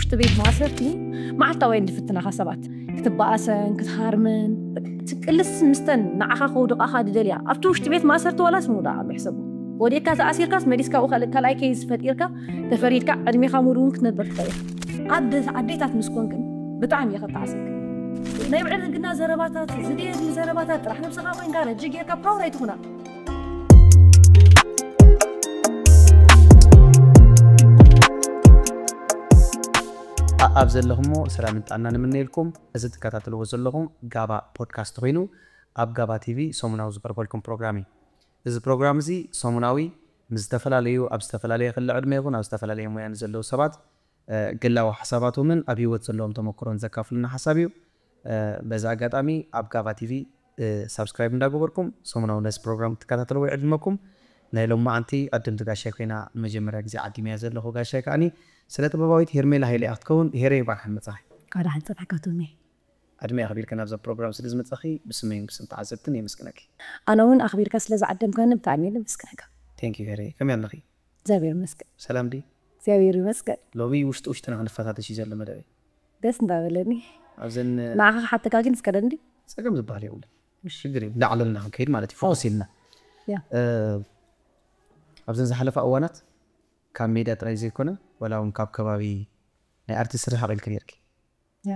እቲ ቤት ማእሰርቲ መዓልታዊ እየን ዝፍትናኻ ሰባት። ክትበኣሰን ክትሃርምን፣ ትቅልስ ምስተን ንዓኻ ከውድቓኻ ዝደልያ። ኣብቲ ውሽጢ ቤት ማእሰርቲ ዋላስ ምውዳቕ ኣሎ ሕሰቡ። ወዲእካ ተኣሲርካስ መሊስካ ብኡ ካልእ ካልኣይ ኬዝ ፈጢርካ ተፈሪድካ ዕድሜኻ ሙሉ እውን ክትነብር ትኽእል ኢኻ። ኣደ-፣ ኣዴታት ምስ ኮንክን ብጣዕሚ እየ ከተዓሰክን። ናይ ብዕል ህግና ዘረባታት፣ ዝድየድ ዘረባታት ጥራሕ ነብስኻ ኮንካ ረጂ ጌርካ ፓወር ኣይትኹና። ኣብ ዘለኹሞ ሰላምን ጥዕና ንምነየልኩም። እዚ ትከታተልዎ ዘለኹም ጋባ ፖድካስት ኮይኑ ኣብ ጋባ ቲቪ ሰሙናዊ ዝቐርበልኩም ፕሮግራም እዩ። እዚ ፕሮግራም እዚ ሰሙናዊ ምስ ዝተፈላለዩ ኣብ ዝተፈላለየ ክሊ ዕድመ ይኹን ኣብ ዝተፈላለየ ሞያ ንዘለዉ ሰባት ግላዊ ሓሳባቶምን ኣብ ህይወት ዘለዎም ተመክሮን ዘካፍሉና ሓሳብ እዩ። በዚ ኣጋጣሚ ኣብ ጋባ ቲቪ ሳብስክራይብ እንዳገበርኩም ሰሙናዊ ነዚ ፕሮግራም ክትከታተልዎ ይዕድመኩም። ናይ ሎም መዓንቲ ኣድምቲ ጋሻይ ኮይና ንመጀመርያ ግዜ ዓዲመያ ዘለኹ ጋሻይ ከዓኒ ስነ ጥበባዊት ሄርሜላ ሃይለ እያ ክትከውን። ሄረ ይባርክ መጻኺ። ካዳ ሓንጸት ሓካቱኒ። ኣድሚ ኣኽቢርካ ናብዛ ፕሮግራም ስለ ዝመጻኺ ብስመይን ብስም ተዓዘብትን የመስግነኪ። ኣነ እውን ኣኽቢርካ ስለ ዝዓደምካኒ ብጣዕሚ እየ ዘመስግነካ። Thank you ሄረ። ከመይ ኣለኺ? እግዚኣብሔር ይመስገን። ሰላም ድዩ? እግዚኣብሔር ይመስገን። ሎሚ ውሽጢ ውሽጥና ክንፈታተሽ እዩ ዘሎ መደበይ። ደስ እንዳበለኒ። ኣብዘን ንዓኻ ክሓተካ ግን እስከ ደንዲ። ጸገም ዝበሃል የብሉን። ሽግር የብሉን። ላዕለልና ክንከይድ ማለት እዩ። ፎከስ ኢልና። ያ። እ፣ ኣብዘን ዝሓለፋ እዋናት ካብ ሜድያ ጥራይ ዘይኮነ፣ ወላ እውን ካብ ከባቢ ናይ ኣርቲስት ርሕቕ ኢልኪ ነይርኪ። ያ።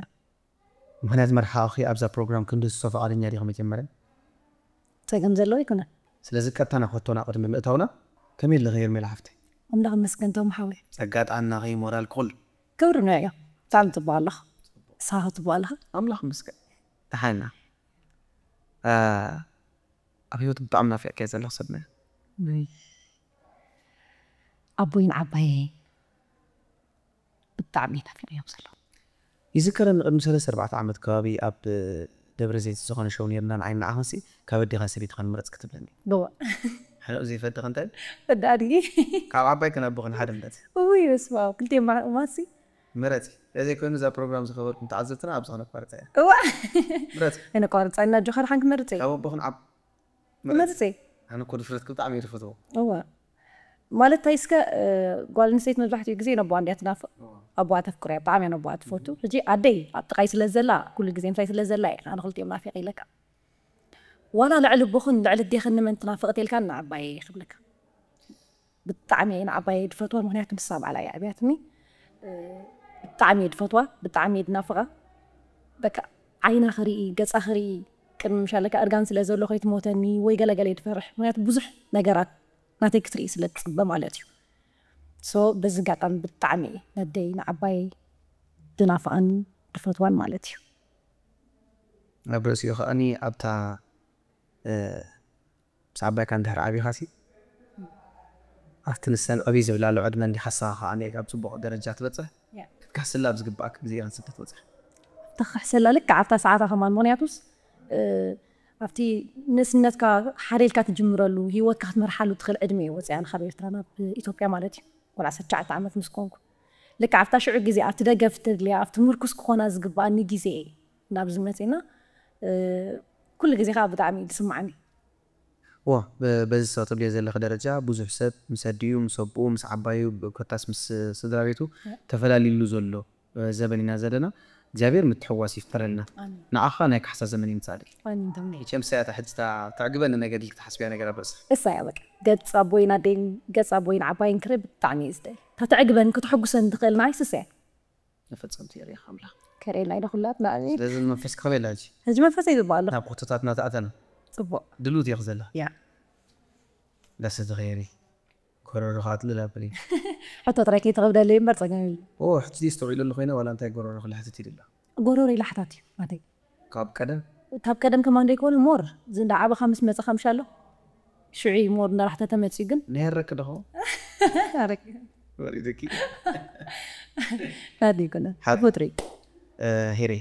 ምኽንያት መርሓቕኺ ኣብዛ ፕሮግራም ክንድህስሶ ፍቓደኛ ዲኺ መጀመርያ? ጸገም ዘለዎ ኣይኮነን። ስለዚ ቀጥታ ናብ ሕቶና ቅድሚ ምእታውና፣ ከመይ ኣለኺ ሄርሜላ ሓፍተይ? ኣምላኽ ይመስገን ቶም ሓወይ። ጸጋ ጥዕናኺ፣ ሞራል ኩሉ። ክብሪ ንዕዮ። ብጣዕሚ ጽቡቕ ኣለኹ። ንስኻ ከ ጽቡቕ ኣለኻ? ኣምላኽ ይመስገን። ደሓን ኢና። እ፣ ኣብ ህይወት ብጣዕሚ ናፊቕካዮ ዘለኺ ሰብ መን? ውይ። ኣቦይን ዓባየይ ብጣዕሚ ናፊቐዮም ዘለኹ። ይዝከረኒ ቅድሚ ሰለስተ ኣርባዕተ ዓመት ከባቢ ኣብ ደብረ ዘይት ዝኾነ ሸው ነይርና ንዓይ ንዓኽንሲ ካብ ኣዴኻን ሰበይትኻን ምረጽ ክትብለኒ። እወ። ሕነ ዘይፈድኽ እንታይ? ወዲ ኣድጊ። ካብ ዓባይ ክን ኣቦኽን ሓደ ምረጽ። ውይ በስመ ኣብ ክልቲኦም ማ-፣ ማሲ። ምረጺ። እዘይ ኮይኑ እዛ ፕሮግራም ዝኸበርኩም ተዓዘብትና ኣብዚ ክነቋርጻ እያ። እወ። ምረጺ። ከነቋርጻ ኢና ኣጆኻ ደሓን ክመርጽ እየ። ካብ ኣቦኽን ዓብ-፣ ምረጺ። ምረጺ። ኣነ እኮ ድፍረትኪ ብጣዕሚ እየ ዝፈትዎ። እወ። ማለት እንታይ እስከ፣ እ፣ ጓል ኣንስተይቲ መብዛሕትኡ ግዜ ነቦኣ እንድያ ትናፍቕ። እወ። ኣቦኣ ተፍቅሮ እያ፣ ብጣዕሚ እያ ነቦኣ ትፈቱ። ሕጂ ኣደይ ኣብ ጥቓይ ስለ ዘላ፣ ኩሉ ግዜ ምሳይ ስለ ዘላ እየ ኣነ ክልቲኦም ናፊቐ ኢለካ። ዋላ ልዕሊ ኣቦኽን ልዕሊ ኣዴኽን ንመን ትናፍቒ ተልካኒ ንዓባየይ እየ ክብለካ። ብጣዕሚ እየ ንዓባየይ ዝፈትዋ፣ ምኽንያቱ ንሳ ባዕላ እያ ኣብያትኒ። እ፣ ብጣዕሚ እየ ዝፈትዋ፣ ብጣዕሚ እየ ዝናፍቓ። በቃ ዓይና ክርኢ፣ ገጻ ክርኢ፣ ቅድሚ ምሻለካ እርጋን ስለ ዘሎ ከይትሞተኒ ወይ ገለገለ እየ ዝፈርሕ። ምኽንያቱ ብዙሕ ነገራት ናተይ ክትርኢ ስለ ትጽበ ማለት እዩ። ሶ በዚ ኣጋጣሚ ብጣዕሚ እየ ነደይ ንዓባየይ ዝናፍቓን ዝፈትዋን ማለት እዩ። ኣብ ርእሲኡ ከኣኒ ኣብታ፣ እ፣ ምስ ዓባይካ እንድሕር ዓቢኻሲ ኣብቲ ንሰን ዕብይ ዝብላሉ ዕድመ እንዲኻ ንስኻ ከኣ ኣብ ጽቡቕ ደረጃ ትበጽሕ። ያ። ክትካሕስላ ኣብ ዝግብኣካ ግዜ ኢኻ ንስኻ ትበጽሕ። ተኻሕሰላ ልክዕ ኣብታ ሰዓታ ከማን፣ ምኽንያቱስ፣ እ፣ ኣብቲ ንእስነትካ ሓደ ኢልካ ትጅምረሉ፣ ህይወትካ ክትመርሓሉ ትኽእል ዕድመ እዩ ወጺኣ ካብ ኤርትራ ናብ ኢትዮጵያ ማለት እዩ። ወላ ዓሰርተ ትሽዓተ ዓመት ምስ ኮንኩ። ልክዕ ኣብታ ሽዑ ግዜ ኣብቲ ደገፍ ተድልያ፣ ኣብቲ ምርኩስ ክኾና ዝግብኣኒ ግዜ እየ ናብዚ መጺና። እ፣ ኩሉ ግዜ ከኣ ብጣዕሚ እዩ ዝስምዓኒ። ዋ፣ በ-፣ በዚ ሰው ትብልዮ ዘለኺ ደረጃ ብዙሕ ሰብ ምስ ኣዲኡ፣ ምስ ኣቦኡ፣ ምስ ዓባዩ፣ ብ-፣ ኮታስ ምስ ስድራ ቤቱ ያ። ተፈላሊሉ ዘሎ፣ እ፣ ዘበን ኢና ዘለና። እግዚኣብሔር ምትሕዋስ ይፍጠረልና። ኣሜን። ንዓኻ ናይ ካሕሳ ዘመን ይምጻልል። ኣሜን፣ ተምኔ። መቸም እሳ እያ እታ ሕጂ እታ ተዕግበኒ ነገር ኢልኪ ትሓስብያ ነገር ኣብ ርእስኺ? እሳ እያ በቃ። ገጽ ኣቦይን ኣደይን፣ ገጽ ኣቦይን ዓባይን ክርኢ ብጣዕሚ እየ ዝደሊ። እታ ተዕግበን፣ ክትሕጉሰን ትኽእል ንዓይስ እሳ እያ። ንፈጸምቲ የርእኻ ኣምላኽ። ከርእየና ኢለ ኩላትና፣ ኣሜን። ስለዚ መንፈስ ክኸበላ ሕጂ። ሕጂ መንፈሰይ ዝበሃል ኣሎ። ናብ ሕቶታትና ተኣተና። ጽቡቕ። ድልውቲ ኢኺ ዘለኺ? ያ። ደስ ትኸየሪ። ጎረሮኻ ኣጥልል ኣብሊ። ሕቶ ጥራይ ከይተኸብደለይ እምበር ጸገም የብሉ። ኦ፣ ሕጂ ኣስተውዒለሉ ኮይነ ዋላ እንታይ ጎረሮኺ ልሕትት ኢሉ ኣሎ? ጎረሮይ ላሕታት እዩ፣ ናተይ። ካብ ቀደም? ካብ ቀደም ከማን ዘይኮነ ሞር፣ እዚ እንዳ ዓበኻ ምስ መጸኻ ምሻሎ? ሽዑ እዩ ሞር እንዳላሕተተ መጺኡ ግን። ነይረክ ደኾ? ኣረክ። ወሪድኪ? ናዲ ይኮነ። ሓ-፣ ፍትሪ። እ፣ ሄሬ፣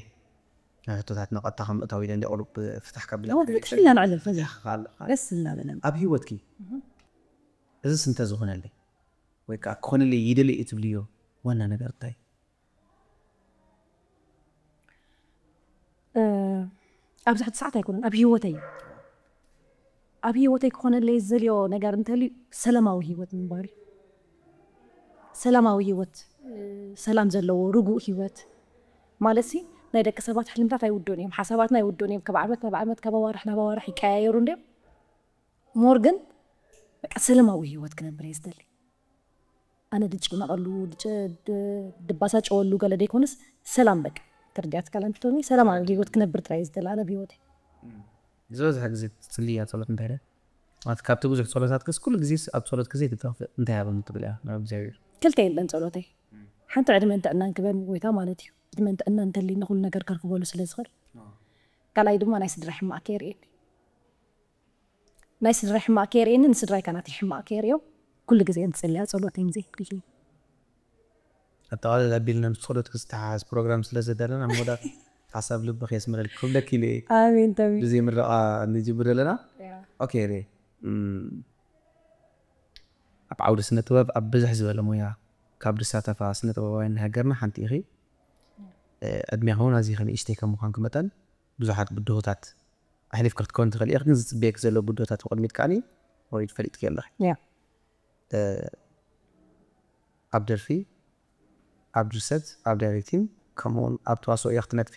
ናብ ሕቶታት ንቐጥታ ከም እታዊ ኢለ እንደ ቁሩብ ፍታሕ ከብላ። እወ፣ ፍትሕ ኢልና ንዕልል፣ ፈዚያ። ይኽኣል፣ ይኽኣል። ደስ ኢልና በለና። ኣብ ህይወትኪ፣ እህ። እዝስ እንተ ዝኾነለይ፣ ወይ ከዓ ክኾነለይ ይደሊ እትብልዮ ዋና ነገር እንታይ? እ፣ ኣብዚ ሕጂ ሰዓት ኣይኮነን፣ ኣብ ህይወተይ። ኣብ ህይወተይ ክኾነለይ ዝደልዮ ነገር እንተልዩ ሰላማዊ ህይወት ምንባር እዩ። ሰላማዊ ህይወት፣ ሰላም ዘለዎ ርጉእ ህይወት ማለት ሲ፣ ናይ ደቂ ሰባት ሕልምታት ኣይውድኡን እዮም፣ ሓሳባትና ኣይውድኡን እዮም። ካብ ዓመት ናብ ዓመት፣ ካብ ኣዋርሕ ናብ ኣዋርሕ ይቀያየሩ እንድዮም። ሞር ግን በቃ ሰላማዊ ህይወት ክነብር እየ ዝደሊ። ኣነ ድጭነቐሉ፣ ድጨ-፣ ድ-፣ ድባሳጨወሉ ገለ ደይኮነስ፣ ሰላም በቃ። ተረዲኣት ካላ እንትትሆኒ፣ ሰላማዊ ህይወት ክነብር ጥራይ እየ ዝደሊ ኣነ ብህይወተይ። ዝበዝሐ ግዜ ትጽልያ ጸሎት እንታይ ኢለ? ማለት ካብቲ ብዙሕ ጸሎታትክስ ኩሉ ግዜስ ኣብ ጸሎት ግዜ ትጠፍእ እንታይ ሃበኒ ትብል እያ ናብ እግዚኣብሔር? ክልተ የለን ጸሎተይ። ሓንቲ ዕድመን ጥዕናን ክበኒ ጎይታ ማለት እዩ። ዕድመን ጥዕናን እንተልይኒ ኩሉ ነገር ከርክበሉ ስለ ዝኽእል። ኣዎ። ካልኣይ ድማ ናይ ስድራ ሕማቕ ከየርእየኒ። ናይ ስድራ ሕማቕ ከየርእየኒ፣ ንስድራይ ከኣ ናተይ ሕማቕ ከየርእዮም። ኩሉ ግዜ ዝጽልያ ጸሎተይ ግዜ። ኣጠቓልል ኣቢልና ምስ ጸሎት ክዝተሓሓዝ ፕሮግራም ስለ ዘዳለና፣ መወዳእታ ሓሳብ ልብኺ የስምረልኪ ክብለኪ ኢለ እየ። ኣሜን፣ ተሚ። ብዘይ ምረቓ ንጅምር ዘለና። ያ። ኦኬ፣ ሬ። እም፣ ኣብ ዓውዲ ስነ ጥበብ ኣብ ብዝሕ ዝበለ ሞያ ካብ ዝሳተፋ ስነ ጥበባውያን ሃገርና ሓንቲ ኢኺ። እ፣ ዕድሜኺ እውን ኣዚኺ ንእሽተይ ከም ምዃንኪ መጠን ብዙሓት ብድሆታት ኣሕሊፍኪ ክትከውን ትኽእል ኢኺ፣ ግን ዝጽበየኪ ዘሎ ብድሆታት ብቕድሚት ከኣኒ ኦልሬዲ ፈሊጥኪ ኣለኺ። ያ። እ፣ ኣብ ደርፊ፣ ኣብ ድርሰት፣ ኣብ ዳይሬክቲንግ፣ ከምኡውን ኣብ ተዋስኦ ኢኺ ትነጥፊ።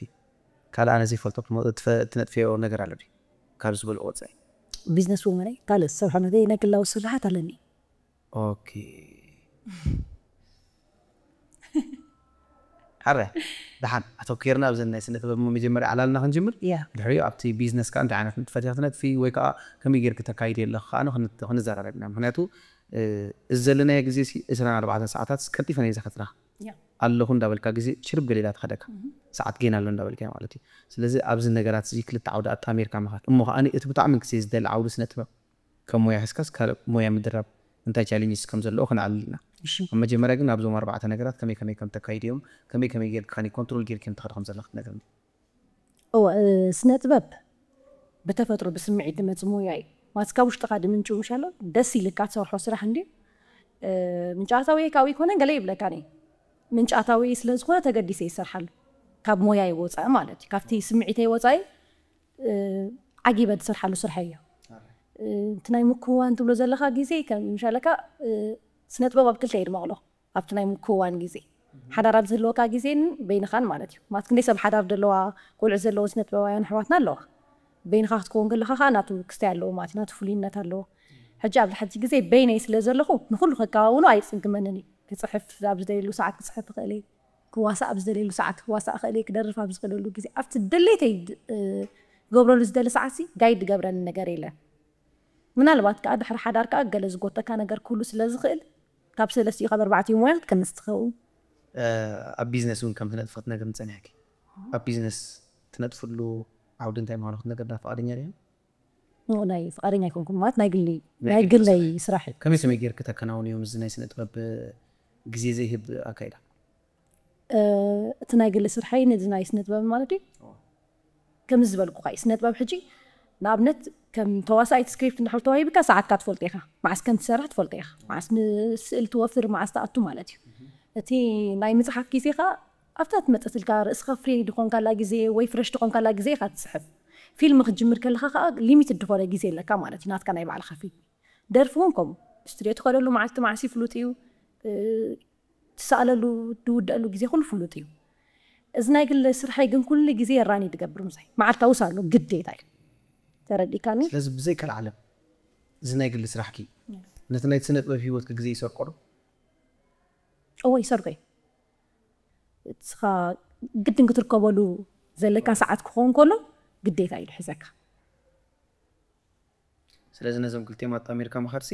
ካልእ ኣነ ዘይፈልጦ ትመ-፣ ትፈ-፣ ትነጥፍዮ ነገር ኣሎ ድዩ? ካብ ዝበልኦ ወጻኢ። ቢዝነስ ውመን እየ። ካልእ ዝሰርሖ ነገር ናይ ግላዊ ስራሓት ኣለኒ። ኦኬ። ሓረ፣ ደሓን ኣተኲርና ኣብዘን ናይ ስነ ጥበብ መጀመርያ ዕላልና ክንጅምር። ያ። ድሕሪኡ ኣብቲ ቢዝነስ ከኣ እንታይ ዓይነት ንጥፈት ኢኺ ትነጥፊ ወይ ከኣ ከመይ ጌርኪ ተካይዲ ኣለኺ ከኣ ክን-፣ ክንዘራረብ ኢና። ምኽንያቱ፣ እ፣ እዚ ዘለናዮ ግዜ ሲ ዕስራን ኣርባዕተን ሰዓታት ቀልጢፈን እየ ዝሓጽራ። ያ። ኣለኹ እንዳበልካ ግዜ ሽርብ ገሊላ ትኸደካ። እህ። ሰዓት ጌና ኣሎ እንዳበልካ ማለት እዩ። ስለዚ ኣብዚ ነገራት እዚ ክልተ ዓውዲ ኣጣሚርካ ምኻድ። እሞ ከኣ እቲ ብጣዕሚ ግዜ ዝደሊ ዓውዲ ስነ ጥበብ ከም ሞያ ሒዝካስ ካልእ ሞያ ምድራብ እንታይ ቻሌንጅስ ከም ዘለዎ ክነዕልል ኢና። እሺ። ኣብ መጀመርያ ግን ኣብዞም ኣርባዕተ ነገራት ከመይ ከመይ ከም ተካይድዮም፣ ከመይ ከመይ ጌርካ ከኒ ኮንትሮል ጌርክዮም ትኸዲ ከም ዘለኽ ትነግርኒ። እወ፣ እ፣ ስነ ጥበብ ብተፈጥሮ ብስምዒት ዝመጽእ ሞያ እዩ። ማለት ካብ ውሽጥኻ ድምንጩ ምሽ ኣሎ፣ ደስ ኢልካ ትሰርሖ ስራሕ እንድዩ። እ፣ ምንጫታዊ ካብኡ ይኮነ ገለ ይብለካኒ። ምንጫታዊ ስለ ዝኾነ ተገዲሰ ይሰርሓሉ። ካብ ሞያ ይወጻእ ማለት እዩ። ካብቲ ስምዒተይ ወጻኢ፣ እ፣ ዓጊበ ዝሰርሓሉ ስራሕ እዮ። እ፣ እቲ ናይ ምክዋን ትብሎ ዘለኻ ግዜ ከም ምሻለካ፣ እ፣ ስነ ጥበብ ኣብ ክልተ ይድመቕሎ። ኣብቲ ናይ ምክዋን ግዜ፣ ሓዳር ኣብ ዝህልወካ ግዜን በይንኻን ማለት እዩ። ማለት ክንደይ ሰብ ሓዳር ዘለዋ፣ ቆልዑ ዘለወን ስነ ጥበባውያን ኣሕዋትና ኣለዋ። በይንኻ ክትከውን ከለኻ ኸኣ ናቱ ክስታይ ኣለዎ ማለት እዩ፣ ናቱ ፍሉይነት ኣለዎ። ሕጂ ኣብዚ ሕጂ ግዜ በይነይ ስለ ዘለኹ ንኹሉ ከከዋውኖ ኣይጽግመንን እዩ። ክጽሕፍ ኣብ ዝደልየሉ ሰዓት ክጽሕፍ እኽእል እየ፣ ክዋሳእ ኣብ ዝደልየሉ ሰዓት ክዋሳእ እኽእል እየ፣ ክደርፍ ኣብ ዝኽእለሉ ግዜ፣ ኣብቲ ድሌተይ ድ-፣ እ፣ ክገብረሉ ዝደሊ ሰዓትሲ ጋይድ ዝገብረኒ ነገር የለን። ምናልባት ከኣ ድሕሪ ሓዳር ከኣ ገለ ዝጎተካ ነገር ክህሉ ስለ ዝኽእል፣ ካብ ሰለስቲኡ ካብ ኣርባዕቲኡ ሞያ ክትቀንስ ትኸውን። እ፣ ኣብ ቢዝነስ እውን ከም ትነጥፊ ክትነግርኒ ጸኒሕኪ። ኣብ ቢዝነስ ትነጥፍሉ ዓውዲ እንታይ ምዃኑ ክትነግርና ፍቓደኛ ዲኻ? ኖ፣ ናይ ፍቓደኛ ኣይኮንኩን። ማለት ናይ ግሊ፣ ናይ ናይ ግሊ ግሊ ስራሕ። ስራሕ እዩ። ከመይ ከመይ ጌርኪ ተከናውንዮም እዚ ናይ ስነ ጥበብ ግዜ ዘይህብ ኣካይዳ? እ፣ እቲ ናይ ግሊ ስርሐይ ነዚ ናይ ስነ ጥበብ ማለት እዩ። ከምዚ ዝበልኩኻ እዩ፣ ስነ ጥበብ ሕጂ ንኣብነት ከም ተዋሳኢት ስክሪፕት እንድሕር ተዋሂብካ ሰዓትካ ትፈልጦ ኢኻ፣ መዓስ ከም ትሰርሕ ትፈልጦ ኢኻ፣ መዓስ ን-፣ ስእል ትወፍር፣ መዓስ ትኣቱ ማለት እዩ። እቲ ናይ ምጽሓፍ ግዜ ኸኣ ኣብታ ትመጽእትልካ ርእስኻ ፍሪ ድኾንካላ ግዜ ወይ ፍረሽ ድኾንካላ ግዜ ኢኻ ትጽሕፍ። ፊልም ክትጅምር ከለኻ ኸኣ ሊሚትድ ዝኾነ ግዜ ኣለካ ማለት እዩ፣ ናትካ ናይ ባዕልኻ ፊልም። ደርፊ እውን ከምኡ፣ ስቱድዮ ትኸደሉ መዓልቲ መዓስ እዩ ፍሉጥ እዩ። እ፣ ትሰኣለሉ፣ ትውደኣሉ ግዜ ኩሉ ፍሉጥ እዩ። እዚ ናይ ግሊ ስርሐይ ግን ኩሉ ግዜ ራን እዩ ዝገብር ምሳይ። መዓልታዊ ሳሎ ግዴታ እዩ። ተረዲእካኒ? ስለዚ ብዘይ ካልዓለም እዚ ናይ ግሊ ስራሕኪ ያ። ነቲ ናይ ስነ ጥበብ ህይወትኪ ግዜ ይሰርቆ ዶ? እወ፣ ይሰርቆ እዩ። እስኻ ግድን ክትርከበሉ ዘለካ ሰዓት ክኸውን ከሎ ግዴታ እዩ ዝሕዘካ። ስለዚ ነዞም ክልቲኦም ኣጣሚርካ ምኻድሲ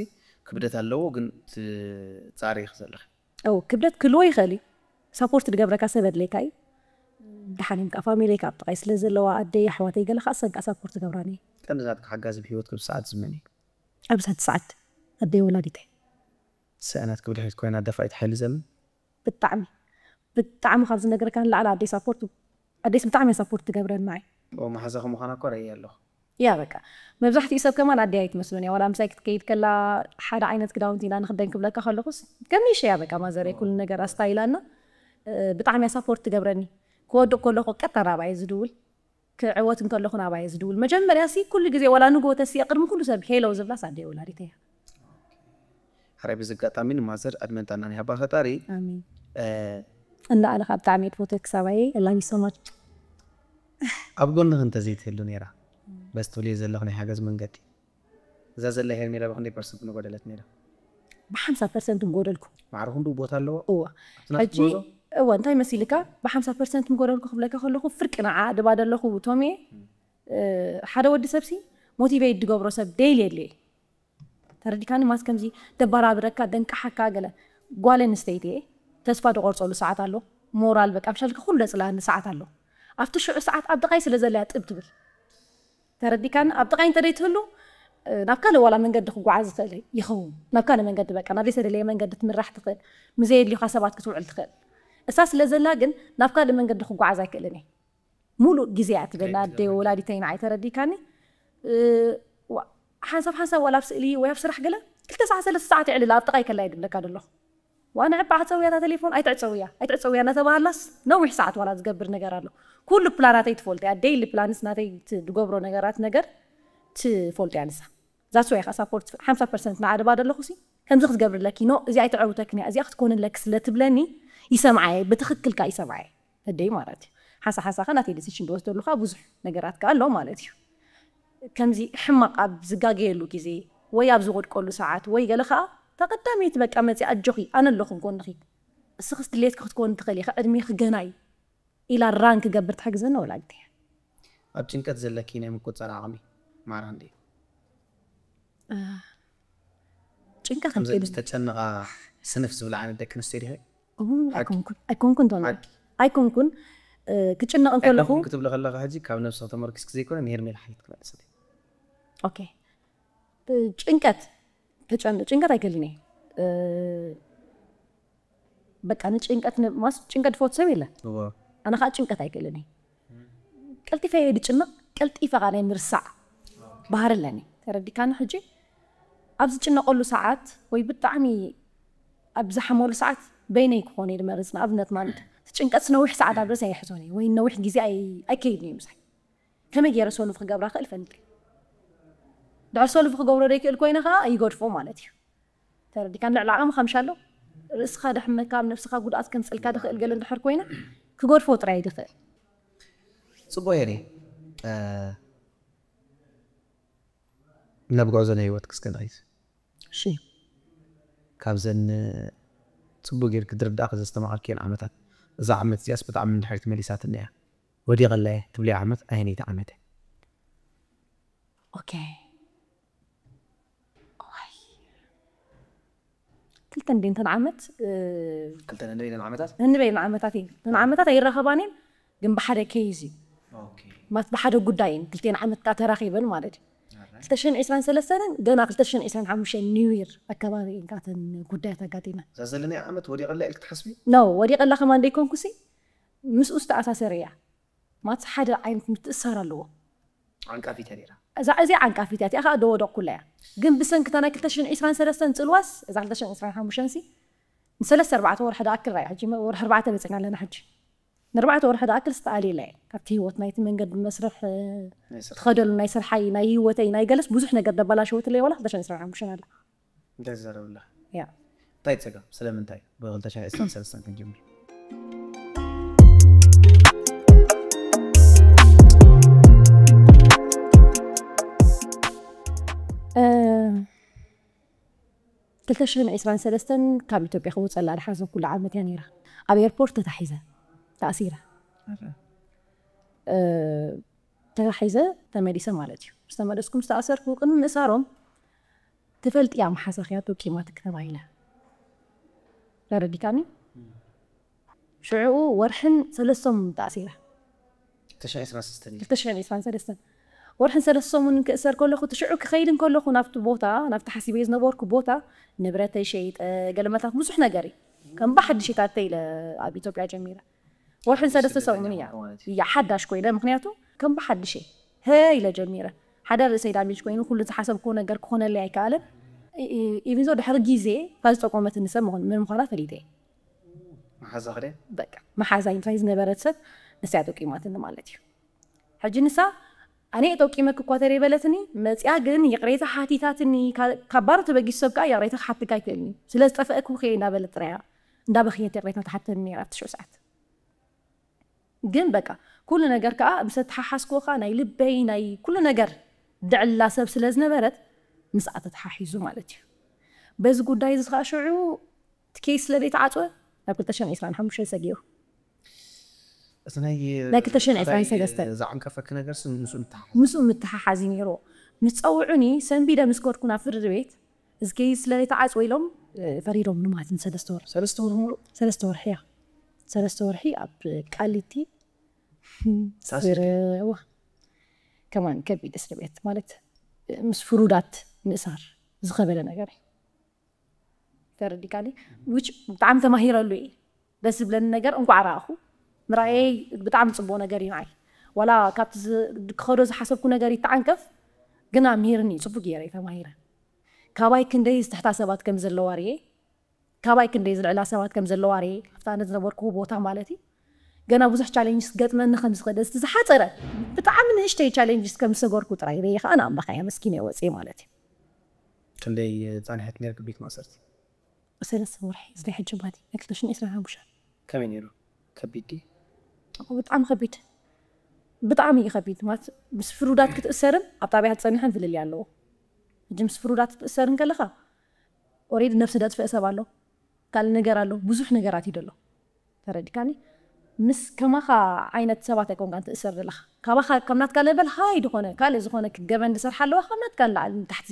ክብደት ኣለዎ፣ ግን ትጻረዪ ዘለኺ። እው፣ ክብደት ክህልዎ ይኽእል እዩ። ሳፖርት ዝገብረካ ሰብ ኣድልየካ እዩ። ደሓን እዮም ከኣ ፋሚሊ ካብ ጥቓይ ስለ ዘለዋ ኣደይ ኣሕዋተይ ገለ ከኣ ሰንቃ ሳፖርት ገብራኒ። ቀንዲ ናትካ ሓጋዚ ብህይወት ክብ ሰዓት ዝመን እዩ? ኣብዚ ሰዓት ኣደይ ወላዲተይ። ሰእናት ክብድሕሪት ኮይና ደፋኢት ሓይሊ ዘምን? ብጣዕሚ፣ ብጣዕሚ ካብ ዝነግረካ ንላዕሊ ኣደይ ሳፖርት፣ ኣደይስ ብጣዕሚ እያ ሳፖርት ትገብረና እያ። ኦ፣ መሓዛኺ ምዃና እኮ ረእየ ኣለኹ። ያ በቃ፣ መብዛሕትኡ ሰብ ከማን ኣደይ ኣይትመስሎን እያ። ዋላ ምሳይ ክትከይድ ከላ ሓደ ዓይነት ክዳውንቲ ኢና ንኽደን ክብለካ ከለኹስ፣ ከሚሽ እያ በቃ ማዘረይ ኩሉ ነገር ኣስታይላና። እ፣ ብጣዕሚ እያ ሳፖርት ትገብረኒ። ክወድቕ ከለኹ ቀጥታ ናባይ ዝድውል፣ ክዕወት እንከለኹ ናባይ ዝድውል። መጀመርያ ሲ ኩሉ ግዜ ዋላ ንግሆ ተሲኣ ቅድሚ ኩሉ ሰብ ሄሎ ዝብላስ ኣደይ ወላዲተይ እያ። ሕራይ ብዚ ኣጋጣሚ ንማዘር ዕድመን ጥዕናን ይሃባ ፈጣሪ። ኣሜን። እ፣ እንዳኣለካ ብጣዕሚ እየ ትፈትወኪ ሳባየ። I love you so much። ኣብ ጎንኺ እንተዘይትህሉ ነይራ በዚ ትብልዮ ዘለኹ ናይ ሓገዝ መንገዲ እዛ ዘላ ሄርሜላ ብክንደይ ፐርሰንት ምጎደለት ነይራ? ብሓምሳ ፐርሰንት ምጎደልኩ። ማዕረ ክንድኡ ቦታ ኣለዎ? እዋ ኣብቲ ናትኪ ሕጂ ጉዕዞ? እዋ እንታይ መሲልካ ብሓምሳ ፐርሰንት ምጎደልኩ ክብለካ ከለኹ ፍርቂ ንዓ ድባ ደለኹ ቶሜ። እ፣ ሓደ ወዲ ሰብሲ ሞቲቬት ድገብሮ ሰብ ደይል የድልየ። ተረዲካኒ? ማስ ከምዚ ደባራብረካ ደንቅሓካ ገለ። ጓል ኣንስተይቲ እየ፣ ተስፋ ድቆርፀሉ ሰዓት ኣሎ። ሞራል በቃ ብሻልካ ኩሉ ደፅላኒ ሰዓት ኣሎ። ኣብቲ ሽዑ ሰዓት ኣብ ጥቃይ ስለ ዘለያ ጥብ ትብል። ተረዲካኒ? ኣብ ጥቃይ እንተ ደይትህሉ ናብ ካልእ ዋላ መንገዲ ክጓዓዝ ይኽእል ይኸውን። ናብ ካልእ መንገዲ በቃ ናብ ዘይተደለየ መንገዲ ትምራሕ ትኽእል፣ ምዘየድልዩካ ሰባት ክትውዕል ትኽእል። እሳ ስለ ዘላ ግን ናብ ካልእ መንገዲ ክጓዓዝ ኣይክእልን እየ። ሙሉእ ግዜ እያ ትበላ ኣደ ወላዲተይ ንዓይ። ተረዲካኒ? ሓንሳብ ሓንሳብ ዋላ ኣብ ስእሊ ወይ ኣብ ስራሕ ገለ ክልተ ሰዓት ሰለስተ ሰዓት የዕልል ኣብ ጥቃይ ከላ ይድብለካ ደለኹ። ዋና ዕባ ዓፀውያ እታ ቴሌፎን ኣይትዕፀውያ ኣይትዕፀውያ እናተባሃላስ ነዊሕ ሰዓት ዋላ ዝገብር ነገር ኣሎ። ኩሉ ፕላናተይ ትፈልጦ እያ። ዴይሊ ፕላንስ ናተይ ዝገብሮ ነገራት ነገር ትፈልጦ እያ ንሳ። ዛስ ወይ ከ ሳፖርት ሓምሳ ፐርሰንት ንዓድባ ደለኹ ሲ ከምዚ ክትገብርለኪ ኖ እዚ ኣይተዕውተክን እያ እዚኣ ክትኮንለኪ ስለ ትብለኒ ይሰምዓየ። ብትኽክልካ ይሰምዓየ። እደይ ማለት እዩ። ሓንሳ ሓንሳ ከ ናተይ ዲሲሽን ዝወስደሉ ከዓ ብዙሕ ነገራት ከዓ ኣሎ ማለት እዩ። ከምዚ ሕማቕ ኣብ ዝጋገየሉ ግዜ ወይ ኣብ ዝወድቀሉ ሰዓት ወይ ገለ ከዓ ተቐዳመይቲ በቃ መፅያ ኣጆኺ ኣነ ኣለኹም ጎንኺ። እስኽስ ድሌትኪ ክትኮን ትኽእል ኢኻ ዕድሜኺ ገና እዩ ኢላ ራን ክገብር ትሕግዘኒ ወላዲተይ እያ። ኣብ ጭንቀት ዘለኪ ናይ ምቁፃር ዓቕሚ ማራ እንዲ ጭንቀት ከምዚ እንተይሉ ዝተጨነቓ ስንፍ ዝብላ ዓይነት ደቂ ኣንስትዮ ዲኺ? ኣይኮንኩን ኣይኮንኩን ቶሚ ሓቂ። ኣይኮንኩን እ፣ ክጭነቕ እንከለኹ ኣይኮንኩን ክትብሎ ከለኻ ሕጂ ካብ ነብሲ ተመርኪስኪ ዘይኮነ ንሄርሜላ ሓይት ክመልስ ኦኬ ጭንቀት ተጨን- ጭንቀት ኣይክእልን እየ እ፣ በቃ ንጭንቀት ን- ማስ ጭንቀት ዝፈቱ ሰብ የለን። ኣነ ከዓ ጭንቀት ኣይክእልን እየ። ቀልጢፈ እየ ድጭነቕ። ቀልጢፈ ከዓ ናይ ምርሳዕ ባህሪ ኣለኒ። ተረዲካኒ? ሕጂ ኣብ ዝጭነቐሉ ሰዓት ወይ ብጣዕሚ ኣብ ዝሓመሉ ሰዓት በይነይ ክኾን እየ ድመርፅ። ንኣብነት ማለት እቲ ጭንቀት ነዊሕ ሰዓት ኣብ ርእሰይ ኣይሕዞን እየ ወይ ነዊሕ ግዜ ኣይ- ኣይከይድን እዩ ምሳይ። ከመይ ገይረ ሶልቭ ክገብራ ክእል ፈልጥ እየ። ድሕር ሶልቭ ክገብሮ ዘይክእል ኮይነ ከዓ ይገድፎ ማለት እዩ። ተረዲካ? ልዕሊ ዓቕምኻ ምሽ ኣሎ ርእስኻ ደሕመካ ኣብ ነብስኻ ጉድኣት ከምፀልካ ድኽእል ገለ እንድሕር ኮይነ ክገድፎ ጥራይ ድኽእል። ፅቡቅ ሄሪ ናብ ጉዕዞ ናይ ህይወት ክስከናይት እሺ ካብዘን ፅቡቅ ጌርክ ድርዳእክ ዘስተማቐልክየን ዓመታት እዛ ዓመት እዚኣስ ብጣዕሚ እንድሕር ትመሊሳትኒ እያ ወዲቐላ እየ ትብልያ ዓመት ኣየነይቲ ዓመት እያ? ኦኬ ዋይ ክልተ እንዴ እንተን ዓመት እ፣ ክልተ ነንበይነን ዓመታት ነንበይን ዓመታት እየን እተን ዓመታት ኣይራኸባን እየን ግን ብሓደ ኬዝ እዩ ኦኬ ማለት ብሓደ ጉዳይ እየን ክልቴን ዓመት ከዓ ተራኺበን ማለት እዩ ክልተ ሽሕን ዕስራን ሰለስተን ገና ክልተ ሽሕን ዕስራን ሓሙሽተን ኒው ይር ኣካባቢ እየን ካብተን ጉዳያት ኣጋጢመን እዛ ዘለናያ ዓመት ወዲቐላ ኢልክ ትሓስቢ? ነው ወዲቐላ ከማን ደይኮንኩሲ ምስኡ ዝተኣሳሰረ እያ ማለት ሓደ ዓይነት ምትእሳር ኣለዎ ዓንቃፊት እያ ነይራ እዛ እዚኣ ዓንቃፊት እያ እቲኣ ከዓ ደወደቕኩላ እያ ግን ብሰንክታ ናይ ክልተ ሽሕን ዕስራን ሰለስተን ፅልዋስ እዛ ክልተ ሽሕን ዕስራን ሓሙሽተን ሲ ንሰለስተ ኣርባዕተ ወርሒ ደኣክል ራእያ ሕጂ ወርሒ ኣርባዕተ በፂሕና ኣለና ሕጂ ንኣርባዕተ ወርሒ ደኣክል ዝተኣልየላ እየ ካብቲ ህይወት ናይቲ መንገዲ መስርሕ ናይ ስራሕ ትኸደሉ ናይ ስርሓይ ናይ ህይወተይ ናይ ገለስ ብዙሕ ነገር ደባላሸወትለይ ዋላ ክልተ ሽሕን ዕስራን ሓሙሽተን ኣላ እንታይ ትዛረብ ኣለኻ? ያ እንታይ ፀገም ስለምንታይ ብ ክልተ ሽሕን ዕስራን ሰለስተን ክንጅምር እ፣ ክልተ ሽሕን ዕስራን ሰለስተን ካብ ኢትዮጵያ ክውፀላ ድሓሰብኩሉ ዓመት እያ ነይራ ኣብ ኤርፖርት ተታሒዘ ተኣሲረ እ፣ ተታሒዘ ተመሊሰ ማለት እዩ ዝተመለስኩም ዝተኣሰርኩ ቅድሚ ምእሳሮም ትፈልጥያ መሓዛኽያ ተቂማትክ ተባሂለ ተረዲካኒ ሽዑኡ ወርሕን ሰለስተ ሰሙን ተኣሲረ ክልተ ሽሕን ዕስራን ሰለስተን እዩ ክልተ ሽሕን ዕስራን ሰለስተን ወርሕን ሰለስተ ሰሙን ክእሰር ከለኹ እቲ ሽዑ ክኸይድ እንከለኹ ናብቲ ቦታ ናብቲ ሓሲበ ዝነበርኩ ቦታ ንብረተይ ሸይጠ ገለመታት ብዙሕ ነገር እዩ ከም ብሓድሽ የታተ ኢለ ኣብ ኢትዮጵያ ጀሚረ ወርሕን ሰለስተ ሰሙን እያ ማለት እዩ እያ ሓዳሽ ኮይነ ምክንያቱ ከም ብሓድሽ እየ ሀ ኢለ ጀሚረ ሓደ ርእሰይ ዳሜጅ ኮይኑ ኩሉ ዝሓሰብክዎ ነገር ክኾነለይ ኣይከኣለን ኢቪን ዞ ድሕሪ ግዜ ካብ ዝጠቆመትኒ ሰብ ምዃን- ምን ምዃና ፈሊጠ እየ መሓዛ ክደ በቃ መሓዛይ እንታይ ዝነበረት ሰብ ንስያ ጠቂማትኒ ማለት እዩ ሕጂ ንሳ ኣነ ጠቂመክ እኳ ተደይ በለትኒ መፅያ ግን ይቕሬታ ሓቲታትኒ። ካብ ባሮ ተበጊሱ ሰብ ከዓ ይቕሬታ ክሓትካ ኣይክእልኒ። ስለ ዝጠፈእኩ ከ እንዳበለት ጥራያ እንዳበኽየት ይቕሬታ ትሓተኒ ነራ ኣብቲ ሽዑ ሰዓት። ግን በቃ ኩሉ ነገር ከዓ ምስ ኣተሓሓዝክዎ ከዓ ናይ ልበይ ናይ ኩሉ ነገር ድዕላ ሰብ ስለ ዝነበረት ምስኣ ተተሓሒዙ ማለት እዩ። በዚ ጉዳይ እዚ ከዓ ሽዑ እቲ ኬስ ስለ ዘይተዓፅወ ናብ ክልተ ሽሕን ዕስራን ሓሙሽተ ሰጊሩ። እቲ ናይ ናይ ክልተ ሽሕን ዕስራን ሰለስተ ዝዓንቀፈኪ ነገር ምስኡ ምትሓሓዝ ምስኡ ምትሓሓዝ እዩ ነይርዎ። ምስ ፀውዑኒ ሰንቢደ ምስ ከድኩ ናብ ፍርዲ ቤት እዚ ኬስ ስለ ዘይተዓፅወ ኢሎም ፈሪዶም ንማለት ንሰለስተ ወር ሰለስተ ወር ሙሉእ ሰለስተ ወርሒ እያ። ሰለስተ ወርሒ ኣብ ቃሊቲ ሳስር ስርዋ ከማን ከቢድ እስር ቤት ማለት ምስ ፍሩዳት ምእሳር ዝኸበደ ነገር እዩ። ተረዲካኒ? Which ብጣዕሚ ተማሂረሉ እየ። ደስ ዝብለኒ ነገር እንኳዕ ረኣኹ። ምርኣየይ ብጣዕሚ ፅቡቅ ነገር እዩ ንዓይ። ዋላ ካብቲ ዝ- ክኸዶ ዝሓሰብኩ ነገር ይተዓንከፍ ግና ምሂርኒ እዩ። ፅቡቅ ገይረ እየ ተማሂረ። ካባይ ክንደይ ዝትሕታ ሰባት ከም ዘለዋ ርየ፣ ካባይ ክንደይ ዝልዕላ ሰባት ከም ዘለዋ ርየ። ኣብታ ኣነ ዝነበርኩዎ ቦታ ማለት እዩ። ገና ብዙሕ ቻሌንጅስ ገጥመኒ ከም ዝኸደ እቲ ዝሓፀረ ብጣዕሚ ንእሽተይ ቻሌንጅስ ከም ዝሰገርኩ ጥራይ ርየ ከዓ ንኣምላኸ እየ ኣመስኪነ ወፅየ ማለት እዩ። ክንደይ ፃንሐት ነርክ ቤት ማእሰርቲ ሰለስተ ወርሒ እዚ ናይ ሕጂ ማለት እዩ ናይ ክልተ ሽሕን ዕስራን ሓሙሽተ ከመይ ነይሩ ከቢድ ድዩ ብጣዕሚ ከቢድ ብጣዕሚ እዩ ከቢድ ማለት ምስ ፍሩዳት ክትእሰርን ኣብ ጣብያ ክትፀንሕን ፍልልይ ኣለዎ። ሕጂ ምስ ፍሩዳት ክትእሰርን ከለኻ ኦሬዲ ነብሲ ደጥፍእ ሰብ ኣሎ ካልእ ነገር ኣሎ ብዙሕ ነገራት እዩ ደሎ ተረዲካኒ። ምስ ከማኻ ዓይነት ሰባት ኣይኮንካን ትእሰር ዘለኻ ካባኻ ከም ናትካ ለበል ሃይ ዝኾነ ካልእ ዝኾነ ገበን ዝሰርሓ ኣለዋ ካብ ናትካ ንላዕሊ ንታሕቲ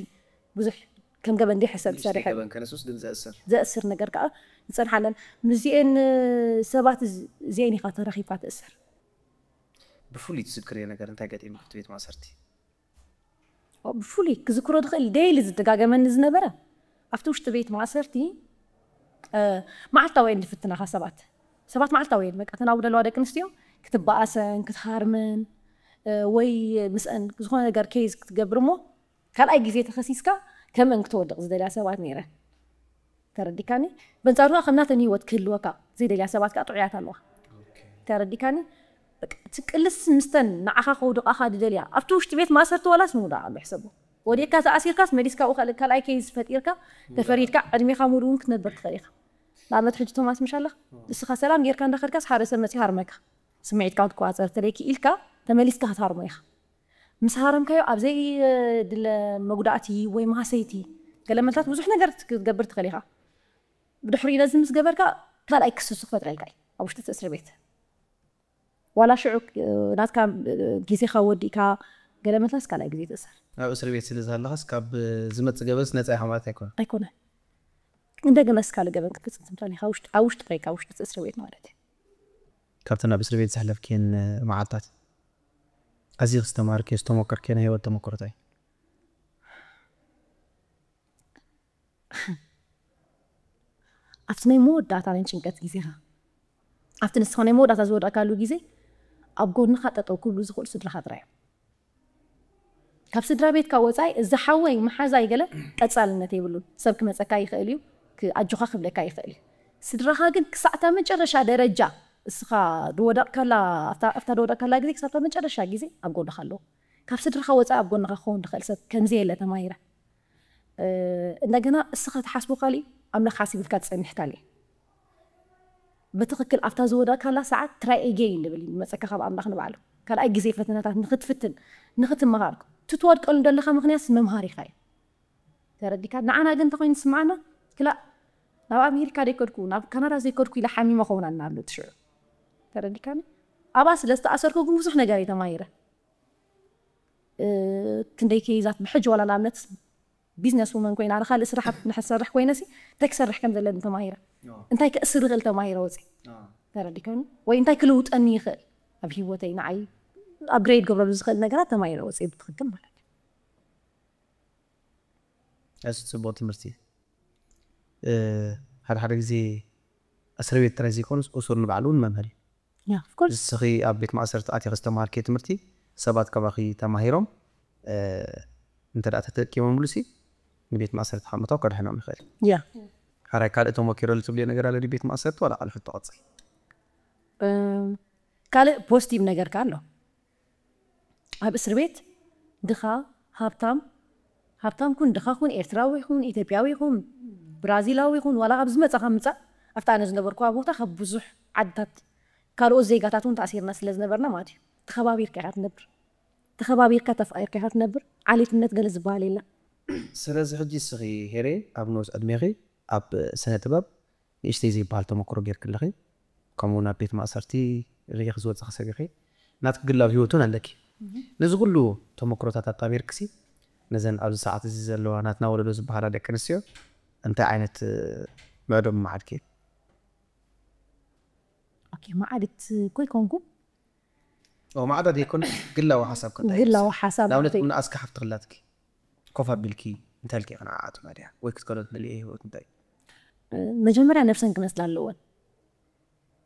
ብዙሕ ከም ገበን ዲሕ ሰብ ዝሰርሕ ገበን ከነሱስ ግን ዘእስር ዘእስር ነገር ከዓ ይፀንሓለን ምስዚኤን ሰባት እዚ- እዚኤን ኢኻ ተረኺብካ ትእሰር ብፍሉይ ትዝክርዮ ነገር እንታይ ገጢሙ ክፍቲ ቤት ማእሰርቲ ብፍሉይ ክዝክሮ ዝኽእል ዴይሊ ዝደጋገመኒ ዝነበረ ኣብቲ ውሽጢ ቤት ማእሰርቲ እ፣ መዓልታዊ እየን ዝፍትናኻ ሰባት ሰባት መዓልታዊ እየን በቃ ተናው ደለዋ ደቂ ኣንስትዮ ክትበኣሰን ክትሃርምን እ፣ ወይ ምስአን ዝኾነ ነገር ኬዝ ክትገብር እሞ ካልኣይ ግዜ ተኸሲስካ ከምአን ክትወድቕ ዝደልያ ሰባት ነይረ ተረዲካኒ በንጻሩ ከዓ ከም ናተን ህይወት ክህልወካ ዘይደልያ ሰባት ከዓ ጥዑያት ኣለዋ ተረዲካኒ በቃ እቲ ቅልስ ምስተን ንዓኻ ከውድቓኻ ዝደልያ ኣብቲ ውሽጢ ቤት ማእሰርቲ ዋላስ ምውዳቕ ኣሎ ሕሰቦ ወዲቕካ ተኣሲርካስ መሊስካ ብኡ ካልእ ካልኣይ ኬዝ ፈጢርካ ተፈሪድካ ዕድሜኻ ሙሉ እውን ክትነብር ትኽእል ኢኻ ንኣብነት ሕጂ ቶማስ ምሽ ኣለኻ ንስኻ ሰላም ጌርካ እንዳኸድካስ ሓደ ሰብ መፂኡ ሃርመካ ስምዒትካ ክትቆፃፀር ተለይኪ ኢልካ ተመሊስካ ክትሃርሞ ኢኻ ምስ ሃረምካዮ ኣብ ዘይድለ መጉዳእቲ ወይ ማህሰይቲ ገለ መታት ብዙሕ ነገር ክትገብር ትኽእል ኢኻ ብድሕሪኡ ነዚ ምስ ገበርካ ካልኣይ ክስሱ ክፈጥረልካ እዩ ኣብ ውሽጢ እቲ እስሪ ቤት ዋላ ሽዑ ናትካ ግዜኻ ወዲእካ ገለ መታስ ካልኣይ ግዜ ትእሰር ኣብ እስሪ ቤት ስለ ዝሃለኻስ ካብ ዝመፅእ ገበንስ ነፃ ኢኻ ማለት ኣይኮነ ኣይኮነ እንደገና እስካለ ገበን ክትፍፅም ትምታል ኢኻ ኣብ ውሽጢ ጥራይ ካብ ውሽጢ እቲ እስሪ ቤት ማለት እዩ ካብተን ኣብ እስሪ ቤት ዘሕለፍክየን መዓልታት ኣዚ ክስተማርክዮ ዝተሞከርክዮ ናይ ህይወት ተሞክሮታይ ኣብቲ ናይ መወዳእታ ናይ ጭንቀት ግዜኻ ኣብቲ ንስኻ ናይ መወዳእታ ዝወደቕካሉ ግዜ ኣብ ጎንኻ ጠጠው ክብሉ ዝኽእሉ ስድራኻ ጥራይ እዮም ካብ ስድራ ቤትካ ወፃኢ እዚ ሓወይ መሓዛይ ገለ ቀፃልነት የብሉን ሰብ ክመፀካ ይኽእል እዩ ኣጆኻ ክብለካ ይኽእል እዩ ስድራኻ ግን ክሳዕታ መጨረሻ ደረጃ እስኻ ዝወደቕካላ ኣብታ ዝወደቕካላ ግዜ ክሳብታ መጨረሻ ግዜ ኣብ ጎንኻ ኣለዉ ካብ ስድራኻ ወፃኢ ኣብ ጎንኻ ክኸውን ዝኽእል ሰብ ከምዚ የለ ተማሂረ እንደገና እስኻ ትሓስቦ ካሊእ ኣምላኽ ሓሲብልካ ትፀንሕ ካሊእ ብትኽክል ኣብታ ዝወዳእካላ ሰዓት try again ዝብል እዩ ዝመፀካ ካብ ኣምላኽ ንባዕሉ ካልኣይ ግዜ ፈተናታት ንክትፍትን ንክትመሃር ትትወድቀሉ ዘለካ ምክንያት መምሃሪካ እዩ ተረዲካ ንዓና ግን እንተኮይኑ ዝስምዓና ክላእ ናብ ኣሜሪካ ዘይከድኩ ናብ ካናዳ ዘይከድኩ ኢለ ሓሚመ ከውና እናብሉ ትሽዑ ተረዲካኒ ኣብኣ ስለ ዝተኣሰርኩ ግን ብዙሕ ነገር እዩ ተማሂረ ክንደይ ከይዛት ብሕጂ ዋላ ንኣብነት ቢዝነስ ውመን ኮይና ካልእ ስራሓት ንሕሰርሕ ኮይነሲ እንታይ ክሰርሕ ከም ዘለኒ ተማሂረ እንታይ ክእስር ይኽእል ተማሂረ ወፂ ተረዲከኒ ወይ እንታይ ክልውጠኒ ይኽእል ኣብ ሂወተይ ንዓይ ኣፕግሬድ ገብረሉ ዝኽእል ነገራት ተማሂረ ወፂ ብትኽክል ማለት እዩ እዚ ፅቡቅ ትምህርቲ ሓደ ሓደ ግዜ እስር ቤት ጥራይ ዘይኮኑስ እሱር ንባዕሉ እውን መምህር እዩ ንስኺ ኣብ ቤት ማእሰርቲ ኣቲኺ ዝተምሃርክዮ ትምህርቲ ሰባት ካባኺ ተማሂሮም እንተ ደኣ ተጠቂሞምሉ ሲ ንቤት ማእሰርቲ ካብ ምእታው ከድሕኖም ይኽእል ያ ሓራይ ካልእ ተሞኪሮ ዝትብልዮ ነገር ኣሎ ድዩ ቤት ማእሰርቲ ዋላ ካልእ ሕቶ ቀፅል ካልእ ፖዚቲቭ ነገር ከ ኣሎ ኣብ እስር ቤት ድኻ፣ ሃብታም፣ ሃብታም ኩን ድኻ ኩን፣ ኤርትራዊ ኩን፣ ኢትዮጵያዊ ኩን፣ ብራዚላዊ ኩን፣ ዋላ ካብ ዝመጻኻ ምጻእ፣ ኣብታ ኣነ ዝነበርኩዋ ቦታ ካብ ብዙሕ ዓድታት ካልኦት ዜጋታት እውን ተኣሲርና ስለ ዝነበርና ማለት እዩ። ተኸባቢርካ ኢኻ ትነብር። ተኸባቢርካ ተፋቒርካ ኢኻ ትነብር። ዓሌትነት ገለ ዝበሃል የለን። ስለዚ ሕጂ እስኺ ሄሬ ኣብ ንኡስ ዕድሜኺ ኣብ ስነ ጥበብ ንእሽተይ ዘይበሃል ተመክሮ ጌርኪ ኣለኺ። ከምኡ ናብ ቤት ማእሰርቲ ርኢኺ ዝወጻኺ ሰብ ኢኺ። ናትኪ ግላዊ ህይወት እውን ኣለኪ። ነዚ ኩሉ ተመክሮታት ኣጣሚርክሲ ነዘን ኣብዚ ሰዓት እዚ ዘለዋ ናትና ወለዶ ዝበሃላ ደቂ ኣንስትዮ እንታይ ዓይነት ምዕዶ ምመዓድኪ? ኦኬ፣ ማዕድት እኮ ይኮንኩ ኦ ማዕዳ ዘይኮን ግላዊ ሓሳብ ከንታይ ግላዊ ሓሳብ ንኣብነት ናተይ። ምንኣስካ ሓፍቲ ክላትኪ ኮፍ ኣቢልኪ እንታይ ኢልኪ ቅንዓዓቱ ናድያ ወይ ክትከሎ ትደልየ ህይወት እንታይ መጀመርያ ነብሰን ክመስላ ኣለወን።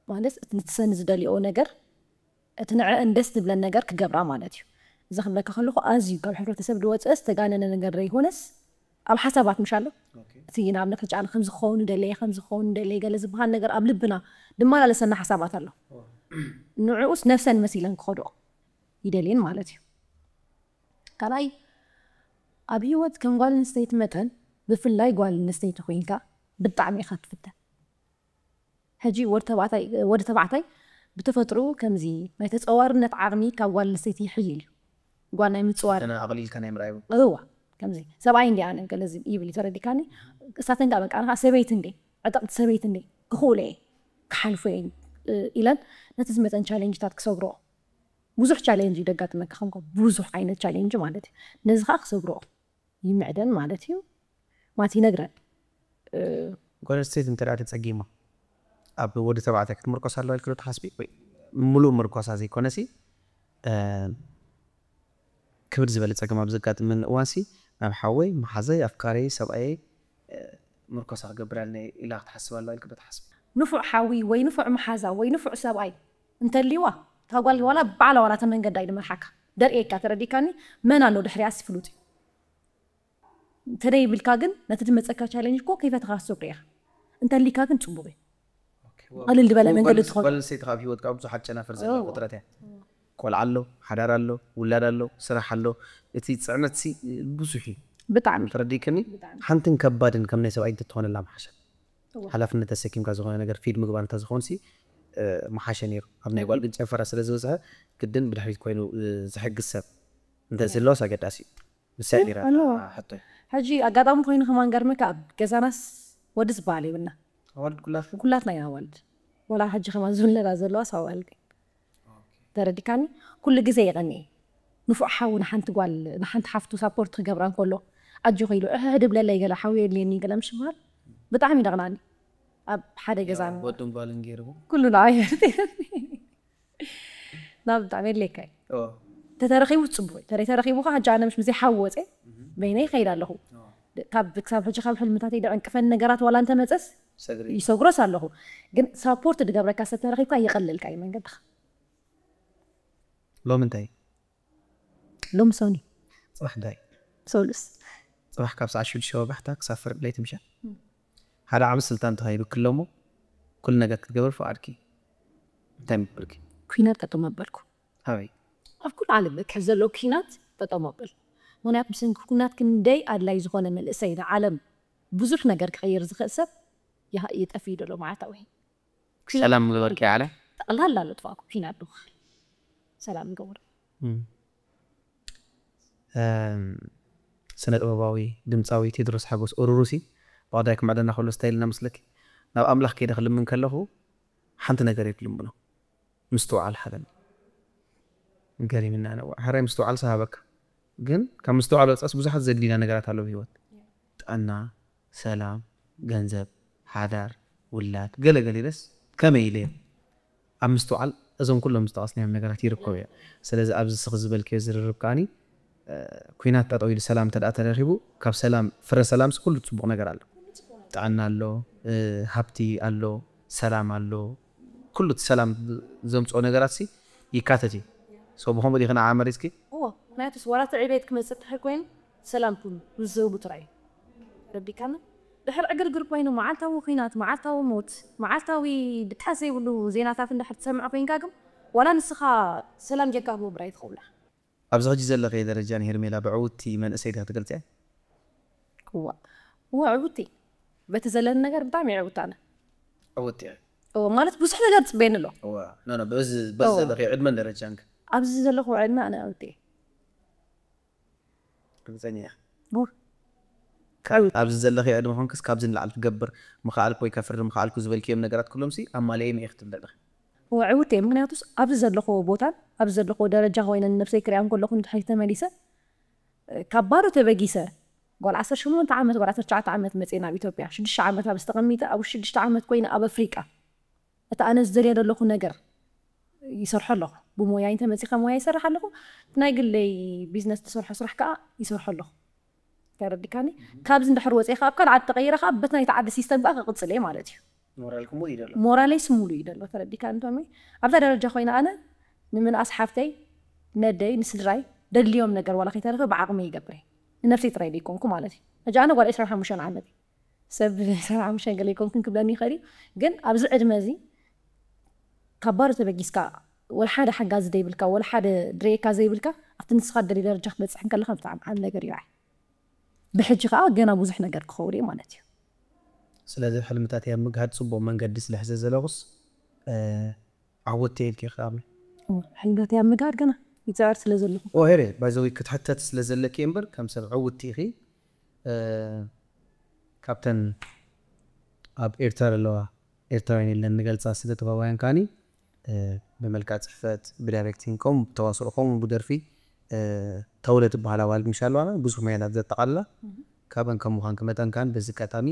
ማለት እቲ ንትሰን ዝደልኦ ነገር፣ እቲ ንዕአን ደስ ዝብለን ነገር ክገብራ ማለት እዩ። እዚ ክብለካ ከለኹ ኣዝዩ ካብ ሕብረተሰብ ዝወፀ ዝተጋነነ ነገር ዘይኮነስ ኣብ ሓሳባት ምሽ ኣሎ። እቲ ንኣብነት ሕጂ ኣነ ከምዚ ክኸውን ደለየ፣ ከምዚ ክኸውን ደለየ ገለ ዝበሃል ነገር ኣብ ልብና ድመላለሰና ሓሳባት ኣሎ። ንዕኡስ ነብሰን መሲለን ክኸድኦ ይደልየን ማለት እዩ። ካልኣይ ኣብ ህይወት ከም ጓል ኣንስተይቲ መጠን፣ ብፍላይ ጓል ኣንስተይቲ ኮይንካ ብጣዕሚ ኢኻ ትፍተን። ሕጂ ወዲ ተባዕታይ ብተፈጥርኡ ከምዚ ናይ ተፀዋርነት ዓቕሚ ካብ ጓል ኣንስተይቲ ይሕይል እዩ። ጓል ናይ ምፅዋር ተነ ኣቕሊልካ ናይ ምርኣይ እዋ ከምዚ ሰብኣይ እንዲ ኣነ ገለ ይብል እዩ ተረዲካኒ። እሳተን ጋ በቃ ንኻ ሰበይቲ እንዲ ዕጥቕቲ ሰበይቲ እንዲ ክኽእሎ እየ ክሓልፎ እየ ኢለን ነቲ ዝመፀን ቻሌንጅታት ክሰግርኦ ብዙሕ ቻሌንጅ እዩ ደጋጥመካ ከምኮ ብዙሕ ዓይነት ቻሌንጅ ማለት እዩ። ነዚ ከዓ ክሰግርኦ ይምዕደን ማለት እዩ። ማለት ይነግረን። ጓል ኣንስተይቲ እንተ ደኣ ተጸጊማ ኣብ ወዲ ተባዕታይ ክትምርኮስ ኣለዋ ኢልኪ ዶ ትሓስቢ? ወይ ምሉእ ምርኮሳ ዘይኮነሲ ክብድ ዝበለ ጸገም ኣብ ዘጋጥመኒ እዋንሲ ናብ ሓወይ፣ መሓዘይ፣ ኣፍቃረይ፣ ሰብኣየይ ምርኮሳ ክገብር ኣለኒ ኢላ ክትሓስብ ኣለዋ ኢልኪ ዶ ትሓስቢ? ንፉዕ ሓዊ ወይ ንፉዕ መሓዛ ወይ ንፉዕ ሰብኣይ እንተልይዋ እታ ጓል ዋላ ባዕላ ዋላ ተመንገዳ እዩ ድመርሓካ ደርእየካ ተረዲካኒ መን ኣሎ ድሕሪያስ ፍሉጥ እዩ። እንተደይብልካ ግን ነቲ ዝመፀካ ቻሌንጅ እኮ ከይፈተኻ ክትሰግሮ ኢኻ። እንተሊካ ግን ፅቡቅ እዩ። ቀልል ዝበለ መንገዲ ትኸውን። ጓል ኣንስተይቲ ካብ ህይወት ካብ ብዙሓት ጨናፍር ዘለዋ ፍጥረት እያ። ቆልዓ ኣሎ፣ ሓዳር ኣሎ፣ ውላድ ኣሎ፣ ስራሕ ኣሎ። እቲ ፅዕነት ሲ ብዙሕ እዩ። ብጣዕሚ ተረዲክኒ። ሓንትን ከባድን ከም ናይ ሰብኣይ እንተትኾነላ ምሓሸ። ሓላፍነት ተሰኪምካ ዝኾነ ነገር ፊድ ምግባር እንተዝኾንሲ ምሓሸ ነይሩ። ኣብ ናይ ጓል ግን ጨፈራ ስለ ዝበዝሐ ግድን ብድሕሪት ኮይኑ ዝሕግዝ ሰብ እንተዝህለወስ ኣገዳሲ እዩ። ንሳ እያ ነይራ እታ ሕቶ። ሕጂ ኣጋጣሚ ኮይኑ ከማን ገርመካ ኣብ ገዛናስ ወዲ ዝበሃል የብልና። ኣዋልድ ኩላትኩም? ኩላትና ኢና ኣዋልድ። ወላ ሕጂ ከማን ዝብለና ዘለዋስ ኣዋልድ። ተረዲካኒ? ኩሉ ግዜ የቐኒ። ንፉዕ ሓው ንሓንቲ ጓል ንሓንቲ ሓፍቱ ሳፖርት ክገብራ እንከሎ ኣጆኺ ኢሉ እሕሕ ድብለለይ ገለ ሓው የድልየኒ ገለ ምሽ በሃል ብጣዕሚ ይደቕናኒ። ኣብ ሓደ ገዛ ወድን ጓልን ገይርዎ ኩሉ ንዓይ ናብ ብጣዕሚ የድልየካ እዩ። ተተረኺቡ ፅቡቅ እዩ። ተደይ ተረኺቡ ከዓ ሕጂ ኣነ ምሽ ምዘይ ሓው ወፀ በይነይ ይኸይድ ኣለኹ። ካብ ክሳብ ሕጂ ካብ ሕልምታተይ ደዕንቅፈን ነገራት ዋላ እንተመፀስ ሰግሪ ይሰግሮስ ኣለኹ። ግን ሳፖርት ድገብረካ ሰብ ተረኺብካ ይቐልልካ እዩ መንገድኻ። ሎም እንታይ ሎም ሶኒ ፅባሕ እንታይ ሶሉስ ፅባሕ ካብ ሰዓት ሽዱሽተ ወጋሕታ ክሳብ ፍርቂ ለይቲ ምሸት ሓደ ዓመት ስልጣን ተኸይብክ ኣለሞ ኩሉ ነገር ክትገብር ፍቓድኪ እንታይ ምበልኪ? ኩናት ጠጠው መበልኩ። ኣበይ? ኣብ ኩሉ ዓለም እክሕ ዘሎ ኩናት ጠጠው መበል። ምክንያቱ ብሰንኪ ኩናት ክንደይ ኣድላይ ዝኾነ መንእሰይ ንዓለም ብዙሕ ነገር ክቐይር ዝኽእል ሰብ ይሃ- ይጠፍእ እዩ ዘሎ መዓልታዊ። ኩናት ሰላም ምግበርኪ ዓለ ጠቕላላ ኣሎ ጥፋእኩ ኩናት ዶ ሰላም ንገብር። ስነ ጥበባዊ ድምፃዊ ቴድሮስ ሓጎስ ኡሩሩሲ ብቐዳይ ክምዕደና ከሎ ስታይልና ምስለኪ ናብ ኣምላኽ ከይደ ክልምን ከለኹ ሓንቲ ነገር እየ ክልምኖ ምስትውዓል ሓበኒ ገሪምና ነዋ ሕራይ ምስትውዓል ሰሃበካ ግን ካብ ምስትውዓል ወፃስ ብዙሓት ዘድሊና ነገራት ኣለዉ ህይወት ጥዕና ሰላም ገንዘብ ሓዳር ውላድ ገለገለ ኢለስ ከመይ ኢለ ኣብ ምስትውዓል እዞም ኩሎም ዝጠቐስናዮም ነገራት ይርከቡ እዮም። ስለዚ ኣብዚ ስኺ ዝበልክዮ ዝርርብ ከዓኒ ኩናት ጠጠው ኢሉ ሰላም እንተ ተረኺቡ ካብ ሰላም ፍረ ሰላምስ ኩሉ ፅቡቕ ነገር ኣሎ። ጥዕና ኣሎ፣ ሃብቲ ኣሎ፣ ሰላም ኣሎ፣ ኩሉ እቲ ሰላም ዘምፅኦ ነገራት ሲ ይካተት እዩ። So ብኸምኡ ዲኺ ንዓ መሪፅኪ? እዎ ምክንያቱስ ዋላ እቲ ዕቤት ክመፅእ እንተኾይኑ ሰላም ኩሉ ምስ ዘብሉ ጥራይ እዩ። ረዲካና ድሕር ዕግርግር ኮይኑ መዓልታዊ ኩናት መዓልታዊ ሞት መዓልታዊ ድቃስ ዘይብሉ ዜናታት እንድሕር ትሰምዕ ኮይንካ ግን ዋላ ንስኻ ሰላም ጌርካ ክትነብር ኣይትኽእሉን። ኣብዚ ሕጂ ዘለኸ ደረጃ ንሄርሜላ ብዕውቲ መንእሰይ ዲኻ ትገልጽያ? እዋ እዋ ዕውቲ በቲ ዘለኒ ነገር ብጣዕሚ ዕውት ኣነ ዕውቲ እየ። እዎ ማለት ብዙሕ ነገር ትፅበየኒ ኣሎ እዋ ኖ ኖ በዚ በዚ እዋ። ዘለኸ ዕድመን ደረጃን ከ? ኣብዚ ዘለኹ ዕድመ ኣነ ዕውቲ እየ ርግጸኛ እየ። ቡር ኣብዚ ዘለኸ ዕድመ ኮንክስ ካብዚ ንላዕሊ ክገብር ምኽኣልኩ ወይ ከፍሪ ምኽኣልኩ ዝበልክዮም ነገራት ኩሎም ሲ ኣማሊኦም እየ ክትብል ኣለኺ። እዎ ዕውት እየ ምክንያቱስ ኣብዚ ዘለኹዎ ቦታን ኣብዚ ዘለኹዎ ደረጃ ኮይነ ንነብሰይ ክሪኣን ከለኹ ንድሕሪት ተመሊሰ ካብ ባዶ ተበጊሰ ጓል ዓሰርተ ሸሞንተ ዓመት ጓል ዓሰርተ ትሽዓተ ዓመት መፅየ ናብ ኢትዮጵያ ሽዱሽተ ዓመት ኣብ ዝተቐሚጠ ኣብ ሽዱሽተ ዓመት ኮይነ ኣብ ኣፍሪቃ እቲ ኣነ ዝደልዮ ዘለኹ ነገር ይሰርሖ ኣለኹ ብሞያ እንተመፂኻ ሞያ ይሰርሕ ኣለኹ ናይ ግለይ ቢዝነስ ዝሰርሖ ስራሕ ከዓ ይሰርሖ ኣለኹ ተረዲካኒ ካብዚ እንድሕር ወፅየ ከዓ ኣብ ካልእ ዓዲ ተቐይረ ከዓ በቲ ናይቲ ዓዲ ሲስተም ከዓ ክቕፅል እየ ማለት እዩ ሞራልኩም ሙሉ ይደሎ። ሞራለይ ስሙሉ እዩ ደሎ ተረዲካ እንቶሚ ኣብዛ ደረጃ ኮይነ ኣነ ንምንኣስ ሓፍተይ ነደይ ንስድራይ ደድልዮም ነገር ዋላ ከይተረፈ ብዓቕመይ ይገብር እየ ንነፍሰይ ጥራይ ዘይኮንኩ ማለት እዩ ሕጂ ኣነ ጓል ዕስራን ሓሙሽተን ዓመት እዩ ሰብ ዕስራን ሓሙሽተን ገለ ይኮንኩን ክብለኒ ይኽእል እዩ ግን ኣብዚ ዕድመ እዚ ካብ ባዶ ተበጊስካ ወላ ሓደ ሓጋዚ ዘይብልካ ወላ ሓደ ድሬካ ዘይብልካ ኣብቲ ንስኻ ደሊ ደረጃ ክትበፅሕ እንከለካ ብጣዕሚ ዓብ ነገር እዩ ብሕጂ ከዓ ገና ብዙሕ ነገር ክኸውን እዩ ማለት እዩ ስለዚ ሕልምታት ኣብ ምግሃድ ፅቡቕ መንገዲ ስለሕዘ ዘለኹስ ዓወት እየ ኢልኪ ክኣምን ሕልምታት ኣብ ምግሃድ ገና ይፅዕር ስለ ዘለኹ ሄሬ ባይዘዊ ክትሕተት ስለ ዘለኪ እምበር ከም ሰብ ዕውቲ ኢኺ ካብተን ኣብ ኤርትራ ዘለዋ ኤርትራውያን የለን ንገልፃ ስነ ጥበባውያን ካኒ ብመልክዕ ፅሕፈት ብዳይሬክቲንግ ከምኡ ብተዋስኦ ከምኡ ብደርፊ ተውለ ትበሃል ኣዋልድ ምሽ ኣለዋና ብዙሕ ሞያታት ዘጠቓልላ ካብን ከም ምዃንኪ መጠን ካን በዚ ኣጋጣሚ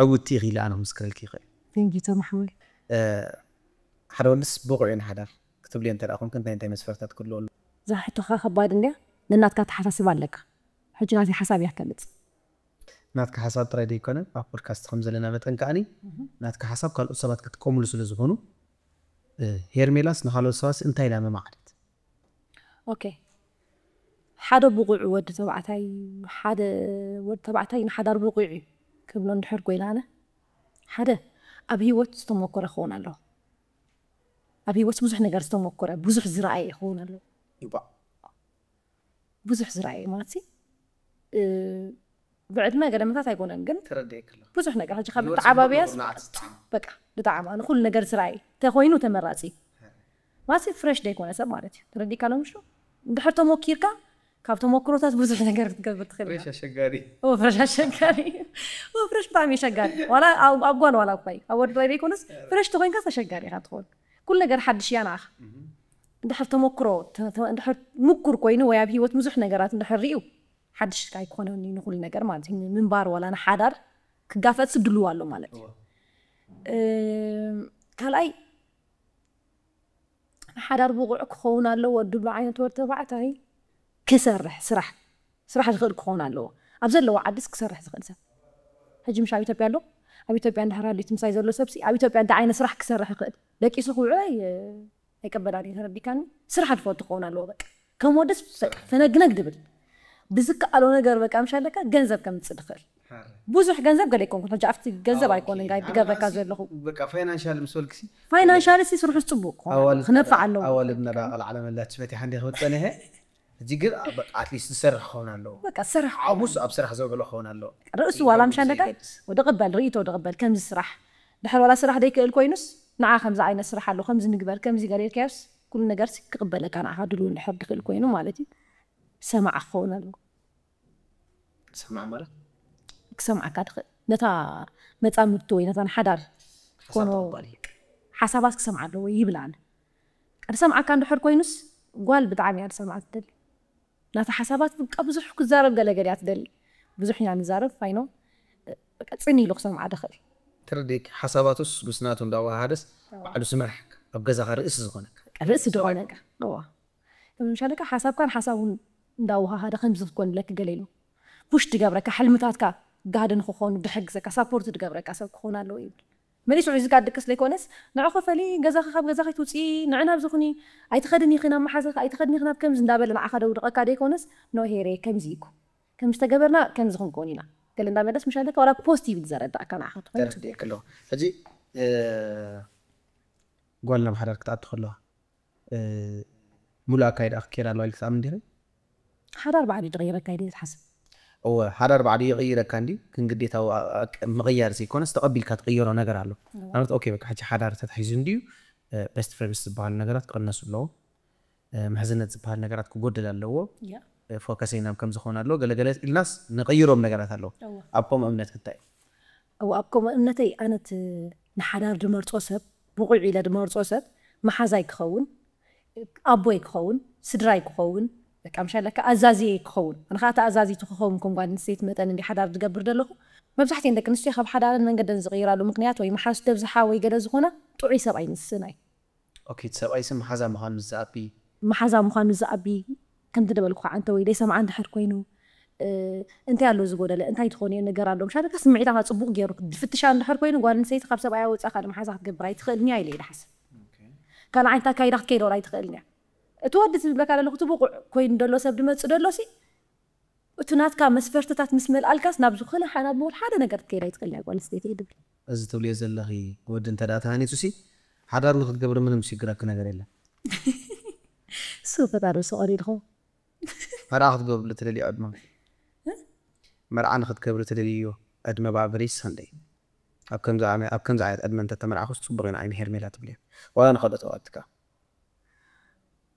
ዕውቲ ኢኺ ኢለ ኣነ ክምስክረልኪ ይኽእል ቴንኪዩ ተማሕወይ ሓደ ወድስ ብቑዕ እዩ ንሓዳር ክትብልዮ እንተ ደኣ ኮንክ እንታይ እንታይ መስፈርታት ክህልዎ ኣለዎ እዛ ሕቶኻ ከባድ እንድያ ነናትካ ኣተሓሳስባ ኣለካ ሕጂ ናተይ ሓሳብ እያ ከልፅ ናትካ ሓሳብ ጥራይ ዘይኮነ ኣብ ፖድካስት ከም ዘለና መጠን ከዓኒ ናትካ ሓሳብ ካልኦት ሰባት ክጥቀምሉ ስለ ዝኾኑ ሄርሜላስ ንካልኦት ሰባትስ እንታይ ኢላ መማዕደት ኦኬ ሓደ ብቑዕ ወዲ ተባዕታይ ሓደ ወዲ ተባዕታይ ንሓዳር ብቑዕ እዩ ክብሎ እንድሕር ኮይና ኣነ ሓደ ኣብ ህይወት ዝተሞከረ ክኸውን ኣለዎ ኣብ ህይወት ብዙሕ ነገር ዝተሞከረ ብዙሕ ዝረኣየ ክኸውን ኣለዎ ይባዕ ብዙሕ ዝረኣየ ማለት ሲ ብዕድመ ገደመታት ኣይኮነን ግን ተረድኤክላ ብዙሕ ነገር ሕጂ ካብ ተዓባብያስ በቃ ብጣዕሚ ኣነ ኩሉ ነገር ዝረኣየ ተኮይኑ ተመራፂ ማለት ፍረሽ ዘይኮነ ሰብ ማለት እዩ ተረዲካ ሎም ሹ እንድሕር ተሞኪርካ ካብ ተሞክሮታት ብዙሕ ነገር ክትገብር ትኽእል ፍሬሽ ኣሸጋሪ ፍረሽ ኣሸጋሪ ፍረሽ ብጣዕሚ ኣሸጋሪ ዋላ ኣብ ጓል ዋላ እኳ ኣብ ወዲ ጥራይ ዘይኮነስ ፍረሽ ተኮይንካ ተሸጋሪ ኢካ ትኸውን ኩሉ ነገር ሓድሽ እያ ንዓኻ እንድሕር ተሞክሮ እንድሕር ምኩር ኮይኑ ወይ ኣብ ህይወት ብዙሕ ነገራት እንድሕር ሪኡ ሓድሽ ኣይኮነን እዩ ንኩሉ ነገር ማለት እዩ ምንባር ዋላ ንሓዳር ክጋፈጥ ስድልዋ ኣሎ ማለት እዩ ካልኣይ ንሓዳር ብቑዕ ክኸውን ኣለዎ ድብሎ ዓይነት ወዲ ተባዕታይ ክሰርሕ ስራሕ ስራሕ ዝኽእል ክኸውን ኣለዎ ኣብ ዘለዎ ዓድስ ክሰርሕ ዝኽእል ሰብ ሕጂ ምሽ ኣብ ኢትዮጵያ ኣሎ ኣብ ኢትዮጵያ እንድሕር ኣሊት ምሳይ ዘሎ ሰብሲ ኣብ ኢትዮጵያ እንታይ ዓይነት ስራሕ ክሰርሕ ይኽእል ደቂሱ ክውዕሎ ኣይቀበላን እዩ ተረዲካኒ ስራሕ ዝፈቱ ክኸውን ኣለዎ በቃ ከም ወደስ በቃ ፈነግነግ ድብል ብዝከኣሎ ነገር በቃ ምሽ ኣለካ ገንዘብ ከምፅእ ድኽእል ብዙሕ ገንዘብ ገለ ይኮንኩን ሕጂ ኣብቲ ገንዘብ ኣይኮነ ጋይ ድገብረካ ዘለኹ በቃ ፋይናንሻል ምስ በልክሲ ፋይናንሻል ሲ ስርሑ ፅቡቅ ክነፍዕ ኣለዎ ኣዋልድና ዳ ቀልዓለ መላች ፈቲሓ እንዲ ክብል ፀኒሐ ሕጂ ግን ኣትሊስት ዝሰርሕ ክኸውን ኣለዎ በቃ ስራሕ ሓሙስ ኣብ ስራሕ ዘውዕሎ ክኸውን ኣለዎ ርእሱ ዋላ ምሽ ኣለካ ወደ ቅበል ርእቶ ወደ ቅበል ከምዚ ስራሕ ድሕር ዋላ ስራሕ ደይክእል ኮይኑስ ንዓ ከምዚ ዓይነት ስራሕ ኣሎ ከምዚ ንግበር ከምዚ ገለ ኢልካዮስ ኩሉ ነገር ክቅበለካ ንዓኻ ድልው እንድሕር ድኽእል ኮይኑ ማለት እዩ ሰማዕ ክኸውን ኣለዎ ሰማዕ ማለት ክሰምዓካ ትኽእል ነታ መፃምድቲ ወይ ነታ ንሓዳር ኮኖ ሓሳባት ክሰምዓ ኣለዎ ይብል ኣነ ድሰምዓካ እንድሕር ኮይኑስ ጓል ብጣዕሚ እያ ድሰምዓ ትደሊ ናታ ሓሳባት ብቃ ብዙሕ ክዛረብ ገለገል እያ ትደሊ ብዙሕ ኢና ንዛረብ ፋይኖ ፅን ኢሉ ክሰምዓ ድኽእል ትርዲክ ሓሳባቱስ ምስ ናቱ እንዳወሃሃደስ ባዕሉ ስመሕ ኣብ ገዛኻ ርእሲ ዝኾነካ ርእሲ ዝኾነካ እዋ ምሻለካ ሓሳብካን ሓሳቡን እንዳወሃሃደ ከምዚ ክኮንለክ ገለ ኢሉ ፑሽ ድገብረካ ሕልምታትካ ጋህዲ ንክኾኑ ድሕግዘካ ሳፖርት ድገብረካ ሰብ ክኾን ኣለዎ ይብል መሊሱ ሒዝካ ድቅስ ዘይኮነስ ንዕኹ ፈሊ ገዛኺ ካብ ገዛኺ ትውፅኢ ንዕና ኣብዚ ኩኒ ኣይትኸድን ኢኺ ናብ መሓዘኺ ኣይትኸድን ኢኺ ናብ ከምዚ እንዳበለ ንዓኻ ደውድቐካ ዘይኮነስ ኖ ሄሬ ከምዚ ኢኩ ከም ዝተገበርና ከምዚ ክንከውን ኢና ገለ እንዳመለስ ምሻለካ ዋላ ፖዚቲቭ ዝዘረዳእካ ንዓኻ ትኾን ተረድኤክ ኣለኹ ሕጂ ጓል ናብ ሓዳር ክትኣቱ ከለዋ ሙሉእ ኣካይዳ ክኬድ ኣለዋ ኢልክ ትኣምን ዲኺ? ሓዳር ባዕሉ ድቕይረካ ኢለ ዝሓስብ። እወ፣ ሓዳር ባዕሉ ይቕይረካ እንዲ፣ ግን ግዴታ ምቕያር ዘይኮነስ ተቐቢልካ ትቕይሮ ነገር ኣሎ። ንኣብነት ኦኬ፣ በቃ ሕጂ ሓዳር ተታሒዙ እንድዩ፣ ቤስት ፍሬንድስ ዝበሃሉ ነገራት ክቕነሱ ኣለዎ፣ ምሕዝነት ዝበሃል ነገራት ክጎድል ኣለዎ፣ ፎከሰይ ናብ ከም ዝኾን ኣለዎ፣ ገለገለ ኢልናስ ንቕይሮም ነገራት ኣለዎ። ኣብ ከምኡ እምነት ክታይ? እወ፣ ኣብ ከምኡ እምነተይ ኣነት ንሓዳር ድመርፆ ሰብ፣ ብቑዕ ኢለ ድመርፆ ሰብ መሓዛይ ክኸውን፣ ኣቦይ ክኸውን፣ ስድራይ ክኸውን፣ በቃ ምሻለካ ኣዛዝየ ክኸውን። ኣነ ከዓ ተኣዛዚቱ ክኸውን ከም ጓል ኣንስተይቲ መጠን እንዲ ሓዳር ዝገብር ዘለኹ። መብዛሕትኤን ደቂ ኣንስትዮ ካብ ሓዳረን መንገደን ዝቕይራሉ ምክንያት ወይ መሓዙ ደብዝሓ ወይ ገለ ዝኾና ጥዑይ ሰብኣይ ምስስናይ። ኦኬ፣ እቲ ሰብኣይ ስም መሓዛ ምዃኑ ምስ ዝኣቢ መሓዛ ምዃኑ ዝኣቢ ከምቲ ደበልኩ ከዓ እንተ ወይ ደይሰምዓ እንድሕር ኮይኑ፣ እንታይ ኣሎ ዝጎደለ፣ እንታይ ትኾንዮ ነገር ኣሎ፣ ምሻለካ ስምዒታካ ፅቡቅ ገይሩ ድፍትሻ እንድሕር ኮይኑ፣ ጓል ኣንስተይቲ ካብ ሰብኣያ ወፃ ካልእ መሓዛ ክትገብር ኣይትኽእልን እያ ኢለ እየ ዝሓስብ። ካልእ ዓይነት ኣካይዳ ክትከይድ ወላ ኣይትኽእልን እያ። እቲ ወዲ ዝብለካ ዘለኹ እቲ ብቑዕ ኮይኑ ደሎ ሰብ ድመፅእ ደሎ ሲ፣ እቲ ናትካ መስፈርትታት ምስ መልኣልካስ ናብ ዝኾነ ሓ- ናብ ምሁር ሓደ ነገር ክትከይድ ኣይትኽእልን እያ ጓል ኣንስተይቲ እየ ድብል። እዚ ትብልዮ ዘለኺ ወዲ እንተ ደኣ ተሃኒጹ ሲ ሓዳር ንክትገብሪ ምንም ዝሽግረኪ ነገር የለን። እሱ ፈጣሪ እሱ ቀሪልኹ። መርዓ ክትገብርሉ ትደልዮ ዕድመ መርዓ ንክትገብሪ ትደልዮ ዕድመ ብኣቨሬጅ ሰንደይ ኣብ ከምዚ ኣነ- ኣብ ከምዚ ዓይነት ዕድመ እንተተመርዓኹስ ጽቡቕ ኢና ዓይኒ ሄርሜላ ትብልዮ ዋላ ንኸልኦት ኣዋልድካ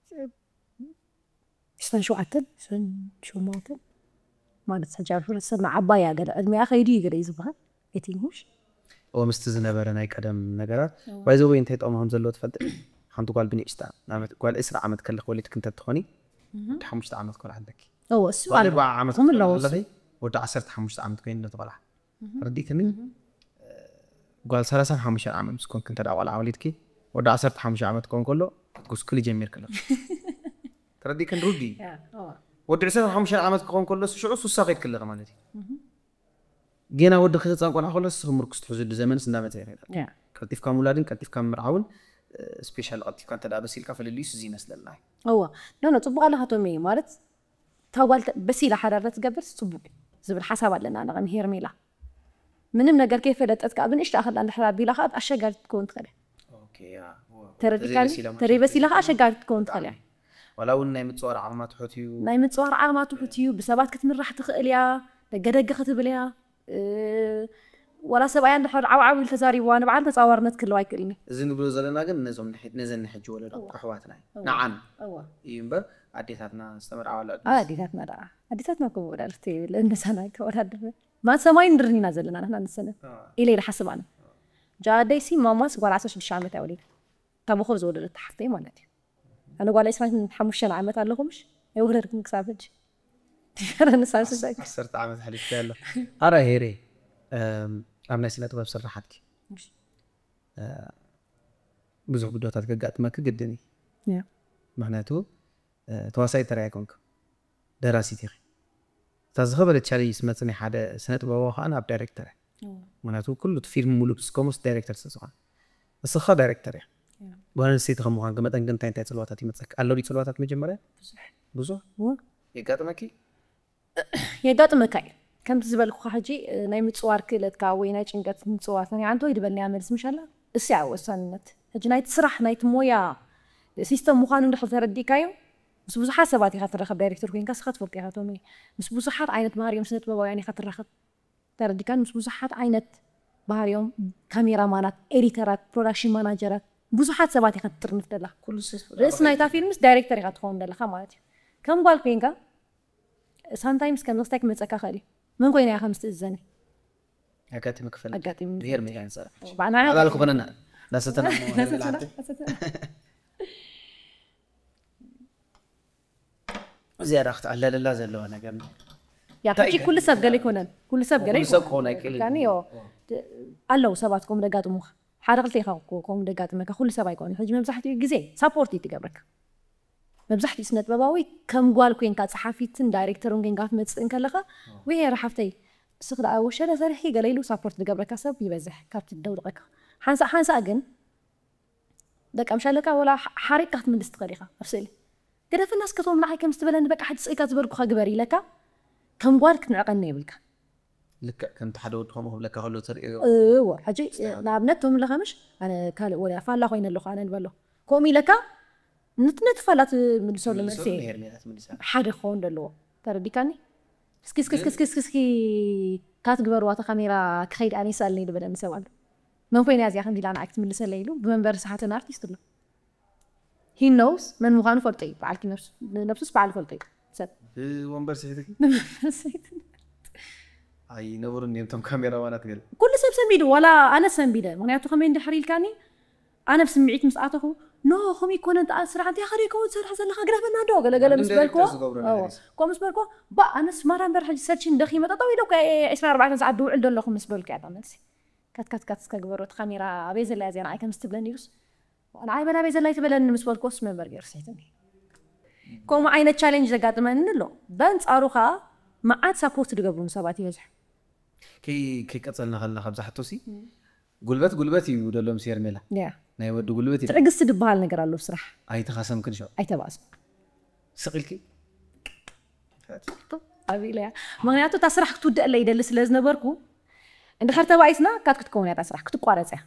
ዒስራን ሸውዓተን ዒስራን ሸሞንተን ማለት ሕጂ ኣብ ሕብረተሰብና ዓባይ እያ ገለ ዕድሚኣ ከይዱ እዩ ገለ እዩ ዝበሃል ኣይትይሙሽ ኦ ምስቲ ዝነበረ ናይ ቀደም ነገራት ባይዘወይ እንታይ ጥቕሚ ከም ዘለዎ ትፈልጥ ሓንቲ ጓል ብንእሽታ ንኣብነት ጓል ዕስራ ዓመት ከለክ ወሊድክ እንተትኾኒ ወዲ ሓሙሽተ ዓመት ኮልዓ ኣለኪ እዎ እሱ ጓል ኣሎ ኣርባዓ ዓመት ከምኡ ኣለዎ ኣለኺ ወዲ ዓሰርተ ሓሙሽተ ዓመት ኮይኑ እንተትቆልዓ ረዲክኒ ጓል ሰላሳን ሓሙሽተን ዓመት ምስ ኮንክ እንተ ደኣ ቆልዓ ወሊድኪ ወዲ ዓሰርተ ሓሙሽተ ዓመት ክኸውን ከሎ ክትጉስክሊ ጀሚርክ ኣለኺ ተረዲክን ሩዲ ወዲ ዕስራን ሓሙሽተን ዓመት ክኸውን ከሎ ሽዑ ሱሳ ከይድክ ኣለኺ ማለት እዩ ጌና ወዲ ክህፃን ቆልዓ ከሎ ስኺ ምርኩስ ትሕዝሉ ዘመንስ እንዳመፀ ይኸይድ ኣሎ ያ ቀልጢፍካ ምውላድን ቀልጢፍካ ምምርዓውን ስፔሻል ቀልጢፍካ እንተ ደኣ በሲልካ ፍልልዩስ እዚ ይመስለና እዩ እዋ ኖ ኖ ፅቡቅ ኣለካ ቶሚ ማለት እታ ጓል ተ- በሲላ ሓዳር ትገብር ፅቡቅ እዩ ዝብል ሓሳብ ኣለና ኣነ ከም ሄርሜላ ምንም ነገር ከይፈለጠት ከዓ ብንእሽቶ ኣኸላ እንድሕር ኣቢላ ከዓ ኣሸጋሪት ክትከውን ትኽእል እያ ተረዲካኒ ተደይ በሲላ ከዓ ኣሸጋሪት ክትከውን ትኽእል እያ ዋላ እውን ናይ ምፅዋር ዓቕማ ትሑት እዩ ናይ ምፅዋር ዓቕማ ትሑት እዩ ብሰባት ክትምራሕ ትኽእል እያ ደገደገ ክትብል እያ እ፣ ዋላ ሰብኣያ እንድሕር ዓብዓብ ኢሉ ተዛሪብዋ ንባዕል ተፃዋርነት ክህልዋ ኣይክእልን እዩ እዚ ንብሎ ዘለና ግን ነዞም ንሕ- ነዘን ንሕጂ ወለዶ ኣሕዋትና እዩ ንዓን እዋ እዩ እምበር ኣዴታትና ዝተመርዓዋሉ ዕድመ ኣብ ኣዴታትና ደኣ ኣዴታትና ከምኡ ወላልቲ ይብል እንሳና ኣይተወዳድር ማለት ሰማይ ንድርን ኢና ዘለና ንሕና ንሰነ ኢለ ኢለ ሓስብ ኣነ ጃ ኣደይሲ ማማስ ጓል ዓሰርተ ሽዱሽተ ዓመት እያ ወሊዳ ካብ ኮብ ዝወለደት ሓፍተይ ማለት እዩ ኣነ ጓል ዕስራን ሓሙሽተን ዓመት ኣለኹ ምሽ ኣይወለድክን ክሳብ ሕጂ ዲፈረንስ ኣብ ስደት ዓሰርተ ዓመት ሓሊፍኪ ኣሎ ኣረ ሄሬ እም፣ ኣብ ናይ ስነ ጥበብ ስራሓትኪ እ፣ ብዙሕ ጉዳታት ከጋጥመኪ ግድን እዩ ያ። ምክንያቱ እ፣ ተዋሳይ ተረያ ኣይኮንክ ደራሲት ኢኺ እታ ዝኸበደ ቻሌንጅ ዝመፅእ ናይ ሓደ ስነ ጥበባዊ ከዓ ናብ ዳይሬክተር እያ ምክንያቱ ኩሉ እቲ ፊልም ሙሉእ እስከሙስ ዳይሬክተር ስለ ዝኾነ እስኻ ዳይሬክተር እያ ጓል ኣንስተይቲ ከም ምዃንኪ መጠን ግን እንታይ እንታይ ፅልዋታት ይመፀኪ ኣሎ ድዩ ፅልዋታት መጀመርያ ብዙሕ የጋጥመኪ የጋጥመካ እዩ ከምቲ ዝበልኩካ ሕጂ እ፣ ናይ ምፅዋር ክእለትካ ወይ ናይ ጭንቀት ምፅዋር ሰኒዓ እንተ ወይ ድበልናያ መልስ ምሻላ እስ እያ ወሳንነት ሕጂ ናይቲ ስራሕ ናይቲ ሞያ ሲስተም ምዃኑ እንድሕር ተረዲእካዮ ምስ ብዙሓት ሰባት ኢኻ ትራኸብ ዳይሬክተር ኮይንካ ስኻ ትፈልጥ ኢኻ ቶሚ ምስ ብዙሓት ዓይነት ባህርዮም ስነ ጥበባውያን ኢኻ ትራኸብ ተረዲካን ምስ ብዙሓት ዓይነት ባህርዮም ካሜራማናት ኤዲተራት ፕሮዳክሽን ማናጀራት ብዙሓት ሰባት ኢኻ ትጥርንፍ ደላ ኩሉ ሰብ ርእሲ ናይታ ፊልምስ ዳይሬክተር ኢኻ ትኸውን ዘለኻ ማለት እዩ ከም ጓል ኮይንካ ሳምታይምስ ከም ዘስታይ ክመፀካ ክእል እዩ መን ኮይና እያ ከም ዝትእዘኒ ኣጋጢሚ ክፈል ኣጋጢሚ ብሄር ሜዳ ንፀረ ባዕና ኣላል ክኾነና እንዳሰተና ዝያዳ ክትኣለለላ ዘለዋ ነገር ያ ሕጂ ኩሉ ሰብ ገለ ይኮነን ኩሉ ሰብ ገለ ኩሉ ሰብ ክኾን ኣይክእልን ኣለዉ ሰባት ከም ደጋጥሙካ ሓደ ክልተ ኢኻ ከምኡ ደጋጥመካ ኩሉ ሰብ ኣይኮነ ሕጂ መብዛሕትኡ ግዜ ሳፖርት እዩ ትገብረካ መብዛሕትኡ ስነጥበባዊ ከም ጓል ኮንካ ፀሓፊትን ዳይሬክተርን ኮንካ ክትመፅእ እንከለካ ወይ ሄረ ሓፍተይ እስኺ ደኣ ወሸለ ሰርሒ ገለ ኢሉ ሳፖርት ዝገብረካ ሰብ ይበዝሕ ካብቲ ደውልቀካ ሓንሳእ ሓንሳእ ግን በቃ ምሻለካ ወላ ሓሪቅካ ክትምልስ ትኽእል ኢኻ ኣብ ስእሊ ገደፈና እስከቶም ንዓይ ከም ዝትበለኒ በቃ ሕጂ ስእልካ ዝበልኩኻ ግበር ኢለካ ከም ጓል ክትንዕቐኒ የብልካ ልክዕ ከምቲ ሓደ ወዲ ከምኡ ክብለካ ከሎ ተርእዮ እዎ ሕጂ ንኣብነት ቶም ለኸምሽ ኣነ ካልእ ወላ ፋላ ኮይነ ኣለኹ ኣነ ንበሎ ከምኡ ኢለካ ንትነትፋላ ትምልሰሉ መልሲ ንዞም ሄርሜላ ትምልሳ ሓደ ክኸውን ዘለዎ። ተረዲካኒ? እስኪ እስኪ እስኪ እስኪ እስኪ እስኪ ካትግበርዋ፣ እታ ካሜራ ክኸይድ ኣነ ይስኣልኒ ዝበለኒ ሰብ ኣሎ። መን ኮይና እዚኣ ከምዚ ኢላ ንዓይ ክትምልሰለይ ኢሉ ብመንበሪ ሰሓተን ኣርቲስት ኣሎ። He knows መን ምዃኑ ፈልጦ እዩ። በዓልኪ ነብሱ፣ ነብሱስ በዓል ፈልጦ እዩ። ሰብ ብወንበር ስሒትኪ ኣይነብሩን እዮም እቶም ካሜራማናት ገለ ኩሉ ሰብ ሰንቢዱ፣ ዋላ ኣነ ሰንቢደ። ምክንያቱ ከመይ እንድሕር ኢልካኒ፣ ኣነ ብስምዒት ምስ ኣተኹ፣ ኖ ከምኡ ይኮነን፣ ጣ ስራሕ እንታይ ከደ ይከውን ትሰርሕ ዘለካ፣ ግደፈና ዶ ገለገለ ምስ በልክዎ፣ ከምኡ ምስ በልክዎ፣ ባ ኣነስ ማራ እምበር ሕጂ ሰልችን ደኺመ ጠጠው ኢለ እኮ ዕስራን ኣርባዕተን ሰዓት ድውዕል ዘለኹ ምስ በልኩ እያ እታ መልሲ። ካት ካት ካት እስከ ግበሮ፣ እቲ ካሜራ ኣበይ ዘላ እያ እዚኣ ንዓይ ከምዚ ትብለኒ ኢሉስ፣ ንዓይ በላ ኣበይ ዘላ ይትበለኒ ምስ በልክዎስ መንበር ገይሩ ስሒትኒ። ከምኡ ዓይነት ቻሌንጅ ዘጋጥመኒ ኣሎ። በንጻሩ ኸኣ መዓት ሳፖርት ዝገብሩኒ ሰባት ይበዝሑ። ከይ ከይቀጸልና ከለና ካብዛ ሕቶሲ ጉልበት ጉልበት እዩ ደሎ ምስ ሄርሜላ ያ ናይ ወዲ ጉልበት እዩ ትዕግስቲ ዝበሃል ነገር ኣሎ ኣብ ስራሕ። ኣይተኻሰምክን ሸው ኣይተባእስኩ ስቕ ኢልኪ ኣብ ኢለ እያ። ምክንያቱ እታ ስራሕ ክትውደአለይ ይደሊ ስለ ዝነበርኩ፣ እንድሕር ተባኢስና ካት ክትከውን እያ እታ ስራሕ ክትቋረፅ እያ።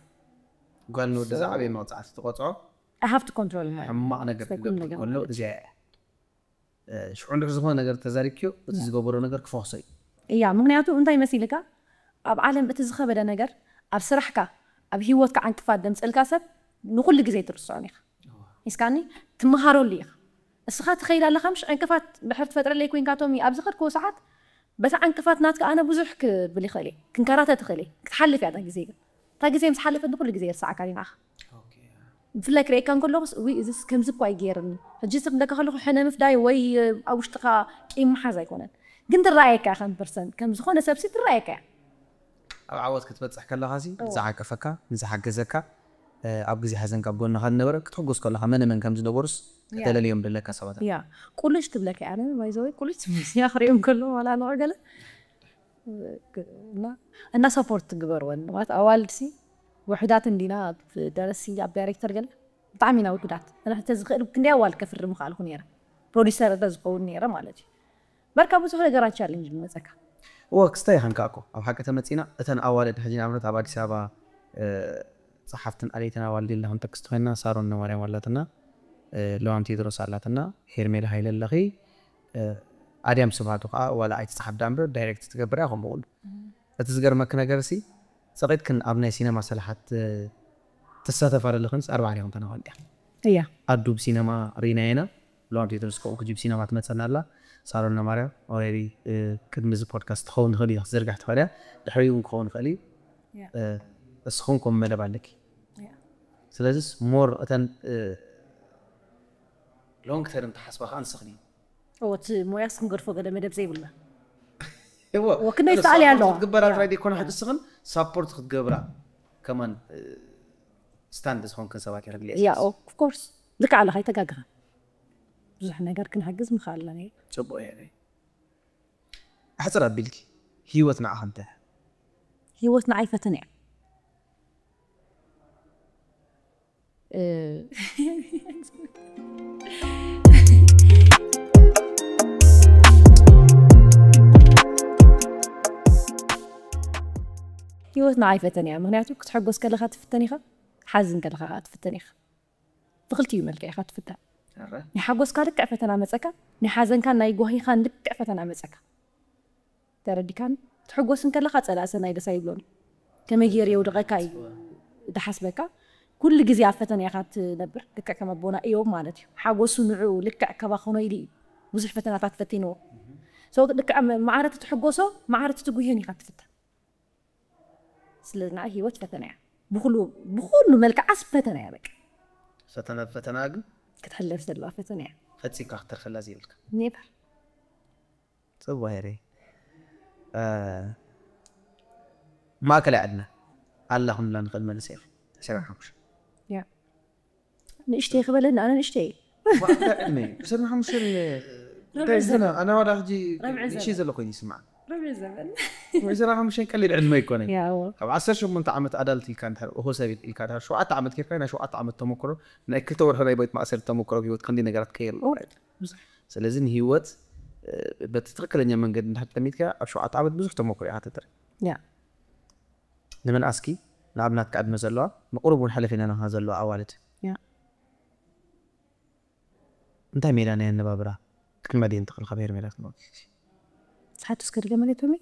ጓል ንወዲ ዝዓበየ መቕፃዕቲ ትቆፅዖ I have to control my ሕማቕ ነገር ስለ ኩሉ ክገብር ነገር ከሎ ማለት እዚኣ እያ ሽዑ እንድሕር ዝኾነ ነገር ተዛሪብክዮ እቲ ዝገበሮ ነገር ክፈኽሶ እዩ እያ። ምክንያቱ እንታይ መሲልካ፣ ኣብ ዓለም እቲ ዝኸበደ ነገር ኣብ ስራሕካ ኣብ ህይወትካ ዕንቅፋት ደምፅእልካ ሰብ ንኩሉ ግዜ ትርስዖን ኢኻ። ሒዝካኒ ትመሃረሉ ኢኻ። እስኻ ትኸይድ ኣለኻ ምሽ ዕንቅፋት ድሕር ትፈጥረለይ ኮይንካቶም ኣብዚ ከድክዎ ሰዓት በታ ዕንቅፋት ናትካ ኣነ ብዙሕ ክብል ይኽእል እየ፣ ክንከራተት ይኽእል እየ። ክትሓልፍ እያ እታ ግዜ ግን እታ ግዜ ምስ ሓለፈት ንኩሉ ግዜ ይርስዓካ እዩ ንዓኻ። ብፍላይ ክርእየካ እንከለኹስ ውይ እዚስ ከምዚ እኳ ይገይርኒ ሕጂ ስክ ደካ ከለኹ ሕነ ምፍዳይ ወይ ኣብ ውሽጥኻ ቂም ምሓዝ ኣይኮነን፣ ግን ትረኣየካ ከም ፐርሰንት ከም ዝኾነ ሰብሲ ትረኣየካ እያ። ኣብ ዓወት ክትበፅሕ ከለኻ ሲ ንዝዓቀፈካ ንዝሓገዘካ ኣብ ግዜ ሓዘንካ ኣብ ጎንኻ ዝነበረ ክትሕጎስ ከለኻ መነ መን ከም ዝነበሩስ ከተለልዮም ደለካ ሰባት ያ ቁልሽ ትብለካ እያ። ኣነ ባይዘወይ ቁልሽ ትብለያ ክሪኦም ከሎ ዋላ ንዑ ገለ እና እና ሰፖርት ትግበርወን ማለት ኣዋልድሲ ውሕዳት እንዲና ኣብ ደረሲ ኣብ ዳይሬክተር ገለ ብጣዕሚ ኢና ውሕዳት። ንሕተ ዝኽእል ክንደይ ኣዋልድ ከፍሪ ምኽኣልኩ ነይረ ፕሮዲሰር እንተ ዝኸውን ነይረ ማለት እዩ። በርካ ብዙሕ ነገራት ቻሌንጅ ዝመፀካ እወ ክስታይ ይኸንካ እኮ ኣብ ሓቂ ተመፂና እተን ኣዋልድ ሕጂ ንኣብነት ኣብ ኣዲስ ኣበባ እ፣ ፀሓፍትን ኣለይትን ኣዋልድ ኢልና ክንጠቅስ ተኮይና ሳሮን ነማርያም ኣላትና እ፣ ለዋም ቴድሮስ ኣላትና ሄርሜላ ሃይለ ኣለኺ እ፣ ኣድያም ስብሃቱ ከዓ ዋላ ኣይትፅሓፍ ዳኣ እምበር ዳይሬክት ትገብር እያ ከምኡ እውን እቲ ዝገርመኪ ነገር ሲ ፀቂጥክን ኣብ ናይ ሲነማ ሰላሓት እ፣ ትሳተፋ ዘለኽንስ ኣርባዕተ ኢኹም ተናኾን እያ እያ ኣዱ ብሲነማ ሪና ኢና ለዋም ቴድሮስ ከምኡ ክጅብ ሲነማ ትመፀና ኣላ ሳሮን ነማርያም ኦሬዲ ቅድሚ እዚ ፖድካስት ትኸውን ትኽእል እዩ ክትዝርጋሕ ትኽእል እያ ድሕሪኡ እውን ክኸውን ይኽእል እዩ ያ እ፣ እስኹም ከም መደብ ኣለኪ ያ ስለዚስ ሞር እተን ሎንግ ተርም ትሓስባ ከዓ ንስኽን እዩ እዎ እቲ ሞያስ ክንገድፎ ገለ መደብ ዘይብልና እዎ እዎ፣ ክንደይ ይሰኣል እያ ኣለዋ። ክትግበራ ጥራይ ዘይኮነ ሕጂ እስኽን ሳፖርት ክትገብራ ከማን ስታንድ ዝኾንክን ሰባት ይረግልያ ያ ኦፍኮርስ ልክዕ ኣለኻ ኣይተጋግኻ ብዙሕ ነገር ክንሕግዝ ምኽኣልና ነይሩ ፅቡቅ እየ ኣሕፅር ኣቢልኪ ህይወት ንዓኻ እንታይ ህይወት ንዓይ ፈተነ እያ እ፣ ህይወት ንዓይ ፈተነ እያ ምክንያቱ ክትሐጎስ ከለኻ ትፍተን ኢኻ ሓዝን ከለኻ ከዓ ትፍተን ኢኻ ብክልቲኡ መልክዕ ኢኻ ትፍተን ናይ ሓጎስካ ልክዕ ፈተና መፀካ ናይ ሓዘንካ ናይ ጓሂኻን ልክዕ ፈተና መፀካ ተረዲካን ትሕጎስ እንከለካ ፀላእ ሰናይ ደስ ኣይብሎን ከመይ ገይሩ የውድቐካ እዩ ዝሓስበካ ኩሉ ግዜ ኣብ ፈተና ኢኻ ትነብር ልክዕ ከም ኣቦና እዮም ማለት እዩ ሓጎሱ ንዕኡ ልክዕ ከባ ክኾኖ ኢሉ እዩ ብዙሕ ፈተናታት ፈቲንዎ ሰው ልክዕ ማዕረ ትትሕጎሶ ማዕረ ትትጉህዮን ኢኻ ትፍተን ስለዚ ንዓ ህይወት ፈተና እያ ብኩሉ ብኩሉ መልክዓስ ፈተና እያ በቃ ፈተና ፈተና ግን ክትሕለፍ ዘለዋ ፈተና እያ ፈፂምካ ክትተርፈላ ዘይብልካ ኔቨር ፅቡቅ ሄሪ ማእከላይ ዕድመ ኣላ ክንብላ ንኽእል መልስ እያ ዕስራን ሓሙሽተን ንእሽተይ ክበለኒ ኣነ ንእሽተይ ዕስራን ሓሙሽተን እንታይ ዝና ኣነ ዋላ ሕጂ ንእሽተይ ዘሎ ኮይኑ ይስማዕ ርብዒ ዘመን ዕስራን ሓሙሽተን ቀሊል ዕድመ ኣይኮነን ያው ካብ ዓሰርተ ሸሞንተ ዓመት ኣዳልት ኢልካ እንድሕር እሆ ሰብ ኢልካ ድሕር ሸውዓተ ዓመት ኬርካ ናይ ሸውዓተ ዓመት ተመክሮ ናይ ክልተ ወርሒ ናይ ቤት ማእሰርቲ ተመክሮ ኣብ ህይወት ክንዲ ነገራት ከየሉ ስለዚ ንህይወት በቲ ትክክለኛ መንገዲ እንድሕር ጠሚትካ ኣብ ሸውዓተ ዓመት ብዙሕ ተመክሮ ኢካ ተትርኢ ያ ንመንኣስኪ ንኣብናትካ ዕድመ ዘለዋ ንቁሩብ እውን ሕልፍ ኢለናኻ ዘለዋ ኣዋልድ ያ እንታይ ሜላ ናይ ኣነባብራ ቅድመ ድየ እንተኽእል ካብ ሄርሜላ ትመ ዝሓትስ ከድገመለቶሚ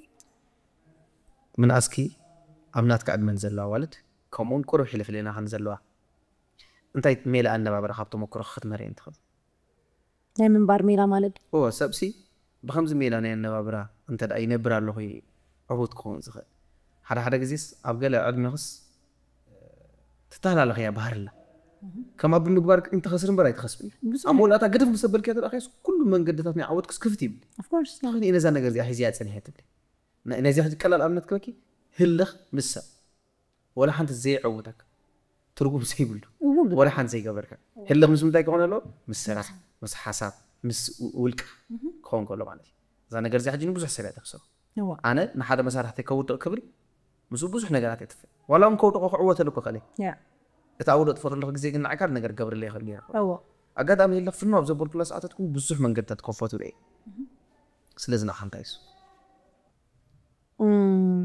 ምንኣስኪ ኣብ ናትካ ዕድመን ዘለዋ ኣዋልድ ከምኡውን ቁሩብ ሕልፍሌና ከን ዘለዋ እንታይ ሜላ ኣነባብራ ካብ ተመክሮ ክትመርየን ትኽእል? ናይ ምንባር ሜላ ማለት እዎ ሰብሲ ብከምዚ ሜላ ናይ ኣነባብራ እንተ ደኣ ይነብር ኣለኹ እዩ ዕቡት ክኸውን ዝኽእል። ሓደ ሓደ ግዜስ ኣብ ገለ ዕድሜኽስ ትተሃላለኸያ ባህርላ ከማ ብምግባር እንተኸስር እምበር ኣይትኸስብን እዩ። ኣብ መወዳእታ ግድፍ ምስ ኣበልክያ ተደኣኸስ ኩሉ መንገድታት ናይ ዓወትክስ ክፍት ይብል። of course ተኽኒ ነዛ ነገር እዚኣ ሒዝያ ጸኒሐ ትብሊ። ነዚኣ ሕጂ ቀላል ኣብነት ክበኪ ህልኽ ምስ ሰብ ወላ ሓንቲ ዘይዕውተካ ትርጉም ዘይብሉ እውል ወላ ሓንቲ ዘይገበርካ ህልኽ ምስ ምንታይ ክኾን ኣለዎ? ምስ ስራሕ ምስ ሓሳብ ምስ ውልቂ ክኾን ከሎ ማለት እዩ። እዛ ነገር እዚኣ ሕጂ ንብዙሕ ሰብ እያ ተክሰቡ። እዋ ኣነ ንሓደ መሳርሕተይ ከውድቕ ክብል ምስኡ ብዙሕ ነገራት የጥፍእ። ዋላ እውን ከውድቖ ክዕወተሉ ክኽእል እየ። ያ እቲ ኣውደጥ ፈትለኹ ግዜ ግን ንዓይ ካልእ ነገር ክገብርለይ ይኽእል ገይረ እዎ ኣጋጣሚ ህልኽ ፍኖ ኣብ ዘበልኩላ ሰዓታት እውን ብዙሕ መንገድታት ከፈቱ እየ። ስለዚ ንዓኻ እንታይ እሱ እም፣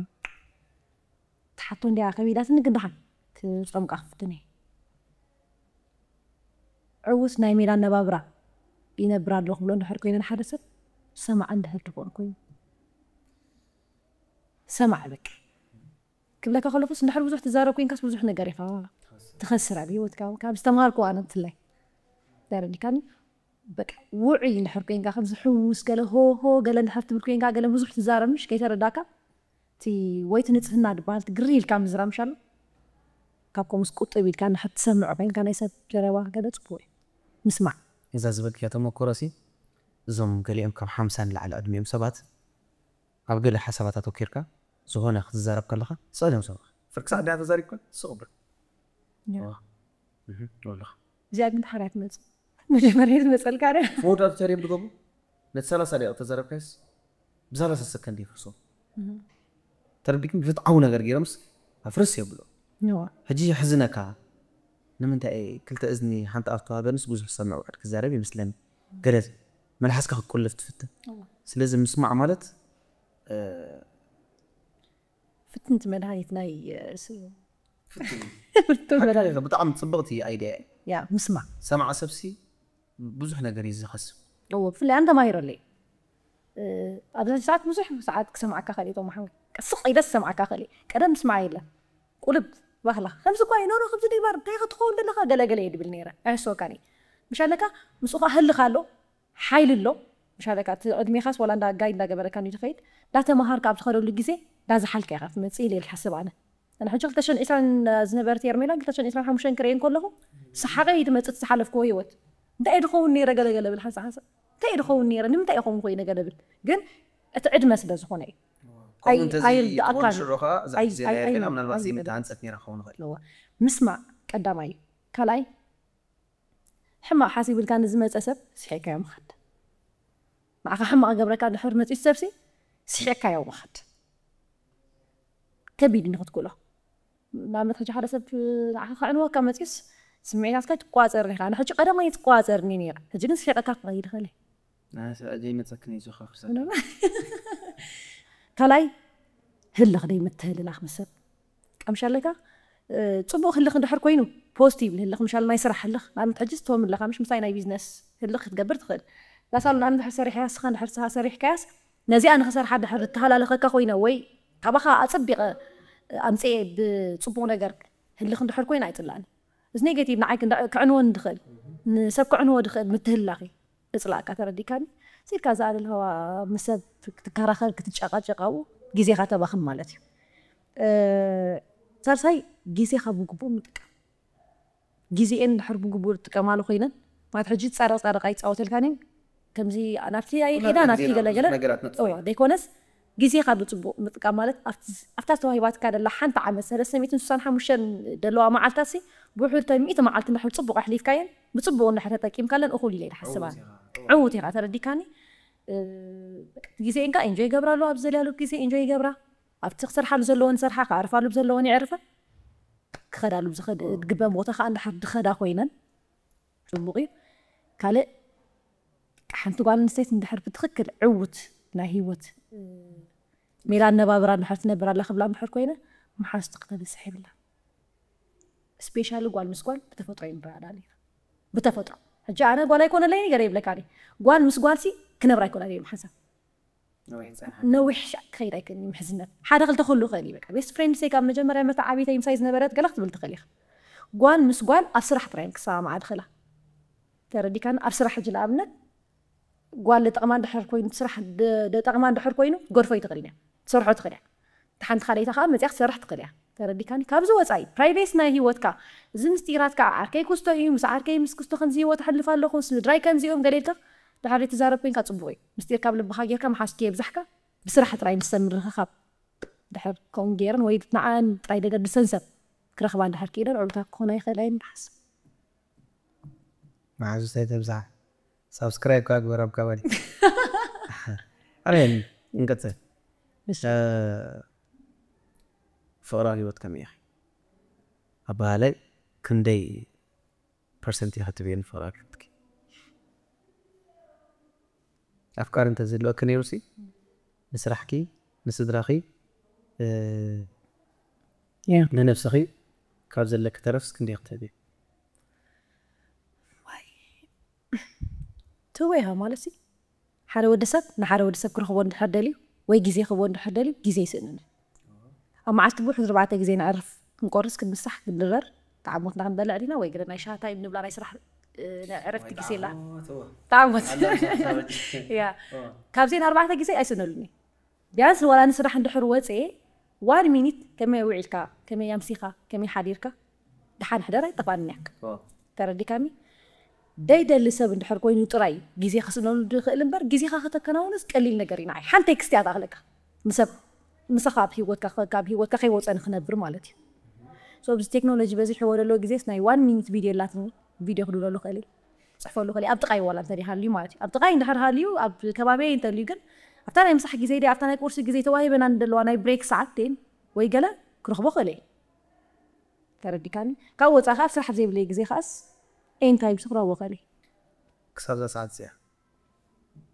ትሓቶ እንዲያ ከቢዳትኒ ግን ደሓን ትፀምቃ ክፍትን እየ። ዕውት ናይ ሜዳ ኣነባብራ ይነብር ኣለኹ ብሎ እንድሕር ኮይነ ንሓደ ሰብ ሰማዕ እንድሕር ድኾን ኮይኑ ሰማዕ በቃ ክብለካ ከለኹስ እንድሕር ብዙሕ ትዛረብ ኮይንካስ ብዙሕ ነገር ኢኻ ትኸስር ኣብ ህይወትካ ካብ ዝተምሃርኩ ኣነ ብፍላይ ተረዲካኒ። በቃ ውዑይ እንድሕር ኮይንካ ከምዚ ሕውስ ገለ ሆሆ ገለ እንድሕር ትብል ኮይንካ ገለ ብዙሕ ትዛረብ ምሽ ከይተረዳካ እቲ ወይ እቲ ንጽህና ዝበሃል እቲ ግሪ ኢልካ ምዝራብ ምሽ ኣሎ ካብ ከምኡስ ቁጥብ ኢልካ እንድሕር ትሰምዕ ኮይንካ ናይ ሰብ ዘረባ ገለ ጽቡቕ እዩ ምስማዕ። እዛ ዝበልክያ ተመክሮ ሲ እዞም ገሊኦም ካብ ሓምሳ ንላዕሊ ዕድሚኦም ሰባት ኣብ ገለ ሓሳባት ኣተኪርካ ዝኾነ ክትዛረብ ከለኻ ስቕ ኢሎም ሰምዑኻ። ፍርቂ ሰዓት ድኣ ተዛሪብካ ስቕ ብሎ ያ። እህ፣ ኣለኻ። እዚኣ ግን ሓርያ ትመጽእ መጀመርያ ትመጸልካ ደ ፎርድ ኣብ ተሪም ድገቡ ነቲ ሰላሳ ደቂቕ ተዛረብካስ ብ ሰላሳ ሰከንድ ይፍርሶ። ተረዲክም ብፍትዓዊ ነገር ገይሮምስ ኣፍርስ የብሎ። ዋ ሕጂ የሕዝነካ። ንምንታይ ክልተ እዝኒ ሓንቲ ኣፍ ተዋህበንስ ብዙሕ ሰምዕ ውዕድ ክዛረብ ይመስለኒ። ገለ መልሓስካ ክትቁልፍ ትፍትን። ስለዚ ምስማዕ ማለት እ፣ ፍትንቲ መድሃኒት ናይ እ፣ ስ- ፍትን ፍቱን መድሃኒት ብጣዕሚ ጽብቕቲ ኣይድያ እያ። ያ ምስማዕ ሰማዕ ሰብሲ ብዙሕ ነገር እዩ ዝኸስብ። እዎ ብፍላይ ኣነ ተማሂረለይ ኣብዚ ሰዓት ብዙሕ ሰዓት ክሰምዓካ ኸእል እየ ቶም ሓወይ ቀስቕ ኢለ ዝሰምዓካ ኸእል እየ ቀደም ምስማዕ የለን ቁልብ ባህላ ከምዚ እኳ ይኖሮ ከምዚ ድግባር እንታይ ክትኸውን ዘለካ ገለገለ እየ ድብል ነይረ ኣይሕስወካን እየ ምሻለካ ምስኡ ከዓ ህልኽ ኣሎ ሓይሊ ኣሎ ምሻለካ እቲ ዕድሜኻስ ዋላ እንዳ ጋይ እንዳገበረካ እዩ ዝኸይድ እንዳተምሃርካ ኣብ ዝኸደሉ ግዜ እንዳዝሓልካ ኢኻ ትመፅእ ኢለ እየ ዝሓስብ ኣነ ኣነ ሕጂ ክልተ ሽሕን ዕስራን ዝነበረት ሄርሜላ ክልተ ሽሕን ዕስራን ሓሙሽተን ክርእየን ከለኹ ሰሓቐ እዩ ትመፅእ እቲ ዝሓለፍክዎ ህይወት እንታይ እየ ድኸውን ነይረ ገለገለ ብል ሓንሳ ሓንሳ እንታይ እየ ድኸውን ነይረ ንምንታይ እየ ኸውን ኮይነ ገለ ብል ግን እቲ ዕድመ ስለ ዝኾነ እዩ ከምኡ እንተዚ ኣይርድኣካን ትኾን ሽዑ ከዓ እዛ ኣይ- ግዜ ኣይ- ናይ ኣይ- ርጌና ምናልባት ኣይ- ዘይምተሃንፀት ነይራ ክኸውን ይኽእል። ኣለዋ ምስማዕ ቀዳማይ እዩ ካልኣይ ሕማቕ ሓሲብልካ ንዝመፀ ሰብ ስሒቅካዮ ምኻድ ንዓኻ ሕማቕ ገብረካ ድሕር መፂኡ ሰብሲ ስሒቅካዮ ምኻድ ከቢድ እዩ ንክትክእሎ ንኣብነት ሕጂ ሓደ ሰብ ንዓኻ ከዕንወካ መፂኡስ ስምዒታትካ ትቋፀር ኢኻ ንሕጂ ቀደማ ይትቋፀርኒ ነይራ ሕጂ ግን ስሒቀካ ክኸይድ ይኽእል እዩ ዘይመፀክን ይዞኻ ክሳ ካልኣይ ህልኽ ደይ ምትህልላኽ ምስ ሰብ ቀምሻለካ ፅቡቅ ህልኽ እንድሕር ኮይኑ ፖዚቲቭ ህልኽ ምሻል ናይ ስራሕ ህልኽ ንኣብነት ሕጂ ስትወም ኣለካ ምሽ ምሳይ ናይ ቢዝነስ ህልኽ ክትገብር ትኽእል ላሳሉ ንኣብነት ድሕር ሰሪሕያ ስኻ እንድሕር ስኻ ሰሪሕካያስ ነዚኣ ንክሰርሓ ድሕር እተሃላለኸካ ኮይነ ወይ ካባኻ ኣፀቢቐ ኣምፅኤ ብፅቡቅ ነገር ህልኽ እንድሕር ኮይነ ኣይፅላእን እዚ ኔጌቲቭ ንዓይ ክዕንወን ድኽእል ንሰብ ክዕንዎ ድኽእል ምትህላኺ እፅላእካ ተረዲካኒ ሲልካ ዝኣለልኸዋ ምስ ሰብ ክትከራኸር ክትጨቃጨቃኡ ግዜኻ ተባኽን ማለት እዩ ሳልሳይ ግዜኻ ብግቡእ ምጥቃም ግዜኤን ድሕር ብግቡእ ዝጥቀማሉ ኮይነን ማለት ሕጂ ፃረቅ ፃረቅ ኣይፃወተልካን ከምዚ ናብቲ ኣይዳ ናብቲ ገለገለ ዘይኮነስ ግዜኻ ብፅቡቅ ምጥቃም ማለት ኣብታ ዝተዋሂባትካ ደላ ሓንቲ ዓመት ሰለስተ ሚእትን ስሳን ሓሙሽተን ደለዋ መዓልታት ሲ ብውሕድ ሚእቲ መዓልቲ እንድሕር ፅቡቅ ኣሕሊፍካየን ብፅቡቅ እንድሕር ተጠቂምካለን እኹል ኢለ ይሓስባ ዕውት ኢኻ ተረዲካኒ ግዜኤንካ ኢንጆይ ይገብራሉ ኣብ ዘልያሉ ግዜ ኢንጆይ ይገብራ ኣብቲ ክሰርሓሉ ዘለወን ሰርሓ ክኣርፋሉ ብዘለወን ይዕርፈ ክኸዳሉ ዝግበን ቦታ ከዓ እንድሕር ድኸዳ ኮይነን ፅቡቅ እዩ ካልእ ሓንቲ ጓል ኣንስተይቲ እንድሕር ብትኽክል ዕውት ናይ ህይወት ሜላ ኣነባብራ እንድሕር ትነብር ኣላ ክብላ እንድሕር ኮይነ መሓዝቲ ክተበፅሕ የብላ ስፔሻሊ ጓል ምስ ጓል ብተፈጥሮ ይንረኣዳል ኢና ብተፈጥሮ ሕጂ ኣነ ጓል ኣይኮነለይ ገለ ይብለካ ዲ ጓል ምስ ጓል ሲ ክነብር ኣይኮነለይ ሓንሳብ ነዊሕ ፀንሓ ነዊሕ ሻዕ ክኸይድ ኣይክእልኒ ምሕዝነት ሓደ ክልተ ክህሉ ይኽእል እዩ በቃ ቤስት ፍሬንድሰይ ካብ መጀመርያ መተዓብይተይ ምሳይ ዝነበረት ገለ ክትብል ትኽእል ኢኻ ጓል ምስ ጓል ኣብ ስራሕ ጥራይ እዮም ክሰማማዓ ዝኽእላ ተረዲካኒ ኣብ ስራሕ ሕጂ ንኣብነት ጓል ደጠቕማ እንድሕር ኮይኑ ስራሕ ደጠቕማ እንድሕር ኮይኑ ገድፎ ይትኽእል እያ ትሰርሖ ትኽእል እያ ሓንቲ ካልኣይታ ከዓ መፅያ ክትሰርሕ ትኽእል እያ ተረዲካኒ ካብዚ ወፃኢ ፕራይቬሲ ናይ ህይወትካ እዚ ምስጢራትካ ዓርከይ ክስቶ እዩ ምስ ዓርከይ ምስ ክስቶ ከምዚ ህይወት ኣሕልፍ ኣለኹ ስድራይ ከምዚኦም ገለ ኢልካ ድሓር ትዛረብ ኮይንካ ፅቡቅ እዩ ምስጢር ካብ ልብካ ጌርካ መሓዝኪ የብዛሕካ ብስራሕ ጥራይ ንሰብ ምርኽኻብ ድሕር ከምኡ ገይረን ወይ ንዓን ጥራይ ደገድሰን ሰብ ክረኽባ እንድሕር ክኢለን ዕሉታት ክኾና ይኽእላ እየን ንሓስብ መሓዙተይ ተብዛሕ ሳብስክራይብ ከዓ ግበር ኣብ ከባቢ ኣሜን እንቀፅል ፍቕራዊ ህይወት ከመይ ኢኺ ኣባሃላይ ክንደይ ፐርሰንት ኢኺ ትብየን ፍቕራዊ ህይወትኪ ኣፍቃሪ እንተዝህልወኪ ነይሩሲ ንስራሕኪ ንስድራኺ ንነብስኺ ካብ ዘለኪ ተረፍስ ክንደይ ክትህቢ ትወይሃ ማለት ሲ ሓደ ወዲ ሰብ ንሓደ ወዲ ሰብ ክረኽቦ እንድሕር ደልዩ ወይ ግዜ ክህቦ እንድሕር ደልዩ ግዜ ይስእንኒ ኣብ መዓልቲ ብውሕድ ኣርባዕተ ግዜ ንዕርፍ ክንቆርስ ክንምሳሕ ክንድረር ተዓሞትና ክንበልዕ ዲና ወይ ገለ ናይ ሻሃ ታይም ንብላ ናይ ስራሕ ናይ ዕረፍቲ ግዜ ላ ተዓሞት ያ ካብዜን ኣርባዕተ ግዜ ኣይስእነሉኒ ቢያንስ ዋላ ንስራሕ እንድሕር ወፅየ ዋን ሚኒት ከመይ ውዒልካ ከመይ ኣምሲኻ ከመይ ሓዲርካ ድሓን ሕደር ኣይጠፋንያ ተረዲካኒ ደይደሊ ሰብ እንድሕር ኮይኑ ጥራይ ግዜ ክስነሉ ዝኽእል እምበር ግዜኻ ከተከናውንስ ቀሊል ነገር እዩ ንዓይ ሓንቲ ቴክስት እያ ትኣኽለካ ንሰብ ምሳኻ ኣብ ህይወትካ ካብ ህይወትካ ከይወፀ ንክነብር ማለት እዩ so ብዚ ቴክኖሎጂ በዚሕዎ ዘሎ ግዜስ ናይ ዋን ሚኒት ቪድዮ ላትኒ ቪድዮ ክድብለሉ ክእል ፅሕፈሉ ክእል ኣብ ጥቃይ ዋላ እንተ ሃልዩ ማለት እዩ ኣብ ጥቃይ እንድሕር ሃልዩ ኣብ ከባቢይ እንተልዩ ግን ኣብታ ናይ ምሳሕ ግዜ ዲ ኣብታ ናይ ቁርሲ ግዜ ተዋሂበና ንደለዋ ናይ ብሬክ ሰዓት ን ወይ ገለ ክረኽቦ ክእል ተረዲካኒ ካብ ወፃ ከዓ ኣብ ስራሕ ዘይብለይ ግዜ ከዓስ ኤንታይ ምስ ክረኽቦ ክእል ክሳብ እዛ ሰዓት እዚኣ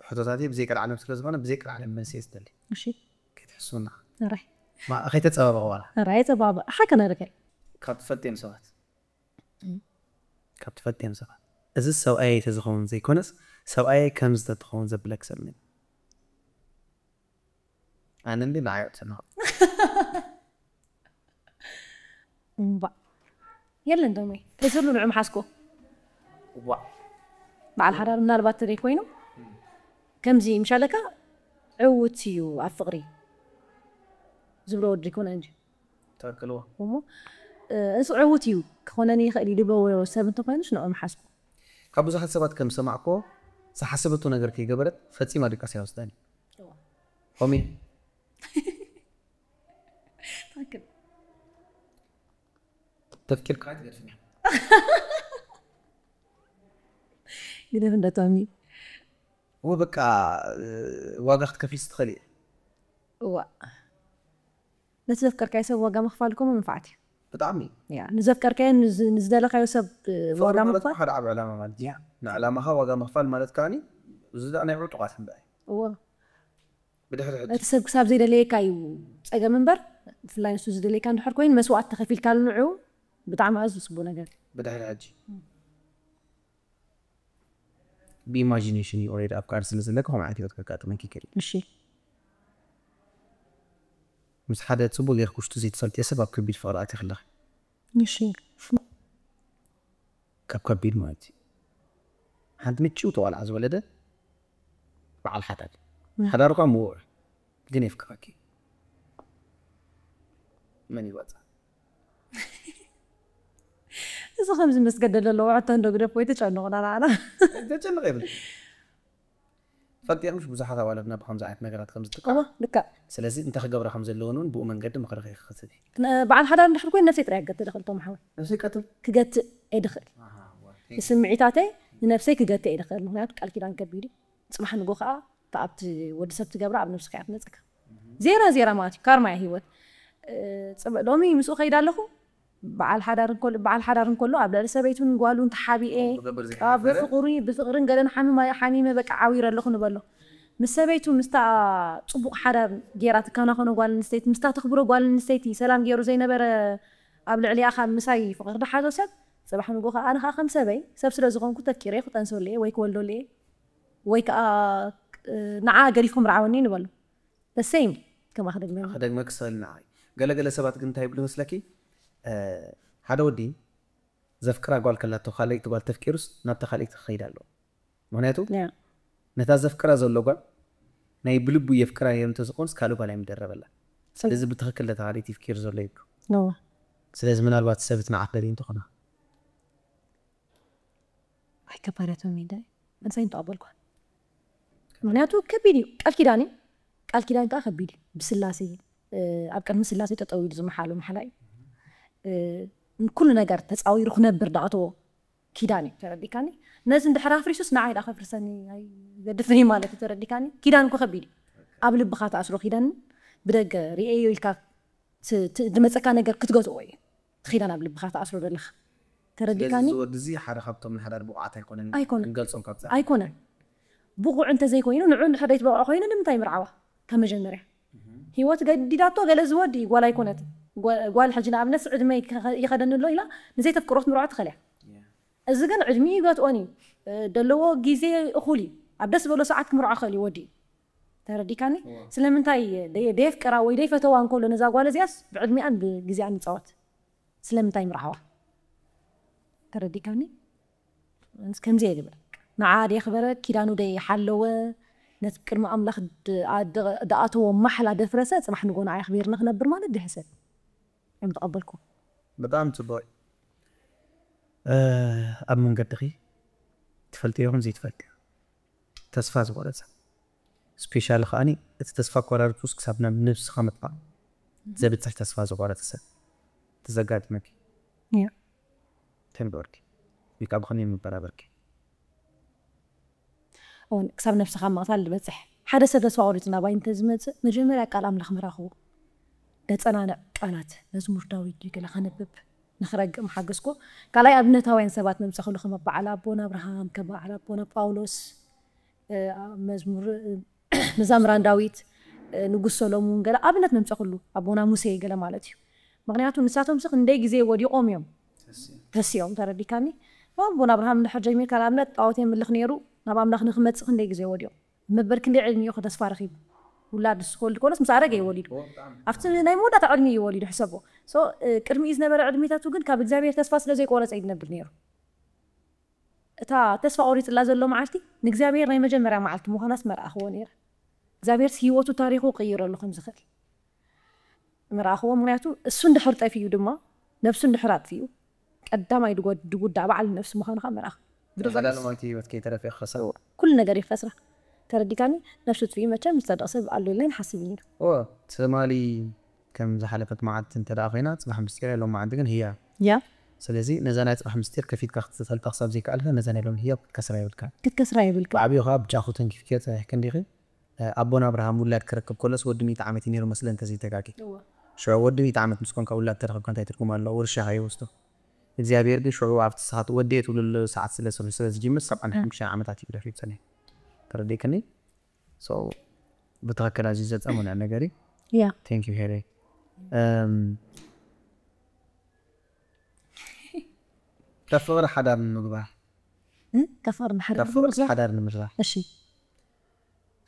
ሕቶታትይ ብዘይ ቀልዓለም ስለ ዝኾነ ብዘይ ቀልዓለም መልሲ እየ ዝደሊ እሺ ከይትሕስውና ራይ ከይተፀባበቕ ዋላ ራይ ፀባበ ሓከ ነርገ ካብ ትፈልጥዮም ሰባት ካብ ትፈልጥዮም ሰባት እዚ ሰብኣየይ ተዝኸውን ዘይኮነስ ሰብኣየይ ከምዚ ተትኸውን ዘብለክ ሰብ ምን ኣነ እንዲ ንዓይ ኣዕፅኖ እምባ የለን ዶመይ ተዝህሉ ንዑ ምሓዝኮ ዋ በዓል ሓዳር ምናልባት ተደይ ኮይኑ ከምዚ ምሻለካ ዕውት እዩ ኣብ ፍቕሪ ዝብሎ ወዲ ይኮነ እንጂ ተክልዎ እሞ እሱ ዕውት እዩ ክኾነኒ ይኽእል እዩ ዝብሎ ሰብ እንተኮይኑስ ንዑ ምሓዝኮ ካብ ብዙሓት ሰባት ከም ዝሰማዕኮ ዝሓሰበቶ ነገር ከይገበረት ፈፂማ ድቃስ ኣይወስዳን እዩ ኦሜ ትኽክል ተፍቂርካ ኣይትገድፍን እያ ግደፍ እንደቶሚ እወ በቃ ዋጋ ክትከፍል ስትኽእል እየ እዋ ነቲ ዘፍቀርካዮ ሰብ ዋጋ ምኽፋል ኮሞ መንፋዓት እዩ ብጣዕሚ ያ ንዘፍቀርካዮ ንዝ- ንዝደለካዮ ሰብ እ፣ ዋጋ ፍቕሪ ማለት ምኽፋል ሓደ ዓብ ዕላማ ማለት እዩ ንዕላማኻ ዋጋ ምኽፋል ማለት ከዓኒ እዚ ደኣ ናይ ዕጡቓት እምበኣይ እዎ ብድሕሪ ሕጂ እቲ ሰብ ክሳብ ዘይደለየካ እዩ ፀገም እምበር ብፍላይ ንሱ ዝደለየካ እንድሕር ኮይኑ መስዋዕት ተኸፊልካሉ ንዑ ብጣዕሚ ኣዝዩ ፅቡቅ ነገር እዩ ብድሕሪ ሕጂ ብኢማጂኔሽን እዩ ኦሬዲ ኣብ ቃል ስለ ዘለካ ከምኡ ዓይነት ህይወት ከጋጥመኪ ይክእል እዩ። እሺ ምስ ሓደ ፅቡቅ ጌርክ ውሽጡ ዘይትፈልጥዮ ሰብ ኣብ ከቢድ ፍቅሪ ኣትኺ ኣለኺ እሺ ካብ ከቢድ ማለት እዩ ሓንቲ ምጭውቲ ቆልዓ ዝወለደ በዓል ሓዳር ሓዳር እኳ ምውዕ ግን የፍቅረኪ መን ይወፃ እዚ ከምዚ መስገደል ዘለዎ ሕቶ እንዶ ግደፍ ወይ ተጨንቑና ንዓና ተጨንቕ የብል ፈልጢ ምሽ ብዙሓት ኣዋለድና ብከምዚ ዓይነት ነገራት ከም ዝጥቀማ እዋ ልክዕ ስለዚ እንታይ ክገብራ ከም ዘለወን እውን ብኡ መንገዲ ምኽሪ ክህብ ን- በዓል ሓዳር እንድሕር ኮይኑ ነብሰይ ጥራይ ኣገትእ ድኽእል ቶም ሓወይ ነብሰይ ቀትል ክገትእ ኣይድኽእል ንስምዒታተይ ንነብሰይ ክገትእ ኣይድኽእል ምክንያቱ ቃል ኪዳን ከቢድ እዩ ፅባሕ ንጎ ከዓ እታ ኣብቲ ወዲ ሰብ ትገብራ ኣብ ነብስካ እያ ትመፅካ ዜራ ዜራ ማለት እዩ ካርማ እያ ህይወት እ፣ ፅብ- ሎሚ ምስኡ ከይዳ ኣለኹ በዓል ሓዳር እንከሎ በዓል ሓዳር እንከሎ ኣብ ልዕሊ ሰበይቱን ጓሉን ተሓቢኤ ክገብር ኣብ ዘይነበረ ፍቅሪ ብፍቅርን ገለን ሓሚማ ሓሚመ በቃ ዓዊረ ኣለኹ ንበሎ ምስ ሰበይቱ ምስታ ፅቡቅ ሓዳር ጌራ ትከናኸኖ ጓል ኣንስተይቲ ምስታ ተኽብሮ ጓል ኣንስተይቲ ሰላም ገይሩ ዘይነበረ ኣብ ልዕሊኣ ካብ ምሳይ ፍቅሪ ዝሓዞ ሰብ ጽባሕ ንግሆ ከኣ ኣነ ከኣ ከም ሰበይ ሰብ ስለ ዝኾንኩ ተፍቂረ ክጠንሰሉ እየ ወይ ክወልደሉ እየ ወይ ከኣ ንዓ ገዲፍኩም ርዓወኒ ንበሉ። The same ከም ኣኽደግመ ክደግመ ክሰል ንዓይ። ገለገለ ሰባት ግን እንታይ ይብሉ መስለኪ? ሓደ ወዲ ዘፍቅራ ጓል ከላቶ ካልኣይቲ ጓል ተፍቂሩስ ናብታ ካልኣይቲ ክኸይድ ኣለዎ። ምክንያቱ ነታ ዘፍቅራ ዘሎ ጓል ናይ ብልቡ የፍቅራ ነይሩ እንተዝኾንስ ካልእ ጓል ኣይምደረበላ። ስለዚ ብትኽክል ነታ ካልኣይቲ ይፍቅር ዘሎ ይብሉ። ስለዚ ምናልባት ሰብት ንዓኽ ደልዩ እንተኾነ ኣይከባዳቶም ሚዳ ምንሳይ እንተቐበልኳ ምክንያቱ ከቢድ እዩ። ቃል ኪዳን እዩ። ቃል ኪዳን ከዓ ከቢድ እዩ። ብስላሴ ኣብ ቅድሚ ስላሴ ጠጠው ኢሉ ዝመሓሉ ማሕላ እዩ። ኩሉ ነገር ተፃዊሩ ክነብር ዳኣተዎ ኪዳን እዩ። ተረዲካኒ? ነዚ እንድሕር ኣፍሪሱስ ንዓይ ዳ ከፍርሰኒ ኣይገድፍን እዩ ማለት እዩ። ተረዲካኒ? ኪዳን እኮ ከቢድ እዩ። ኣብ ልብኻ ተኣስሮ ኪዳን ብደገ ርኤዮ ኢልካ ዝመፀካ ነገር ክትገዝኦ እዩ። ኪዳን ኣብ ልብኻ ተኣስሮ ዘለኻ ተረዲካኒ? ወዲ እዚ ሓደ ካብቶም ንሓዳር ብቑዓት ኣይኮነን ኣይኮነን። ክንገልጾም ካብ ዛ ኣይኮነን። ብቑዕ እንተዘይኮይኑ ንዑ እንድሕር ደይትበቕዖ ኮይኑ ንምንታይ ምርዓዋ? ካብ መጀመርያ ህይወት ገዲዳቶ ገለ ዝወዲ ጓል ኣይኮነት። ጓል ሕጂ ንኣብነት ዕድመይ ይኸደኒ ኣሎ ኢላ ንዘይተፍቅሮ ክትምርዖ ትኸልያ። እዚ ግን ዕድሚኡ ይገትኦን እዩ። ደለዎ ግዜ እኹል እዩ። ኣብ ደስ ዝበሎ ሰዓት ክምርዖ ክእል እዩ ወዲ እዩ። ተረዲካኒ? ስለምንታይ ደየፍቅራ ወይ ደይፈተዋ እንከሎ ነዛ ጓል እዚኣስ ብዕድሚኣን ብግዜኣን ይፃወት? ስለምንታይ ምርዓዋ? ተረዲካኒ? ከምዚ እየ ዝብል። ንዓ ደየኽበረ፣ ኪዳኑ ደይሓለወ፣ ነቲ ቅድሚ ኣምላኽ ደኣተዎ ማሕላ ደፍረሰ፣ ፅባሕ ንጎ ንዓ የኽቢርኒ ክነብር ማለት ድሕሰብ። እዮም ተቐበልኩ። ብጣዕሚ ፅቡቅ። ኣብ መንገድኺ ትፈልጥዮ ይኹን ዘይትፈልጥዮ ተስፋ ዝቆረፀ ስፔሻሊ ከዓኒ እቲ ተስፋ ኣቆራርፅስ ክሳብ ናብ ነብስኻ ምጥፋእ ዘብፅሕ ተስፋ ዝቆረፀ ሰብ ተዘጋጥመኪ? እያ። ተንበርኪ ወይ ከዓ ብኸመይ መበራበርኪ? እውን ክሳብ ነብስኻ ምቕታል ዝበፅሕ ሓደ ሰብ ተስፋ ቆሪፁ ናባይ እንተዝመፅእ መጀመርያ ቃል ኣምላኽ ምራኽዎ። ደፀናንዕ ቃላት መዝሙር ዳዊት ድዩ ገለ ከነብብ ንኽረግእ ምሓገዝኩ። ካልኣይ ኣብነታውያን ሰባት መምፀኽሉ ከም በዓል ኣቦና ኣብርሃም ከም በዓል ኣቦና ጳውሎስ መዝሙር መዛምራን ዳዊት ንጉስ ሰሎሙን ገለ ኣብነት መምፀኽሉ ኣቦና ሙሴ ገለ ማለት እዩ። ምክንያቱ ንሳቶም ሲ ክንደይ ግዜ ወዲቖም እዮም ተሲኦም ተረዲካኒ። ኣቦና ኣብርሃም እንድሕር ጀሚርካ ንኣብነት ጣዖት የምልኽ ነይሩ ናብ ኣምላኽ ንክመፅእ ክንደይ ግዜ ወዲቑ መበል ክንደይ ዕድሚኡ ከተስፋ ረኺቡ ውላድ ንሱ ክወልድ ከሎስ ምስ ኣረገ እዩ ወሊዱ። ኣብቲ ናይ መወዳእታ ዕድሚ እዩ ወሊዱ ሕሰቦ። ቅድሚኡ ዝነበረ ዕድሚታቱ ግን ካብ እግዚኣብሔር ተስፋ ስለ ዘይቆረፀ እዩ ዝነብር ነይሩ። እታ ተስፋ ቆሪፅላ ዘሎ መዓልቲ ንእግዚኣብሔር ናይ መጀመርያ መዓልቲ ምዃናስ መርኣኽዎ ነይረ። እግዚኣብሔርስ ህይወቱ ታሪኹ ክቕይረሉ ከም ዝኽእል ምርኣኽዎ። ምክንያቱ እሱ እንድሕር ጠፊኡ ድማ ነብሱ እንድሕር ኣጥፊኡ ቀዳማይ ድጎ- ድጉዳእ በዓል ነብሱ ምዃኑ ከዓ ምርኣኽ። ዘላለማዊት ህይወት ከይተረፈ ይኸሰር። ኩሉ ነገር ይኸስራ። ተረዲካኒ? ነብሱ ጥፊኡ መቸም ዝጸድቕ ሰብ ኣሎ ኢልና ንሓስብ ኢና። ትማሊ ከም ዝሓለፈት መዓልቲ እንተ ደኣ ኮይና፣ ጽባሕ ምስጢር እያ፣ ሎም መዓልቲ ግን ህያ። ያ ስለዚ ነዛ ናይ ጽባሕ ምስጢር ከፊትካ ክትፈልጣ ክሳብ ዘይከኣልካ፣ ነዛ ናይ ሎም ህያ ክትከስራ የብልካ። ክትከስራ የብልካ። ብዓብዩ ከዓ ብጃኹ ተንኪፍክዮ ጸኒሕኪ እንዲኺ። ኣቦና ኣብርሃም ውላድ ክረክብ ከሎስ ወዲ ሚእቲ ዓመት እዩ ነይሩ መስለ እንተዘይተጋጊ። ሽዑ ወዲ ሚእቲ ዓመት ምስ ኮንካ ውላድ ተረኽብካ እንታይ ትርጉም ኣለዎ? ውርሻኻ ይወስዶ እግዚኣብሔር። ግን ሽዑ ኣብቲ ንስኻ ወዲ እየ ትብለሉ ሰዓት ስለ ስርሑ ስለ ዝጅምር ሰብዓን ሓሙሽተን ዓመታት እዩ ደፊኡ ጸኒሑ። ተረዲእክኒ? So ብትኽክል ኣዝዩ ዘጸሙና ነገር እዩ። ያ Thank you ሄሬ። እም፣ ካብ ፍቕሪ ሓዳር ንምግባር እ? ካብ ፍቕሪ ንሓዳር ካብ ፍቕሪ ንምግባር? ሓዳር ንምግባር እሺ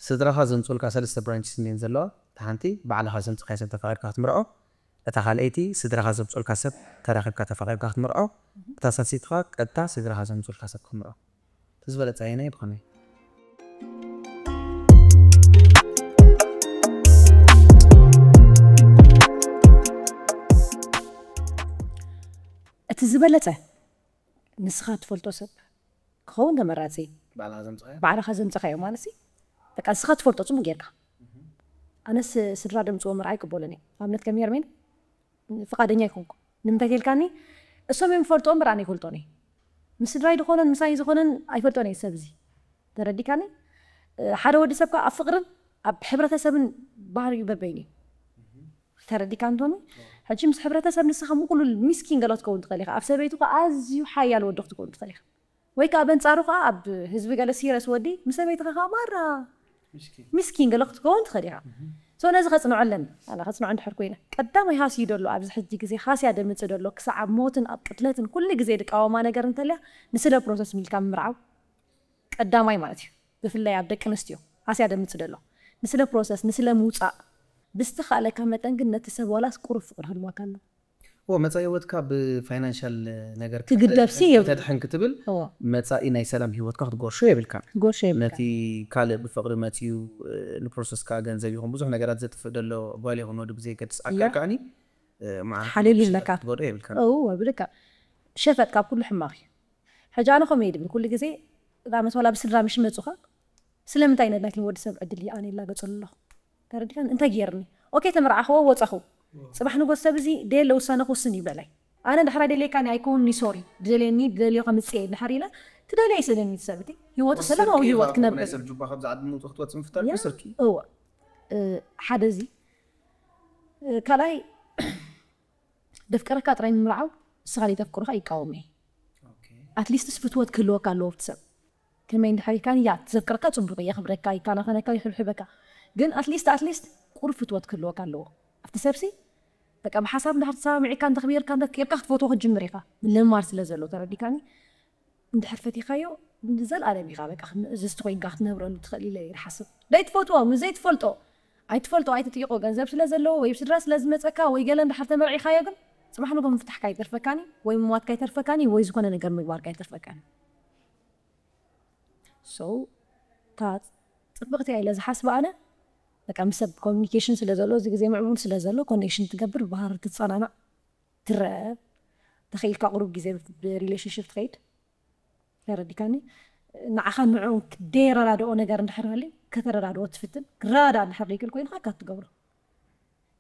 ስድራኻ ዘምፅኡልካ ሰለስተ ብራንችስ እንድየን ዘለዋ። እታ ሓንቲ ባዕልኻ ዘምፅኻዮ ሰብ ተፋቒርካ ክትምርዖ፣ እታ ካልኣይቲ ስድራኻ ዘምፅኡልካ ሰብ ተራኺብካ ተፋቒርካ ክትምርዖ፣ እታ ሳልሰይቲ ኸዓ ቀጥታ ስድራኻ ዘምፅኡልካ ሰብ ክትምርዖ። እቲ ዝበለፀ ኣየናይ ብኸመይ? እቲ ዝበለፀ ንስኻ ትፈልጦ ሰብ ክኸውን ተመራፂ እዩ። ባዕልኻ ዘምፅኻዮ? ባዕልኻ ዘምፅኻዮ ማለት ሲ በቃ ንስኻ ትፈልጦ ፅቡቅ ጌርካ። ኣነስ ስድራ ደምፅዎ ምርኣይ ይቅበሎን እየ። ኣብነት ከም ሄርሜን ፍቃደኛ ኣይኮንኩ። ንምንታይ ተልካኒ? እሶም እዮም ዝፈልጥዎ እምበር ኣነ ይፈልጦን እየ። ምስ ስድራይ ዝኾነን ምሳይ ዝኾነን ኣይፈልጦን እየ ሰብ እዚ። ተረዲካኒ? ሓደ ወዲ ሰብ ከዓ ኣብ ፍቅርን ኣብ ሕብረተሰብን ባህሪኡ በበይኑ እዩ። ተረዲካ እንቶኒ? ሕጂ ምስ ሕብረተሰብ ንስኻ ምቁሉል ሚስኪን ገለ ክትከውን ትኽእል ኢኻ። ኣብ ሰበይቱ ከዓ ኣዝዩ ሓያል ወዲ ክትከውን ትኽእል ኢኻ። ወይ ከዓ በንጻሩ ከዓ ኣብ ህዝቢ ገለ ሲረስ ወዲ ምስ ሰበይትኻ ከዓ ማራ ሚስኪን ገለ ክትከውን ትኽእል ኢኻ። ነዚ ከጽንዖ ኣለኒ። ኣነ ከጽንዖ እንድሕር ኮይነ፣ ቀዳማይ ሃስዩ ደሎ ኣብዚ ሕጂ ግዜ ሃስያ ደምጽእ ደሎ፣ ክሳዕ ኣብ ሞትን ኣብ ቅትለትን ኩሉ ግዜ ድቃወማ ነገር እንተልያ፣ ንስለ ፕሮሰስ ሚልካ ምምርዓው ቀዳማይ ማለት እዩ። ብፍላይ ኣብ ደቂ ኣንስትዮ ሃስያ ደምጽእ ደሎ፣ ንስለ ፕሮሰስ፣ ንስለ ምውጻእ ብዝተኻእለካ መጠን ግን ነቲ ሰብ ዋላስ ቁሩብ ፍቕሪ ክህልወካ ኣሎ። ዎ መጻኢ ህይወትካ ብፋይናንሻል ነገር ክግደብ ሲ የብሉ። ተድሕን ክትብል እዎ መጻኢ ናይ ሰላም ህይወትካ ክትጎርሾ የብልካ። ጎርሾ የብልካ። ነቲ ካልእ ብፍቕሪ መጺኡ ንፕሮሰስካ ገንዘብ ይኹን ብዙሕ ነገራት ዘጥፍእ ደሎ ጓል ይኹን ወዲ ብዘይገድስ ኣካል እያ። ከዓኒ እ፣ መዓት ሓልል ምሽት ይብለካ። ክትጎድኦ የብልካን። እዎ ብልካ ሸፈጥ ካብ ኩሉ ሕማቕ እዩ። ሕጂ ኣነ ከምኡ እየ ድብል ኩሉ ግዜ እዛ መስ ዋላ ብስድራ ምሽ መጹኻ ስለምንታይ ነድናይትን ወዲ ሰብ ዕድል እዩ ኣነ ይላገጸሉ ኣለኹ። ተረዲኻን እንታይ ገይርኒ? ኦኬ ተመርዓኽዎ ወጻኹ። ጽባሕ ንጎስ ሰብ እዚ ደየለ ውሳነ ክውስን ይብለላይ። ኣነ ድሕራ ደልየካኒ ኣይከውንኒ ሶሪ ድደልየኒ ድደልዮ ከምጽእ እየ ድሕር ኢለ ትደልዮ ኣይስእለኒ እቲ ሰብ እቲ ህይወቱ ሰላማዊ ህይወት ክነብር ናይ ሰብ ጁባ ካብዚ ዓዲ ምውፅእ ክትወፅእ ምፍታር ያ። መሰርኪ እወ እ፣ ሓደ እዚ እ፣ ካልኣይ ደፍቀረካ ጥራይ ምምርዓው ንስኻ ዘይተፍቅሩኻ ይቃወም እየ ኣትሊስትስ ፍትወት ክህልወካ ኣለዎ ኣብቲ ሰብ ከመይ እንድሕር ኢልካኒ ያ ዘፍቅረካ ፅቡቅ እየ ክብረካ ይከናኸነካ ይሕብሕበካ ግን ኣትሊስት ኣትሊስት ቁሩብ ፍትወት ክህልወካ ኣለዎ ኣብቲ ሰብሲ በቃ ብሓሳብ እንድሕር ተሰማሚዕካ እንተኽቢርካ እንተፍቂርካ ክትፈትዎ ክትጅምር ኢኻ ምልምማድ ስለ ዘሎ ተረዲካኒ እንድሕር ፈቲኻዮ ንዘልኣለም ኢኻ በቃ ምእዝዝቲ ኮይንካ ክትነብረሉ ትኽእል ኢለ እየ ዝሓስብ ዘይትፈትዎ ምስ ዘይትፈልጦ ኣይትፈልጦ ኣይትጥይቆ ገንዘብ ስለ ዘለዎ ወይ ስድራ ስለ ዝመፀካ ወይ ገለ እንድሕር ተመርዒኻዮ ግን ፅባሕ ንጎ ምፍታሕካ ይተርፈካኒ ወይ ምሟትካ ይተርፈካኒ ወይ ዝኾነ ነገር ምግባርካ ይተርፈካኒ so እታ ፅብቕቲ እያ ኢለ ዝሓስብ ኣነ በቃ ምስ ሰብ ኮሚኒኬሽን ስለ ዘሎ እዚ ግዜ ምዕቡል ስለ ዘሎ ኮኔክሽን ትገብር ብባህሪ ትፀናናዕ ትረአ ተኸኢልካ ቁሩብ ግዜ ብሪሌሽንሽፕ ትኸይድ ተረዲካኒ ንዓኻ ንዑ ደየረዳድኦ ነገር እንድሕር ሃልዩ ከተረዳድኦ ትፍትን ክረዳዳእ እንድሕር ደይክእል ኮይኑ ካካ ትገብሮ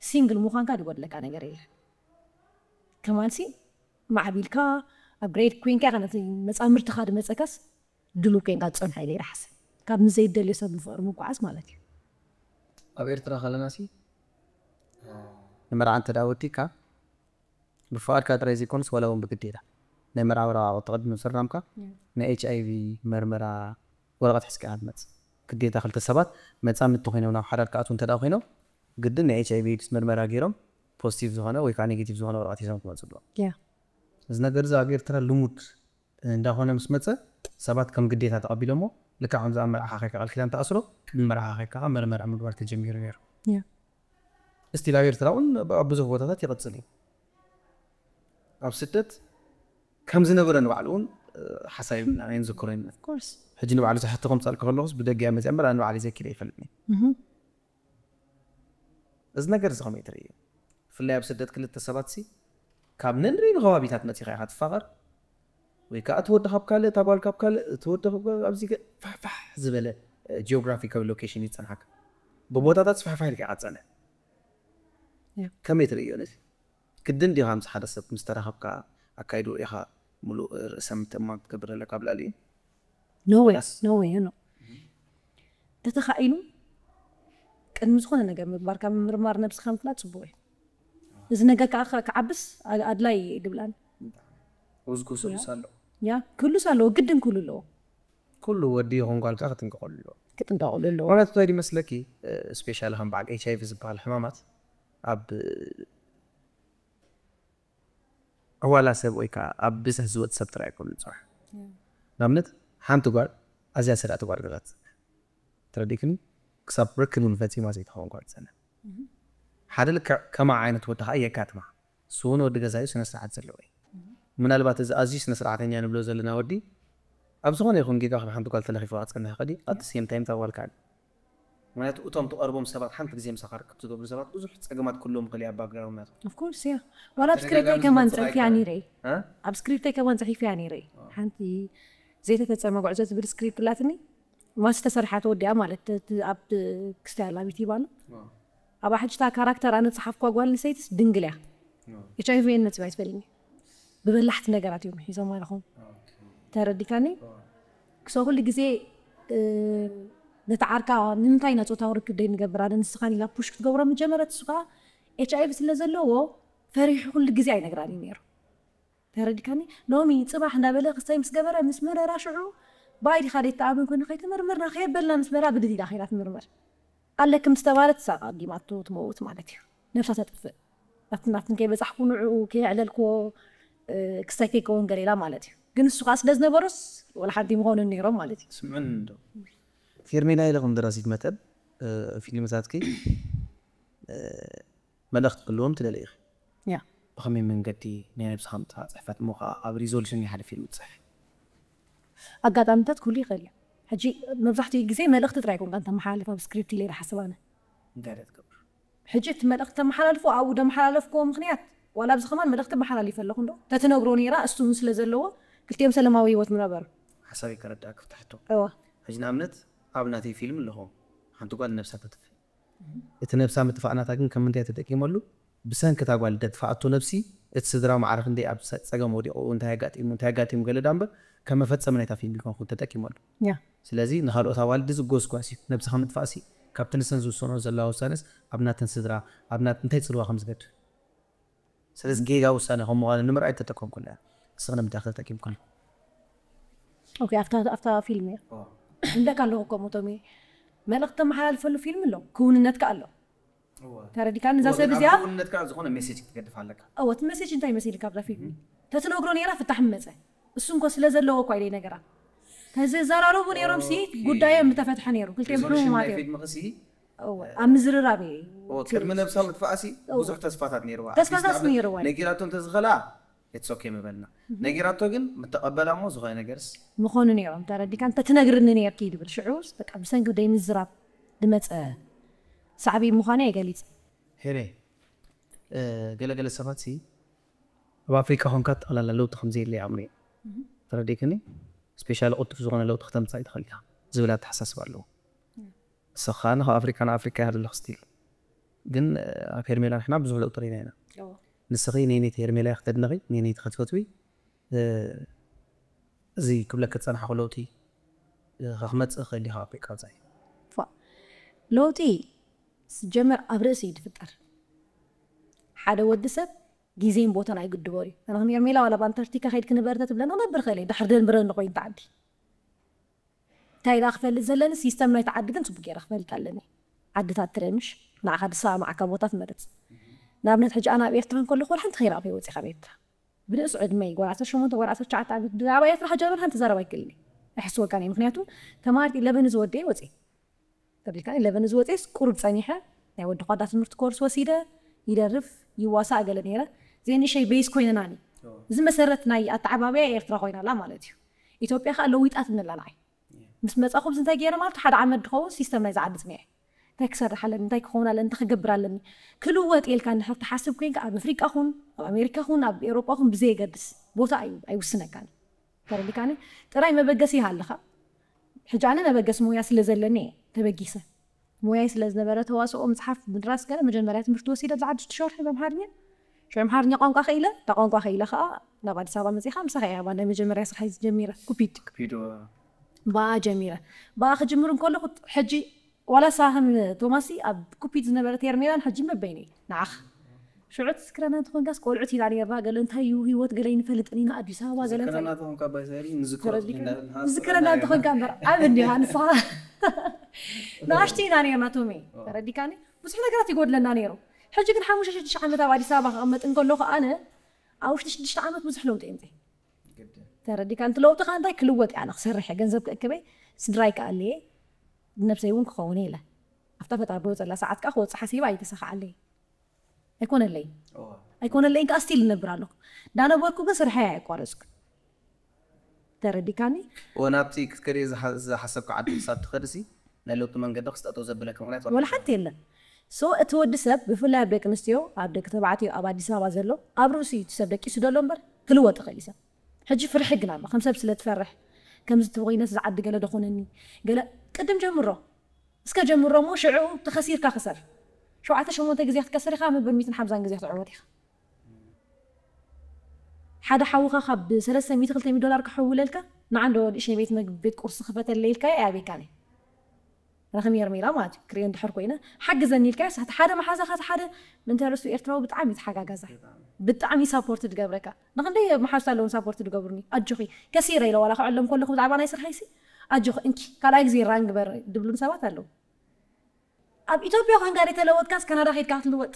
ሲንግል ምዃንካ ዝጎድለካ ነገር የለ ከማንሲ ማዕቢልካ ኣብ ግሬድ ኮይንካ ኢኻ ነቲ መፃምርትኻ ዝመፀካስ ድሉ ኮይንካ ዝፀንሖ ኢለ ይሓስብ ካብ ንዘይደልዮ ሰብ ንፍቕሪ ምጓዓዝ ማለት እዩ ኣብ ኤርትራ ከለና ሲ ንመርዓ እንተ ደኣ ወዲካ ብፍቓድካ ጥራይ ዘይኮነስ ዋላ እውን ብግዴታ ናይ መርዓ ወረቓቕቲ ቅድሚ ምፍራምካ ናይ ኤች ኣይ ቪ መርመራ ወረቐት ሒዝካ ኢኻ ትመጽእ ግዴታ ክልተ ሰባት መጻምድቲ ኮይኖም ናብ ሓዳር ክኣትዉ እንተ ደኣ ኮይኖም ግድን ናይ ኤች ኣይ ቪ ኤድስ መርመራ ገይሮም ፖዚቲቭ ዝኾነ ወይ ከዓ ኔጌቲቭ ዝኾነ ወረቐት ሒዞም ክመጽእ ኣለዎም ያ እዚ ነገር እዚ ኣብ ኤርትራ ልሙድ እንዳኾነ ምስ መጸ ሰባት ከም ግዴታ ተቐቢሎሞ ልክዕ ከምዚ ኣብ መርዓኻ ኬድካ ቃል ኪዳን ትኣስሮ ቅድሚ መርዓኻ ኬድካ ከዓ መርመራ ምግባር ተጀሚሩ ነይሩ ያ እስቲ ኣብ ኤርትራ እውን ኣብ ብዙሕ ቦታታት ይቐጽል እዩ ኣብ ስደት ከም ዝነበረ ንባዕሉ እውን ሓሳብ ይብልና ናይ ንዝክሮ ይብልና of course ሕጂ ንባዕሉ ዝሕቶ ከምፃልካ ከለኹስ ብደጊያ መፅያ እምበር ኣነ ባዕለይ ዘኪረ ይፈልጥኒ እዚ ነገር እዚ ከመይ ትርእዮ ብፍላይ ኣብ ስደት ክልተ ሰባት ሲ ካብ ነንበይኑ ከባቢታት መፂኻ ኢኻ ትፋቐር ወይ ከዓ እቲ ወዲ ካብ ካልእ እታ ጓል ካብ ካልእ እቲ ወዲ ካብ ካልእ ኣብዚ ገ- ፋሕፋሕ ዝበለ ጂኦግራፊካዊ ሎኬሽን ይፀንሓካ ብቦታታት ፋሕፋሕ ኢልካ ኢኻ ትፀንሕ ያ። ከመይ ትርእዮ ነዚ ግድን ድኻ ምስ ሓደ ሰብ ምስ ተራኸብካ ኣካይድኡ ኢኻ ሙሉእ ርእሰ ምትእማን ክትገብር ኣለካ ኣብ ልዕሊ no way Yes. no way no ተተኻኢሉ ቅድሚ ዝኾነ ነገር ምግባርካ ምምርማር ነብስኻ ምፍላጥ ፅቡቅ እዩ እዚ ነገር ከዓ ከ- ክዓብስ ኣ- ኣድላይ እዩ ድብላን ውዝጉ ስሉስ ኣሎ ያ ክህሉስ ኣለዎ ግድን ክህሉ ኣለዎ ኩሉ ወዲ ይኹን ጓልካ ክትንቀቐሉ ኣለዎ ክጥንቀቕሉ ኣለዎ ምክንያቱ እንታይ ይመስለኪ ስፔሻሊ ከም በዓል ኤች ኣይቪ ዝበሃል ሕማማት ኣብ ዕዋላ ሰብ ወይ ከዓ ኣብ ብዝሕ ዝወጥ ሰብ ጥራይ ኣይኮኑ ዝፅራሕ ንኣብነት ሓንቲ ጓል ኣዝያ ሰዳእቲ ጓል ገዛ ትፅንሕ ተረዲክኒ ክሳብ ርክብ እውን ፈፂማ ዘይትኸውን ጓል ትፀንሕ ሓደ ልክዕ ከማ ዓይነት ወዲ ከዓ የጋጥማ እሱ እውን ወዲ ገዛ እዩ ስነስርዓት ዘለዎ እዩ ምናልባት እዚ ኣዝዩ ስነስርዓተኛ ንብሎ ዘለና ወዲ ኣብ ዝኾነ ይኹን ጌጋ ካብ ሓንቲ ጓል ተለኺፉ ክፀንሕ ይኽእል እዩ ኣት ሴም ታይም ታዋልካ ምክንያቱ እቶም ትቐርቦም ሰባት ሓንቲ ግዜ ምሳኻ ርክብ ዝገብሩ ሰባት ብዙሕ ፀገማት ክህልዎም ይኽእል እዩ ኣብ ባክግራውንድ ናቶም of course ያ ዋላ ኣብ ስክሪፕተይ ከማን ፀሒፈያ ነይረ ኣብ ስክሪፕተይ ከማን ፀሒፈያ ነይረ ሓንቲ ዘይተፈፀመ ጉዕዞ ዝብል ስክሪፕት ላትኒ ማስ ተሰርሓ ተወዲኣ ማለት ኣብ ክስታይ ኣላቢት ይባሉ ኣብ ኣሕጅታ ካራክተር ኣነ ፀሓፍኳ ጓል ንሰይትስ ድንግል እያ ኤች ኣይቪ ኤን መፅባ ይትፈልኒ ብበላሕቲ ነገራት እዮም ሒዞም ኣለኹም ተረዲካኒ ክሰው ኩሉ ግዜ ነቲ ዓርካ ንምንታይ ኢና ፆታዊ ርክብ ደይ ንገብር ኣነ ንስኻን ኢላ ፑሽ ክትገብሮ ምጀመረት እሱ ከዓ ኤች ኣይቪ ስለ ዘለዎ ፈሪሑ ኩሉ ግዜ ኣይነግራን እዩ ነይሩ ተረዲካኒ ሎሚ ፅባሕ እንዳበለ ክስታይ ምስ ገበረ ምስ መረራ ሽዑ ብኣይ ዲኻ ደይ ተኣምን ኮይኑ ከይተመርመርና ከየበልና ምስ መራ ብድድ ኢላ ከይዳ ትምርመር ኣለክም ዝተባለት እሳ ኣዲማቶ ትመውት ማለት እዩ። ነብሳ ተጥፍእ። ኣብቲ ናብትን ከይበጻሕኩ ንዕኡ ከየዕለልክዎ ክስታይ ከይከውን ገሌላ ማለት እዩ። ግን እሱ ከዓ ስለ ዝነበሮስ ወላ ሓንቲ ምኾኑን ነይሮም ማለት እዩ። ስምዕን እንዶ ፌርሜላ ኢለ ከም ደራሲት መጠን ፊልምታትኪ መልእኽቲ ክህልዎም ትደሊ ኢኺ። ያ ብኸመይ መንገዲ ናይ ነብስኻ ምጥፋእ ጽሕፈት እሞ ከዓ ኣብ ሪዞሉሽን ናይ ሓደ ፊልም ትጽሕፍ? ኣጋጣሚታት ክህሉ ይኽእል እዩ። ሕጂ መብዛሕትኡ ግዜ መልእኽቲ ጥራይ ኮንካ እንተመሓላልፍ ኣብ ስክሪፕት ኢለ ይሓስብ ኣነ። እንታይ ኢለ ትገብር? ሕጂ እቲ መልእኽቲ ተመሓላልፎ ኣብኡ ደመሓላለፍክዎ ምኽንያት ዋላ ኣብዚ ከማን መልእኽቲ መሓላሊፈ ኣለኹ እንዶ ተትነግሮ ነይራ እሱ እውን ስለ ዘለዎ ክልቲኦም ሰላማዊ ህይወት ምነበሩ። ሓሳበይ ከረዳእ ክፍትሐቶ እዋ ሕጂ ንኣብነት ኣብ ናተይ ፊልም ኣለኹ ሓንቲ ጓል ነብሳ ተጥፍእ እቲ ነብሳ ምጥፋእ ናታ ግን ከም ምንታይ ተጠቂመሉ ብሰንኪ እታ ጓል ደጥፍኣቶ ነብሲ እቲ ስድራ ማዕረፍ እንደ ኣብ ጸገም ወዲቑ እንታይ ኣጋጢሙ እንታይ ኣጋጢሙ ገለ ዳምበር ከም መፈጸሚ ናይታ ፊልም ይኮንኩ ተጠቂመሉ ያ ስለዚ ንኻልኦት ኣዋልድ እዚ ጎስጓስ እዩ ነብስኻ ምጥፋእሲ ካብቲ ንሰን ዝውሰኖ ዘለዋ ውሳነስ ኣብ ናተን ስድራ ኣብ ናት እንታይ ጽልዋ ከም ዝገድ ስለዚ ጌጋ ውሳነ ከም ምዃኑ ንምርኣይ ተጠቀምኩላ እያ እስኺ ንምንታይ ተጠቂምኩሉ ኦኬ ኣብታ ኣብታ ፊልም እያ እንደካ ኣለኹ ከምኡ ቶሚ መልእኽቲ ተመሓላልፈሉ ፊልም ኣሎ ክውንነት ከ ኣሎ ተረዲካኒ እዛ ሰብ እዚኣ ክውንነት ከ ዝኾነ ሜሴጅ ክትገድፍ ኣለካ እወ እቲ ሜሴጅ እንታይ መሲልካ ኣብዛ ፊልም ተትነግሮ ነይራ ፍታሕ መፀ እሱ እንኮ ስለ ዘለዎ እኳ ኢለ ነገራ ተዘዘራረቡ ነይሮም ሲ ጉዳዮም ምተፈትሐ ነይሩ ክልቲኦም ሕሙማት እዮም ፊልም ክሲ ኣብ ምዝርራብ እየ ቅድሚ ነብሳ ምጥፋእሲ ብዙሕ ተስፋታት ነይርዋ ተስፋታት ነይርዋ ነጊራቶ እንተዝኸላ it's okay ምበልና ነጊራቶ ግን ምተቐበላ ሞ ዝኾነ ነገርስ ምኾኑ ነይሮም ተረዲካ እንተትነግርኒ ነይርኪ ይድብል ሽዑ በቃ ብሰንኪ ደይ ምዝራብ ዝመፀ ሳዕቢ ምዃነ የገሊፅ ሄሬ ገለገለ ሰባት ሲ ኣብ ኣፍሪቃ ኮንካ ጠቕላላ ለውጢ ከምዘየለ ይኣምኑ እዮም ተረዲክኒ ስፔሻሊ ቅልጡፍ ዝኾነ ለውጢ ክተምፃእ ይትኽእል ኢኻ ዝብል ኣተሓሳስብ ኣለዎ ንስኻ ካብ ኣፍሪካ ናብ ኣፍሪካ ይሃለለኽ ስቲል ግን ኣብ ሄርሜላ ንሕና ብዙሕ ለውጢ ርኢና ኢና ንስኺ ነይነይቲ ሄርሜላ ክትድነኺ ነይነይቲ ክትፈትዊ እዚ ክብለኪ ዝፀናሕኩ ለውጢ ከክመፅእ ክእል ካብ ኣፍሪካ ወፃኢ ለውጢ ስጀመር ኣብ ርእሲ እዩ ዝፍጠር ሓደ ወዲ ሰብ ግዜን ቦታን ኣይግድቦን እዩ ኣነ ከም ሄርሜላ ዋላ ኣብ ኣንታርክቲካ ከይድ ክንበር ተትብለና ክነብር ክእል እየ ድሕር ደንብረኒ ኮይኑ ተዓዲ እንታይ ኢላ ክፈልጥ ዘለኒ ሲስተም ናይቲ ዓዲ ግን ፅቡቅ ገይረ ክፈልጥ ኣለኒ ዓድታት ትረምሽ ንዓኻ ዝሰማማዓካ ቦታ ትመርፅ ንኣብነት ሕጂ ኣነ ኣብ ኤርትራ እንከለኹ ወላ ሓንቲ ከይረኣኹ ወፂ ካብ ኤርትራ ብንእስ ዕድመይ ጓል ዓሰርተ ሸሞንተ ጓል ዓሰርተ ትሽዓተ ዓመት ብዛዕባ ኤርትራ ክጀምር ሓንቲ ዘረባ ኣይክእልን እየ ኣይሕስወካን እየ ምክንያቱ ተማሃርቲ ኢለቨን ዝወደየ ወፂ ተብልካ ኢለቨን ዝወፅስ ቁሩብ ፀኒሐ ናይ ወዲ ኳዳ ትምህርቲ ኮርስ ወሲደ ይደርፍ ይዋሳእ ገለ ነይረ ዜንሸይ ቤዝ ኮይነናኒ እዚ መሰረት ናይ ኣተዓባብያ ኤርትራ ኮይና ኣላ ማለት እዩ ኢትዮጵያ ከዓ ለዊጣትኒ ኣላ ንዓይ ምስ መፃኹም እንታይ ገይረ ማለት ሓደ ዓመት ዝኸውን ሲስተም ናይ ዝዓዲ ፅኒዐ እንታይ ክሰርሕ ኣለኒ እንታይ ክኸውን ኣለኒ እንታይ ክገብር ኣለኒ ክልወጥ ኢልካ እንድሕር ትሓስብ ኮይንካ ኣብ ኣፍሪቃ ኹን ኣብ ኣሜሪካ ኹን ኣብ ኤሮጳ ኹን ብዘየገድስ ቦታ እዩ ኣይውስነካን ተረዲካኒ ጥራይ መበገሲ ይሃልኻ ሕጂ ኣነ መበገሲ ሞያ ስለ ዘለኒ እየ ተበጊሰ ሞያይ ስለ ዝነበረ ተዋስኦ ምፅሓፍ ምድራስ ገለ መጀመርያ ትምህርቲ ወሲደ ኣብዚ ዓዲ ሽዱሽተ ወርሒ ብኣምሓርኛ ሽዑ ኣምሓርኛ ቋንቋ ክኢለ እታ ቋንቋ ክኢለ ከዓ ናብ ኣዲስ ኣበባ መፂኻ ምሳኻ እያ ናይ መጀመርያ ስራሕ ጀሚረ ኩፒድ ክፒዶ ብኣ ጀሚረ ብኣ ክጅምር እንከለኹ ሕጂ ዋላ ሳህም ቶማሲ ኣብ ኩፒድ ዝነበረት ሄርሜላን ሕጂ መበይነይ ንዓኻ ሽዑ ትዝክረና እንተኾንካስ ቆልዑት ኢና ነርና ገለ እንታይ እዩ ህይወት ገለ ይንፈልጥን ኢና ኣዲስ ኣበባ ገለ እንታይ ዝክረና ተኾንካ ባይሳይሪ ንዝክሮ ተኾንካ ንዝክረና እንተኾንካ እምበር ዓብ እንዲኻ ንስኻ ንኣሽቲ ኢና ነርና ቶሚ ተረዲካኒ ብዙሕ ነገራት ይጎድለና ነይሩ ሕጂ ግን ሓሙሽተ ሽዱሽተ ዓመት ኣብ ኣዲስ ኣበባ ክቕመጥ እንከለኹ ኣነ ኣብ ውሽጢ ሽዱሽተ ዓመት ብዙሕ ለውጢ የምፀ ተረዲካ እንት ለውጢ ከዓ እንታይ ክልወጥ እያ ክሰርሕ ገንዘብ ክእክበይ ስድራይ ክኣልየ ነብሰይ እውን ክኸውን ኢለ ኣብታ ፈጣሪ ብወፀላ ሰዓት ከዓ ክወፅእ ሓሲበ ኣይተሳካዓለይ ኣይኮነለይ ኣይኮነለይ ከዓ ስቲል እነብር ኣለኹ እንዳነበርኩ ግን ስርሐይ ኣየቋረፅኩ ተረዲካኒ ወናብቲ ክትከዲ ዝሓሰብካ ዓዲ ክሳብ ትኸድሲ ናይ ለውጢ መንገዲ ክስጠጠው ዘብለካ ምክንያት ወላ ሓንቲ የለን so እቲ ወዲ ሰብ ብፍላይ ኣብ ደቂ ኣንስትዮ ኣብ ደቂ ተባዕትዮ ኣብ ኣዲስ ኣበባ ዘሎ ኣብ ርእሱ እዩ እቲ ሰብ ደቂሱ ዘሎ እምበር ክልወጥ ይኽእል እዩ ሰብ ሕጂ ፍርሒ ግን ኣሎ ከም ሰብ ስለ ትፈርሕ ከምዚ እቲ ኮይነስ ዝዓዲ ገለ ደኾነኒ ገለ ቅድም ጀምሮ እስከ ጀምሮ እሞ ሽዑ ተኸሲርካ ክሰር ሸውዓተ ሸሞንተ ግዜ ክትከስር ኢኻ መበል ሚትን ሓምሳን ግዜ ክትዕወት ኢኻ ሓደ ሓውኻ ካብ ሰለስተ ሚእቲ ክልተ ሚእቲ ዶላር ክሕውለልካ ንዓንዶ ንእሸይ ቤት መግቢ ቤት ቁርሲ ክፈተለይ ኢልካዮ ኣያበይካን እየ ረኸም የርሜላ ማለት እዩ ክሪኦ እንድሕር ኮይነ ሓግዘኒ ኢልካዮ ሳቲ ሓደ መሓዛኻ እቲ ሓደ ምንታይ ረሱ ኤርትራዊ ብጣዕሚ እዩ ተሓጋጋዛ ብጣዕሚ ሳፖርት ትገብረካ ንክንደይ መሓዝታ ኣለውን ሳፖርት ትገብሩኒ ኣጆኺ ከሲረ ኢለ ዋላ ክዕሎም ከለኹ ብዛዕባ ናይ ስርሐይሲ ኣጆኺ እንኪ ካልኣይ ግዜ ራን ግበር ድብሉን ሰባት ኣለዉ ኣብ ኢትዮጵያ ኮንካ ደይ ተለወጥካስ ካናዳ ከይድካ ክትልወጥ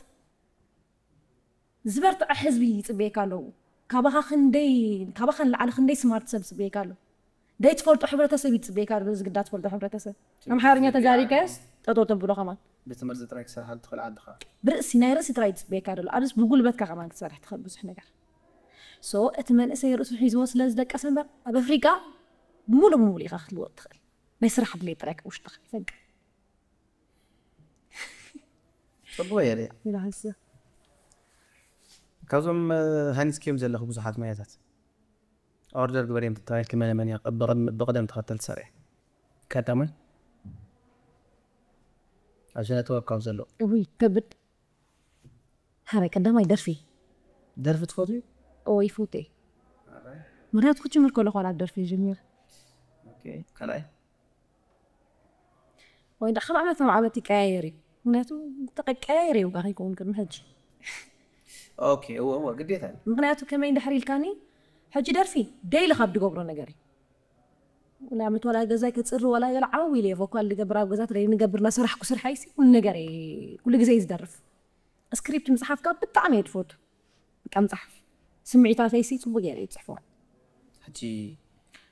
ዝበርትዐ ህዝቢ ይፅበየካ ኣለዉ። ካባኻ ክንደይ፣ ካባኻ ንላዕሊ ክንደይ ስማርት ሰብ ይፅበየካ ኣሎ። ደይ ትፈልጦ ሕብረተሰብ ይፅበየካ ኣሎ። ዝግዳ ትፈልጦ ሕብረተሰብ ኣምሓርኛ ተዛሪብካዮስ ጠጠው ተብሎ ከማን። ብትምህርቲ ጥራይ ክሰርሓሉ ትኽእል ዓድኻ። ብርእሲ ናይ ርእሲ ጥራይ ይፅበየካ ደሎ። ኣብስ ብጉልበትካ ከማን ክትሰርሕ ትኽእል ብዙሕ ነገር። ሶ እቲ መንእሰይ ርእሱ ሒዝዎ ስለ ዝደቀሰ እምበር ኣብ ኣፍሪቃ ሙሉእ ብሙሉእ ኢኻ ክትልወጥ ትኽእል። ናይ ስራሕ ድሌት ጥራይ ውሽጥኻ ይፈንቅል። ጽቡቕ እየ። ይላሃስ ካብዞም ሃኒስኪዮም ዘለኹ ብዙሓት ማያታት ኦርደር ግበር እዮም ተባሂልኪ መነ መን እያ ብቕደም ተኸተል ትሰርዒ? ቀዳማይ ኣብ ስነ ጥበብ ካብ ዘሎ ውይ ከብድ። ሓራይ ቀዳማይ ደርፊ። ደርፊ ትፈትዩ? ኦ ይፈትየ። ምክንያቱ ክጅምር ከለኹ ዋላ ደርፊ ጀሚረ። ካልኣይ ወይ ደኣ ካብ ዓመት ናብ ዓመት ይቀያየር እዩ። ምክንያቱ ተቀያየር እዩ ጋር ይከውን ቅድሚ ሕጂ። ኦኬ እወ እወ ግዴታ እዩ። ምክንያቱ ከመይ እንድሕር ኢልካኒ ሕጂ ደርፊ ደይሊ ካብ ድገብሮ ነገር እዩ። ንኣብነት ዋላ ገዛይ ከፅሪ ዋላ ገለ ዓው ኢለ እየ ቮካል ዝገብር ኣብ ገዛ ትረይ ንገብር እናሰራሕኩ ስርሓይሲ ኩሉ ነገር እየ ኩሉ ግዜ እዩ ዝደርፍ። ስክሪፕት ምፅሓፍካ ብጣዕሚ እየ ዝፈቱ። በቃ ምፅሓፍ ስምዒታተይሲ ፅቡቅ ገይረ እየ ዝፅሕፎ። ሕጂ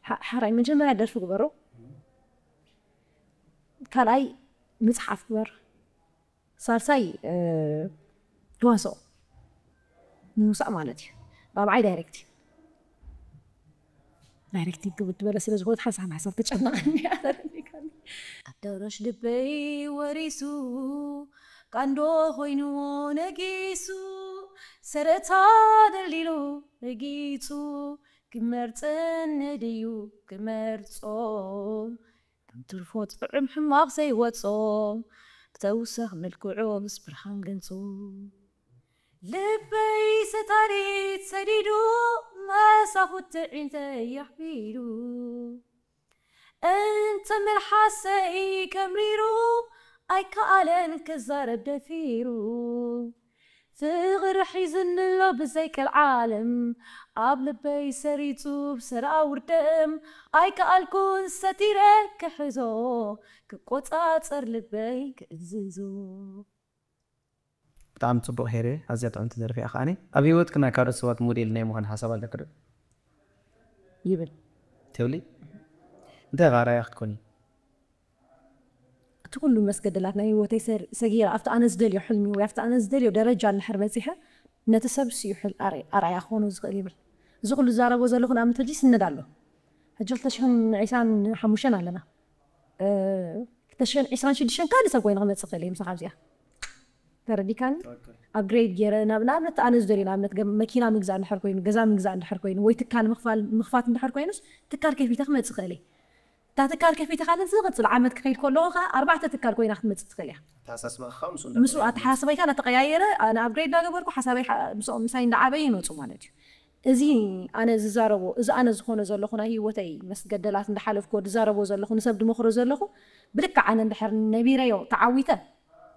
ሓ- ሓራይ መጀመርያ ደርፊ ግበሩ። ካልኣይ ምፅሓፍ ግበር። ሳልሳይ ተዋስኦ ምውሳእ ማለት እዩ። ራብዓይ ዳይሬክት ዳይሬክቲንግ ክብል ትበለ ስለ ዝኾነት ሓንሳብ ሓንሳብ ተጨነቐኒ። ኣዳራሽ ልበይ ወሪሱ ቃንዶ ኮይንዎ ነጊሱ ሰረታ ደልዲሉ ረጊጹ ክመርጸኒ ድዩ ክመርጾ ትርፎ ጥዑም ሕማቕ ዘይወጾ ክተውሰኽ መልክዑ ምስ ብርሃን ገንጹ ልበይ ሰታሪት ሰዲዱ መሳኹቲ ዒንተይ ኣሕቢሉ እንተ መልሓሰይ ከሚሩ ኣይከኣለን ክዛረብ ደፊሩ ፍቕሪ ሒዝኒ ኣሎ ብዘይ ቀልዓለም ኣብ ልበይ ሰሪጹ ብሰራውር ደም ኣይከኣልኩን ሰቲረ ክሕዞ ክቆጻጸር ልበይ ክእዝዞ ብጣዕሚ ጽቡቕ ሄሬ። ኣዝያ ጥዕምቲ ደርፊ እያ ከዓኒ። ኣብ ህይወትኪ ናይ ካልኦት ሰባት ሞዴል ናይ ምዃን ሓሳብ ኣለኪ ዶ? ይብል ትብሊ? እንታይ ኢኻ ኣርኣያ ክትኮኒ? እቲ ኩሉ መስገደላት ናይ ህይወተይ ሰጊረ ኣብቲ ኣነ ዝደልዮ ሕልሚ ወይ ኣብቲ ኣነ ዝደልዮ ደረጃ እንድሕር በፂሐ ነቲ ሰብ ስዩ ሕል ኣርኣያ ክኾኑ ዝኽእል ይብል። እዚ ኩሉ ዝዛረቦ ዘለኹ ንኣብነት ሕጂ ይስነድ ኣሎ። ሕጂ ክልተ ሽሕን ዕስራን ሓሙሽተን ኣለና። ክልተ ሽሕን ዕስራን ሽዱሽተን ካልእ ሰብ ኮይኑ ክመፅእ ክእል እየ ምሳኻ ኣብዚኣ ተረዲካኒ ኣፕግሬድ ገይረ ናብ ንኣብነት ኣነ ዝደልዮ ንኣብነት መኪና ምግዛእ እንድሕር ኮይኑ ገዛ ምግዛእ እንድሕር ኮይኑ ወይ ትካል ምኽፋል ምኽፋት እንድሕር ኮይኑስ ትካል ከፊተ ክመፅእ ክእል እየ እታ ትካል ከፊተ ካልእ ዝቕፅል ዓመት ክኸይድ ከለኹ ከዓ ኣርባዕተ ትካል ኮይና ክትመፅእ ትኽእል እያ ኣተሓሳስባኻ ምስኡ ምስኡ ኣተሓሳስባይ ከዓ እናተቀያየረ ኣነ ኣፕግሬድ እናገበርኩ ሓሳበይ ምስኦም ምሳይ እንዳዓበየ ይመፁ ማለት እዩ እዚ ኣነ ዝዛረቦ እዚ ኣነ ዝኾነ ዘለኹ ናይ ህይወተይ መስገደላት እንዳሓለፍኩ ዝዛረቦ ዘለኹ ንሰብ ድመኽሮ ዘለኹ ብልክዕ ኣነ እንድሕር ነቢረዮ ተዓዊተ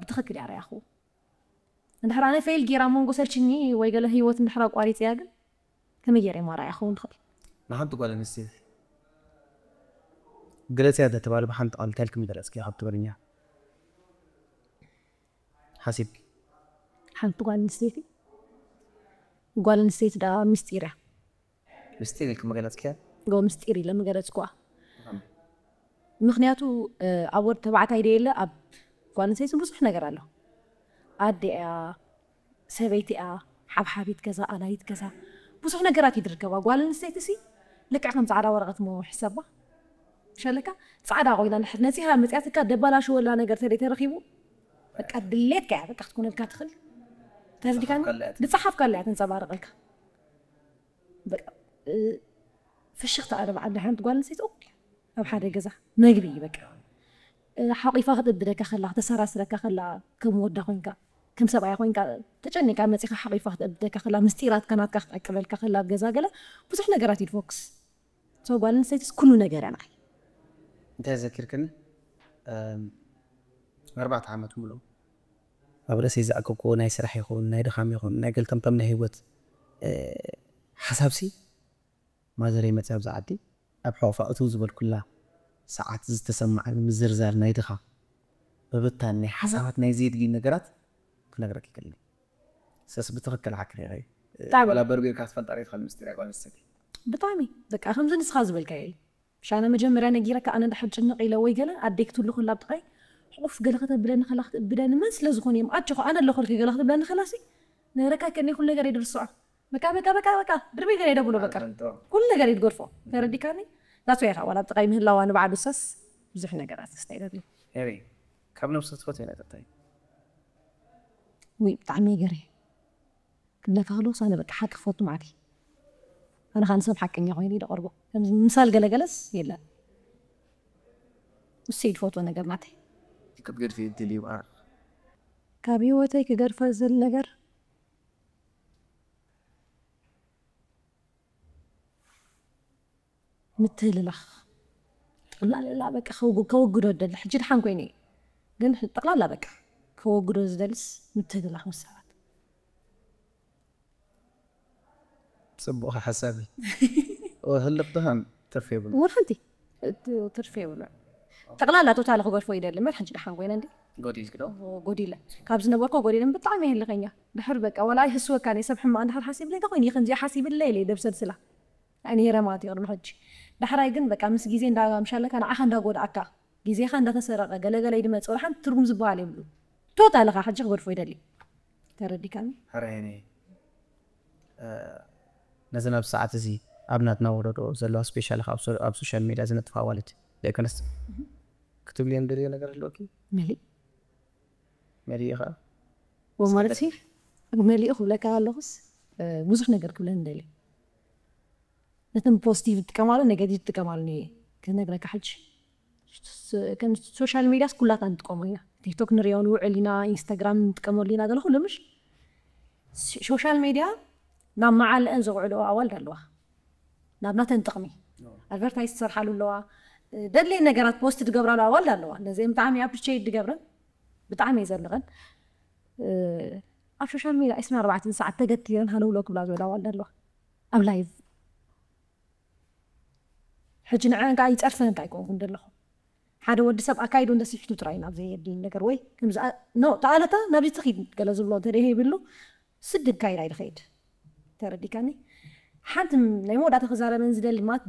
ብትኽክል እያ ረኣኹ እንድሕር ኣነ ፌል ጌራ መንጎ ሰልችኒ ወይ ገለ ህይወት እንድሕር ኣቋሪፅያ ግን ከመይ ገይረ ማራ እያ ክኸውን ትኽእል ንሓንቲ ጓል ኣንስተይቲ ግለፅያ ተተባለ ብሓንቲ ቃል እንታይ ኢልክም ይገለፅኪ ካብ ትግርኛ ሓሲብኪ ሓንቲ ጓል ኣንስተይቲ ጓል ኣንስተይቲ ዳ ምስጢር እያ ምስጢር ኢልክም ገለፅኪያ ጎ ምስጢር ኢለ ምገለፅኩዋ ምክንያቱ ኣብ ወዲ ተባዕታይ ደየለ ኣብ ጓል ኣንስተይቲ ብዙሕ ነገር ኣሎ ኣደ እያ ሰበይቲ እያ ሓብሓቢት ገዛ ኣላይት ገዛ ብዙሕ ነገራት ይድርከባ ጓል ኣንስተይቲ ሲ ልክዕ ከም ፃዕዳ ወረቐት ሞ ሕሰባ ሸለካ ፃዕዳ ኮይና ንድሕር ነፂኻ መፅያትካ ደባላሽወላ ነገር ተደይ ተረኪቡ በቃ ድሌትካ እያ በቃ ክትኮነልካ ትኽእል ተረዲካኒ ዝፀሓፍካላ እያ ተንፀባርቐልካ በቃ ፍሽኽቲ ኣረ በዓል ሓንቲ ጓል ኣንስተይቲ እኩል ኣብ ሓደ ገዛ መግቢ እዩ በቃ ሓቂፋ ክትእብደካ ከላ ክተሰራስረካ ከላ ከም ወዳ ኮይንካ ከም ሰብኣያ ኮይንካ ተጨኒካ መፂኻ ሓቂፋ ክትእብደካ ከላ ምስጢራትካ ናትካ ክትዕቅበልካ ከላ ኣብ ገዛ ገለ ብዙሕ ነገራት እዩ ፎክስ ሶ ጓል ኣንስተይትስ ኩሉ ነገር እያ ንዓይ እንታይ ዘኪርክኒ ኣርባዕተ ዓመት ሙሉእ ኣብ ርእሰይ ዝኣከብክዎ ናይ ስራሕ ይኹን ናይ ድኻም ይኹን ናይ ገልተምተም ናይ ህይወት ሓሳብሲ ማዘረይ መፅያ ኣብዚ ዓዲ ኣብ ሕቑፋ እትው ዝበልኩላ ሰዓት ዝተሰማዓኒ ምዝርዛር ናይ ድኻ ምብታን ናይ ሓሳባት ናይ ዘየድልዩ ነገራት ክነግረክ ይክእል። ሰስ ብትኽክል ሓክሪ ኸይ ብጣዕሚ። ወላ በርቢርካ ትፈልጣ ሬት ኻል ምስጢር ጓል ኣንስተይቲ ብጣዕሚ በቃ ከምዚ ንስኻ ዝበልካ እዩ። ሻነ መጀመርያ ነጊረካ ኣነ ድሓር ጭንቕ ኢለ ወይ ገለ ኣደይ ክትህሉ ክላ ብጥራይ ሕቁፍ ገለ ከተብለኒ ከላ ክትእብደኒ መን ስለ ዝኾነ እዮም ኣጆኹ ኣነ ኣለኹልኪ ገለ ክትብለኒ ከላሲ ነረካ ከኒ ኩሉ ነገር ይድርስዖ በቃ በቃ በቃ በቃ ድርቢ ገለ ይደብሎ በቃ ኩሉ ነገር ይትገድፎ ተረዲካኒ ናቱ ኢኻ ዋላ ብጥቃይ ምህላዋ ንባዕሉ ሰስ ብዙሕ ነገራት ስታይ ደብሎ ሄሪ ካብ ነብሰ ትፈትዮ ነጠታይ ውይ ብጣዕሚ ይገር ክብለካ ከለኩ ሳነ በቃ ሓቂ ክፈቱ ማለት እዩ ኣነ ከዓ ንሰብ ሓቀኛ ኮይኑ ደቀርቦ ከምዚ ምሳል ገለገለስ የለን እሱ እዩ ዝፈትዎ ነገር ናተይ ክትገድፊ እድል ይብኣ ካብ ህይወተይ ክገድፈ ዝል ነገር ምትህልላኽ ጠቕላላ በቃ ከውግ- ከወግዶ ደሊ ሕጂ ድሓን ኮይኑ እዩ ግን ጠቕላላ በቃ ከወግዶ ዝደልስ ምትህልላኽ ምስ ሰባት ፅቡቅ ሓሳብ እዩ ህልቕ ድኻን ትርፊ የብሉ እውን ሓንቲ እቲ ትርፊ የብሉ ጠቕላላ ቶታሊ ክገድፎ ይደሊ እምበር ሕጂ ድሓን ኮይነ እንዲ ጎዲልክ ዶ ጎዲለ ካብ ዝነበርኮ ጎዲለ ብጣዕሚ የህልኸኛ ድሕር በቃ ወላ ይህስወካ ናይ ሰብ ሕማቕ እንድሕር ሓሲብለ እንታይ ኮይኑ ከምዚኣ ሓሲብለ ኢለ ደብሰልስላ ኣይ ነይረ ማለት እዩ ቅድሚ ሕጂ ዳሕራይ ግን በቃ ምስ ግዜ እንዳምሻለካ ንዓኻ እንዳጎድኣካ ግዜኻ እንዳተሰረቐ ገለገለ ይድመፅ ወላ ሓንቲ ትርጉም ዝበሃል የብሉ ቶታሊ ኻ ሕጂ ክገድፎ ይደሊ ተረዲካኒ ሕራይኒ ነዚ ናብ ሰዓት እዚ ኣብ ናትና ወለዶ ዘለዋ ስፔሻሊ ኣብ ሶሻል ሚድያ ዝነጥፋ ኣዋልድ ደቂ ኣንስትዮ ክትብልዮም ደልዮ ነገር ኣለኪ መሊእ መሊእ ከዓ ወማለት ሲ መሊኡ ክብለካ ኣለኹስ ብዙሕ ነገር ክብለን ንደልዩ ነተን ፖዚቲቭ ትጥቀማሉ ኔጋቲቭ ትጥቀማሉ እየ ክነግረካ ሕጂ ከም ሶሻል ሚዲያስ ኩላትና ንጥቀሞ ኢና ቲክቶክ ንሪኦ ንውዕል ኢና ኢንስታግራም ንጥቀመሉ ኢና ገለ ኩሉ ምሽ ሶሻል ሚዲያ ናብ መዓልአን ዘውዕልኦ ኣዋልድ ኣለዋ ናብ ናተን ጥቕሚ ኣድቨርታይዝ ትሰርሓሉ ኣለዋ ደድልየን ነገራት ፖስት ትገብራሉ ኣዋልድ ኣለዋ ነዚአን ብጣዕሚ ኣፕሪሼት ትገብረን ብጣዕሚ እየ ዘድንቐን ኣብ ሶሻል ሚዲያ ዕስራን ኣርባዕተን ሰዓት ተገቲረን ሃለውለው ክብላ ዝውዕላ ኣዋልድ ኣለዋ ኣብ ላይቭ ሕጂ ንዐን ከዓ ይፀርፈን እንታይ ኮንኩ እንደለኹ ሓደ ወዲ ሰብ ኣካይዱ እንተስሒቱ ጥራይ ናብ ዘየድሊ ነገር ወይ ከምዚ ኖ ተኣለታ ናብዚ ትኺድ ገለ ዝብሎ እንተደ ይብሉ ስድብ ካይድ ኣይድኸይድ ተረዲካኒ ሓንቲ ናይ መወዳእታ ክዛረበን ዝደሊ ማለት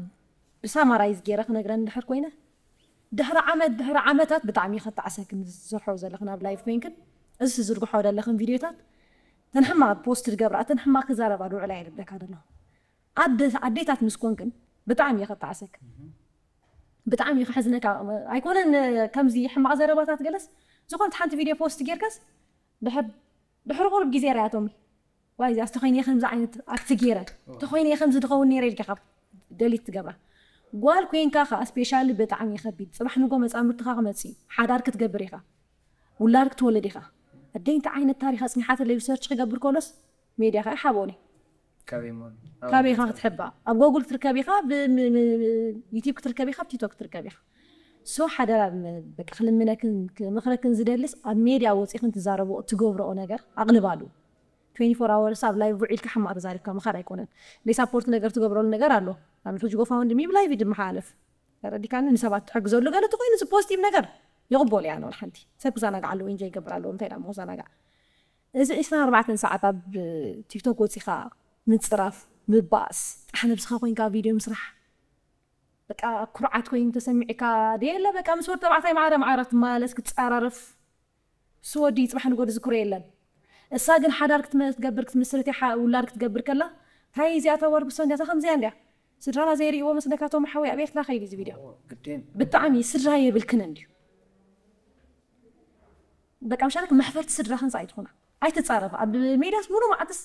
ብሳማራይዝ ገይረ ክነግረን እንድሕር ኮይነ ድሕሪ ዓመት ድሕሪ ዓመታት ብጣዕሚ ከተዓሰክን ዝሰርሖ ዘለኽን ኣብ ላይፍ ኮይንክን እዚ ዝዝርግሖ ዘለኽን ቪድዮታት ተን ሕማቕ ፖስት ዝገብራ እተን ሕማቕ ክዛረባ ዝውዕላ እየ ዝብለካ ዘለኹ ኣደ ኣዴታት ምስ ኮንክን ብጣዕሚ እየ ከተዓሰክን ብጣዕሚ እዩ ከሕዝነካ ኣይኮነን ከምዚ ሕማቕ ዘረባታት ገለስ ዝኾነት ሓንቲ ቪድዮ ፖስት ጌርካስ ድሕር ድሕሪ ቁሩብ ግዜ ርኣያቶም ዋይ እዚኣስ ተኾይነ ከምዚ ዓይነት ኣክት ገይረ ተኾይነ ከምዚ ድኸውን ነይረ ኢልካ ካብ ደሊት ትገብራ ጓል ኮይንካ ከዓ ስፔሻሊ ብጣዕሚ ከቢድ ፅባሕ ንጎ መፃምርትኻ ክመፅእ እዩ ሓዳር ክትገብር ኢኻ ውላድ ክትወልድ ኢኻ ኣደይ እንታይ ዓይነት ታሪክ ኣፅኒሓተለይ ሪሰርች ክገብር ከሎስ ሜድያ ከዓ ይሓብኦኒ ካበይ መሆኑ ካበይ ኢኻ ክትሕባ ኣብ ጎጉል ክትርከብ ኢኻ ብ- ም- ም- ዩቲብ ክትርከብ ኢኻ ኣብ ቲክቶክ ክትርከብ ኢኻ ሶ ሓደራ በቃ ክልምነክን ክምኽረክን ዝደልስ ኣብ ሜድያ ወፂኽን ትዛረብኦ ትገብረኦ ነገር ኣቕልባሉ ትዌንቲ ፎር ኣወርስ ኣብ ላይቭ ውዒልካ ሕማቕ ተዛሪብካ ምኻድ ኣይኮነን ናይ ሳፖርት ነገር ትገብረሉ ነገር ኣሎ ኣብ ሕጂ ጎፋውንድሚ ብላይቭ ድመሓለፍ ተረዲካኒ ንሰባት ትሕግዘሉ ገለ ተኮይኑ እዚ ፖዚቲቭ ነገር ይቕበሉ እያ ነውን ሓንቲ ሰብ ክዛናጋዕ ኣለዎ ኢንጆይ ይገብር ኣለዎ እንታይ ዳ ክዛናጋዕ እዚ ዕስራን ኣርባዕተን ሰዓት ኣብ ቲክቶክ ወፂኻ ምፅራፍ ምባእስ ጥራሕ ነብስኻ ኮይንካ ቪድዮ ምስራሕ በቃ ኩርዓት ኮይኑ ተሰሚዕካ ደየለ በቃ ምስ ወድ ተባዕታይ ማዕረ ማዕረ ትመላለስ ክትፀራረፍ እሱ ወዲ ፅባሕ ንጎ ዝዝክሮ የለን እሳ ግን ሓዳር ክትመ- ክትገብር ክትምስርት እያ፣ ሓ- ውላድ ክትገብር ከላ እንታይ እዚኣ ተወርብሶ እንዲያ እዛ ከምዚኣ እንዲያ ስድራና ዘይርእይዎ መስለካቶም ሓዊ ኣብ ኤርትራ ከይድ እዚ ቪድዮ ግዴን ብጣዕሚ ስድራ የብልክን እንድዩ በቃ ምሻለክ መሕፈርቲ ስድራኽን ፃ ኣይትኾና ኣይትፃረፍ ኣብ ሜድያስ ሙሉ ማዕትስ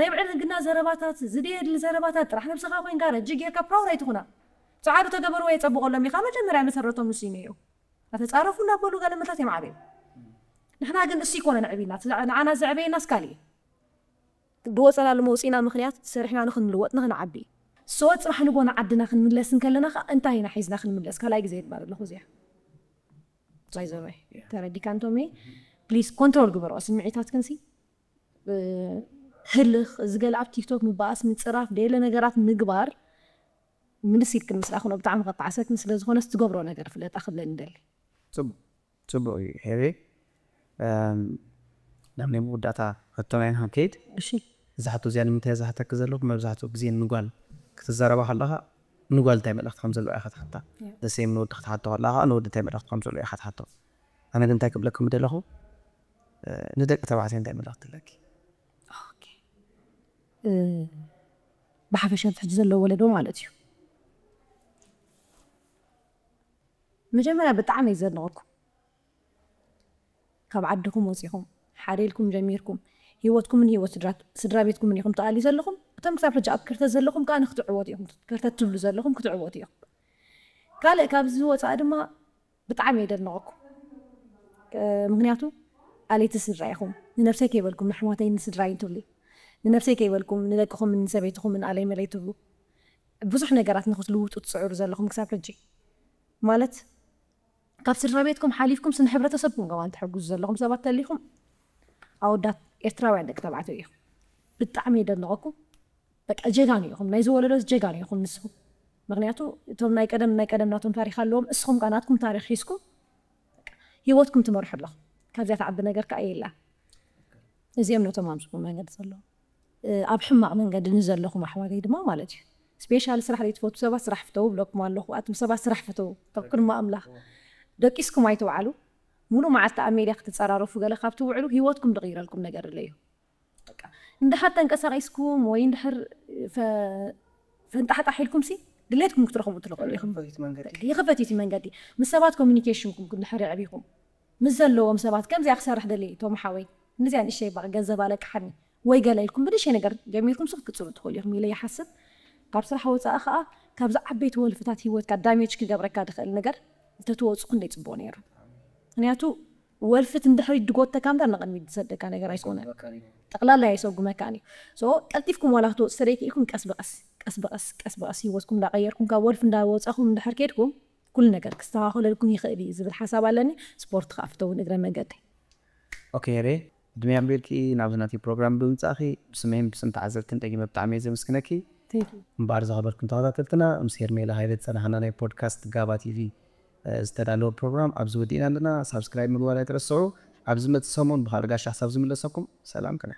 ናይ ብዕል ህግና ዘረባታት ዝደየድሊ ዘረባታት ጥራሕ ነብስኻ ኮይንካ ረጂ ጌርካ ፕራውድ ኣይትኹና ፀዓዱ ተገበርዎ የፀብቀሎም ኢኻ መጀመርያ መሰረቶም ንሱ እዩ ነይሩ ኣተፃረፉ እናበሉ ገለመታት የማዕበዩ ንሕና ግን እሱ ይኮነ ንዕብና ንዓና ዘዕበየና ስካል እዩ ብወፀናሉ መውፅኢና ምክንያት ሰሪሕና ንክንልወጥ ንክንዓቢ ሰወ ፅባሕ ንጎ ንዓድና ክንምለስ እንከለና ከዓ እንታይ ኢና ሒዝና ክንምለስ ካልኣይ ግዜ ይባል ኣለኹ እዚኣ ዛይዘበይ ተረዲካ እንቶሚ ፕሊስ ኮንትሮል ግበርኦ ስምዒታት ክንሲ ህልኽ እዚ ገለ ኣብ ቲክቶክ ምበኣስ ምፅራፍ ደለ ነገራት ምግባር ምልስ ኢልክን ምስ ረኣኽኖ ብጣዕሚ ከጣዕሰክን ስለ ዝኾነስ ትገብሮ ነገር ፍለጣ ክብለኒ ደሊ ፅቡቅ ጽቡቕ እዩ ሄሪ። እም፣ ናብ ናይ መወዳእታ ሕቶና ኢና ክንከይድ። እሺ እዛ ሕቶ እዚኣ ንምንታይ ዝሓተኪ ዘለኹ፣ መብዛሕትኡ ግዜ ንጓል ክትዛረባ ከለኻ ንጓል እንታይ መልእኽቲ ከም ዘለዋ ኢኻ ትሓታ። ያ። ዘሴም ንወዲ ክትሓቶ ከለኻ ንወዲ እንታይ መልእኽቲ ከም ዘለዋ ኢኻ ትሓቶ። ኣነ ግን እንታይ ክብለኩም ምደለኹ፣ እ፣ ንደቂ ተባዕትዮ እንታይ መልእኽቲ ኣለኪ? ኦኬ። እ፣ ብሓፈሻ ሕጂ ዘሎ ወለዶ ማለት እዩ። መጀመርያ ብጣዕሚ እየ ዘድንቐኩም። ካብ ዓድኹም ወፂኹም ሓደ ኢልኩም ጀሚርኩም ህይወትኩምን ህይወት ስድራ- ስድራ ቤትኩምን ኢኹም ትኣልዩ ዘለኹም። እቶም ክሳብ ሕጂ ኣብ ክርተት ዘለኹም ከዓ ንክትዕወቱ ኢኹም፣ ክርተት ትብሉ ዘለኹም ክትዕወቱ ኢኹም። ካልእ ካብዚ ወፃኢ ድማ ብጣዕሚ እየ ዘድንቐኩም። እ፣ ምክንያቱ ኣለይቲ ስድራ ኢኹም። ንነብሰይ ከይበልኩም ንኣሕዋተይን ንስድራይን ትብሉ፣ ንነብሰይ ከይበልኩም ንደቅኹምን ንሰበይትኹምን ኣለይ መለይ ትብሉ፣ ብዙሕ ነገራት ንክትልውጡ ትፅዕሩ ዘለኹም ክሳብ ሕጂ። ማለት ካብ ስድራ ቤትኩም ሓሊፍኩም ንሕብረተሰብኩም ከማን ትሕግዙ ዘለኹም ሰባት ተሊኹም ኣወዳት ኤርትራውያን ደቂ ተባዕትዮ ኢኹም። ብጣዕሚ የደንቐኩም። በቃ ጀጋኑ ኢኹም፣ ናይ ዝወለዶ ጀጋኑ ኢኹም ንስኹም። ምክንያቱ እቶም ናይ ቀደም ናይ ቀደም ናቶም ታሪክ ኣለዎም፣ እስኹም ከ ናትኩም ታሪክ ሒዝኩም በቃ ህይወትኩም ትመርሑ ኣለኹም። ካብዚኣ ትዓቢ ነገር ከኣ የላ። እዚኦም ነቶም ኣብ ጽቡቕ መንገዲ ዘለዉ። እ፣ ኣብ ሕማቕ መንገዲ ንዘለኹም ኣሕዋተይ ድማ ማለት እዩ። ስፔሻሊ ስራሕ ዘይትፈቱ ሰባት ስራሕ ፍተው ብለኩም ኣለኹ። ኣቱም ሰባት ስራሕ ፍተው፣ ካብ ቅድሚ ኣምላኽ ደቂስኩም ኣይትውዓሉ። ሙሉእ መዓልቲ ኣብ ሜድያ ክትጸራረፉ ገለ ካብ ትውዕሉ ህይወትኩም ዝቕይረልኩም ነገር ኣሎ እዩ። በቃ እንድሕር ተንቀሳቒስኩም ወይ እንድሕር ፈ- ፈንጣሕጣሕ ኢልኩም ሲ ድሌትኩም ክትረኽቡ ትኽእሉ ኢኹም። ፈቲት መንገዲ ይኽፈት እቲ መንገዲ። ምስ ሰባት ኮሚኒኬሽንኩም እንድሕር የዕቢኹም፣ ምስ ዘለዎም ሰባት ከምዚኣ ክሰርሕ ደሊ ቶም ሓወይ፣ እንደዚኣ ንእሽተይ በቃ ገንዘብ ኣለቅሓኒ ወይ ገለ ኢልኩም ብንእሽተይ ነገር ጀሚርኩም ሲ ክትቅፅሉ ትኽእሉ ኢኹም ኢለ ይሓስብ። ካብ ስራሕ ወፃኢ ከዓ ካብዚ ዓበይቲ ወልፍታት ህይወትካ ዳሜጅ ክገብረካ ዝኽእል ነገር እንተትወፁ ክንደይ ፅቡቕ ነይሩ። ምክንያቱ ወልፍት እንድሕሪ ድጎተካ እምበር ንቕድሚት ዝሰደካ ነገር ኣይኮነን። ጠቕላላ የሰጉመካን እዩ። ሶ ቀልጢፍኩም ዋላ ክትወፁ ተደይክኢልኩም ቀስ ብቐስ ቀስ ብቐስ ቀስ ብቐስ ህይወትኩም እንዳቐየርኩም ካብ ወልፍ እንዳወፃኹም እንድሕር ከድኩም ኩሉ ነገር ክስተኻኸለልኩም ይኽእል እዩ ዝብል ሓሳብ ኣለኒ። ስፖርት ከዓ ፍተውን እግረ መንገዲ። ኦኬ ሄሬ፣ ዕድመ ኣንቢርኪ ናብዚ ናተይ ፕሮግራም ብምምጻእኪ ብስመይን ብስም ተዓዘብትን ደጊመ ብጣዕሚ እየ ዘመስግነኪ። Thank you። እምበኣር ዝኸበርኩም ተኸታተልትና፣ ምስ ሄርሜላ ሃይለ ዝጸናሕና ናይ ፖድካስት ጋባ ቲቪ ዝተዳለወ ፕሮግራም ኣብዚ ወዲእና ኣለና። ሳብስክራይብ ምግባር ኣይትረስዑ። ኣብ ዝመጽእ ሰሙን ብኻልእ ጋሻ ክሳብ ዝምለሰኩም ሰላም ቅነ።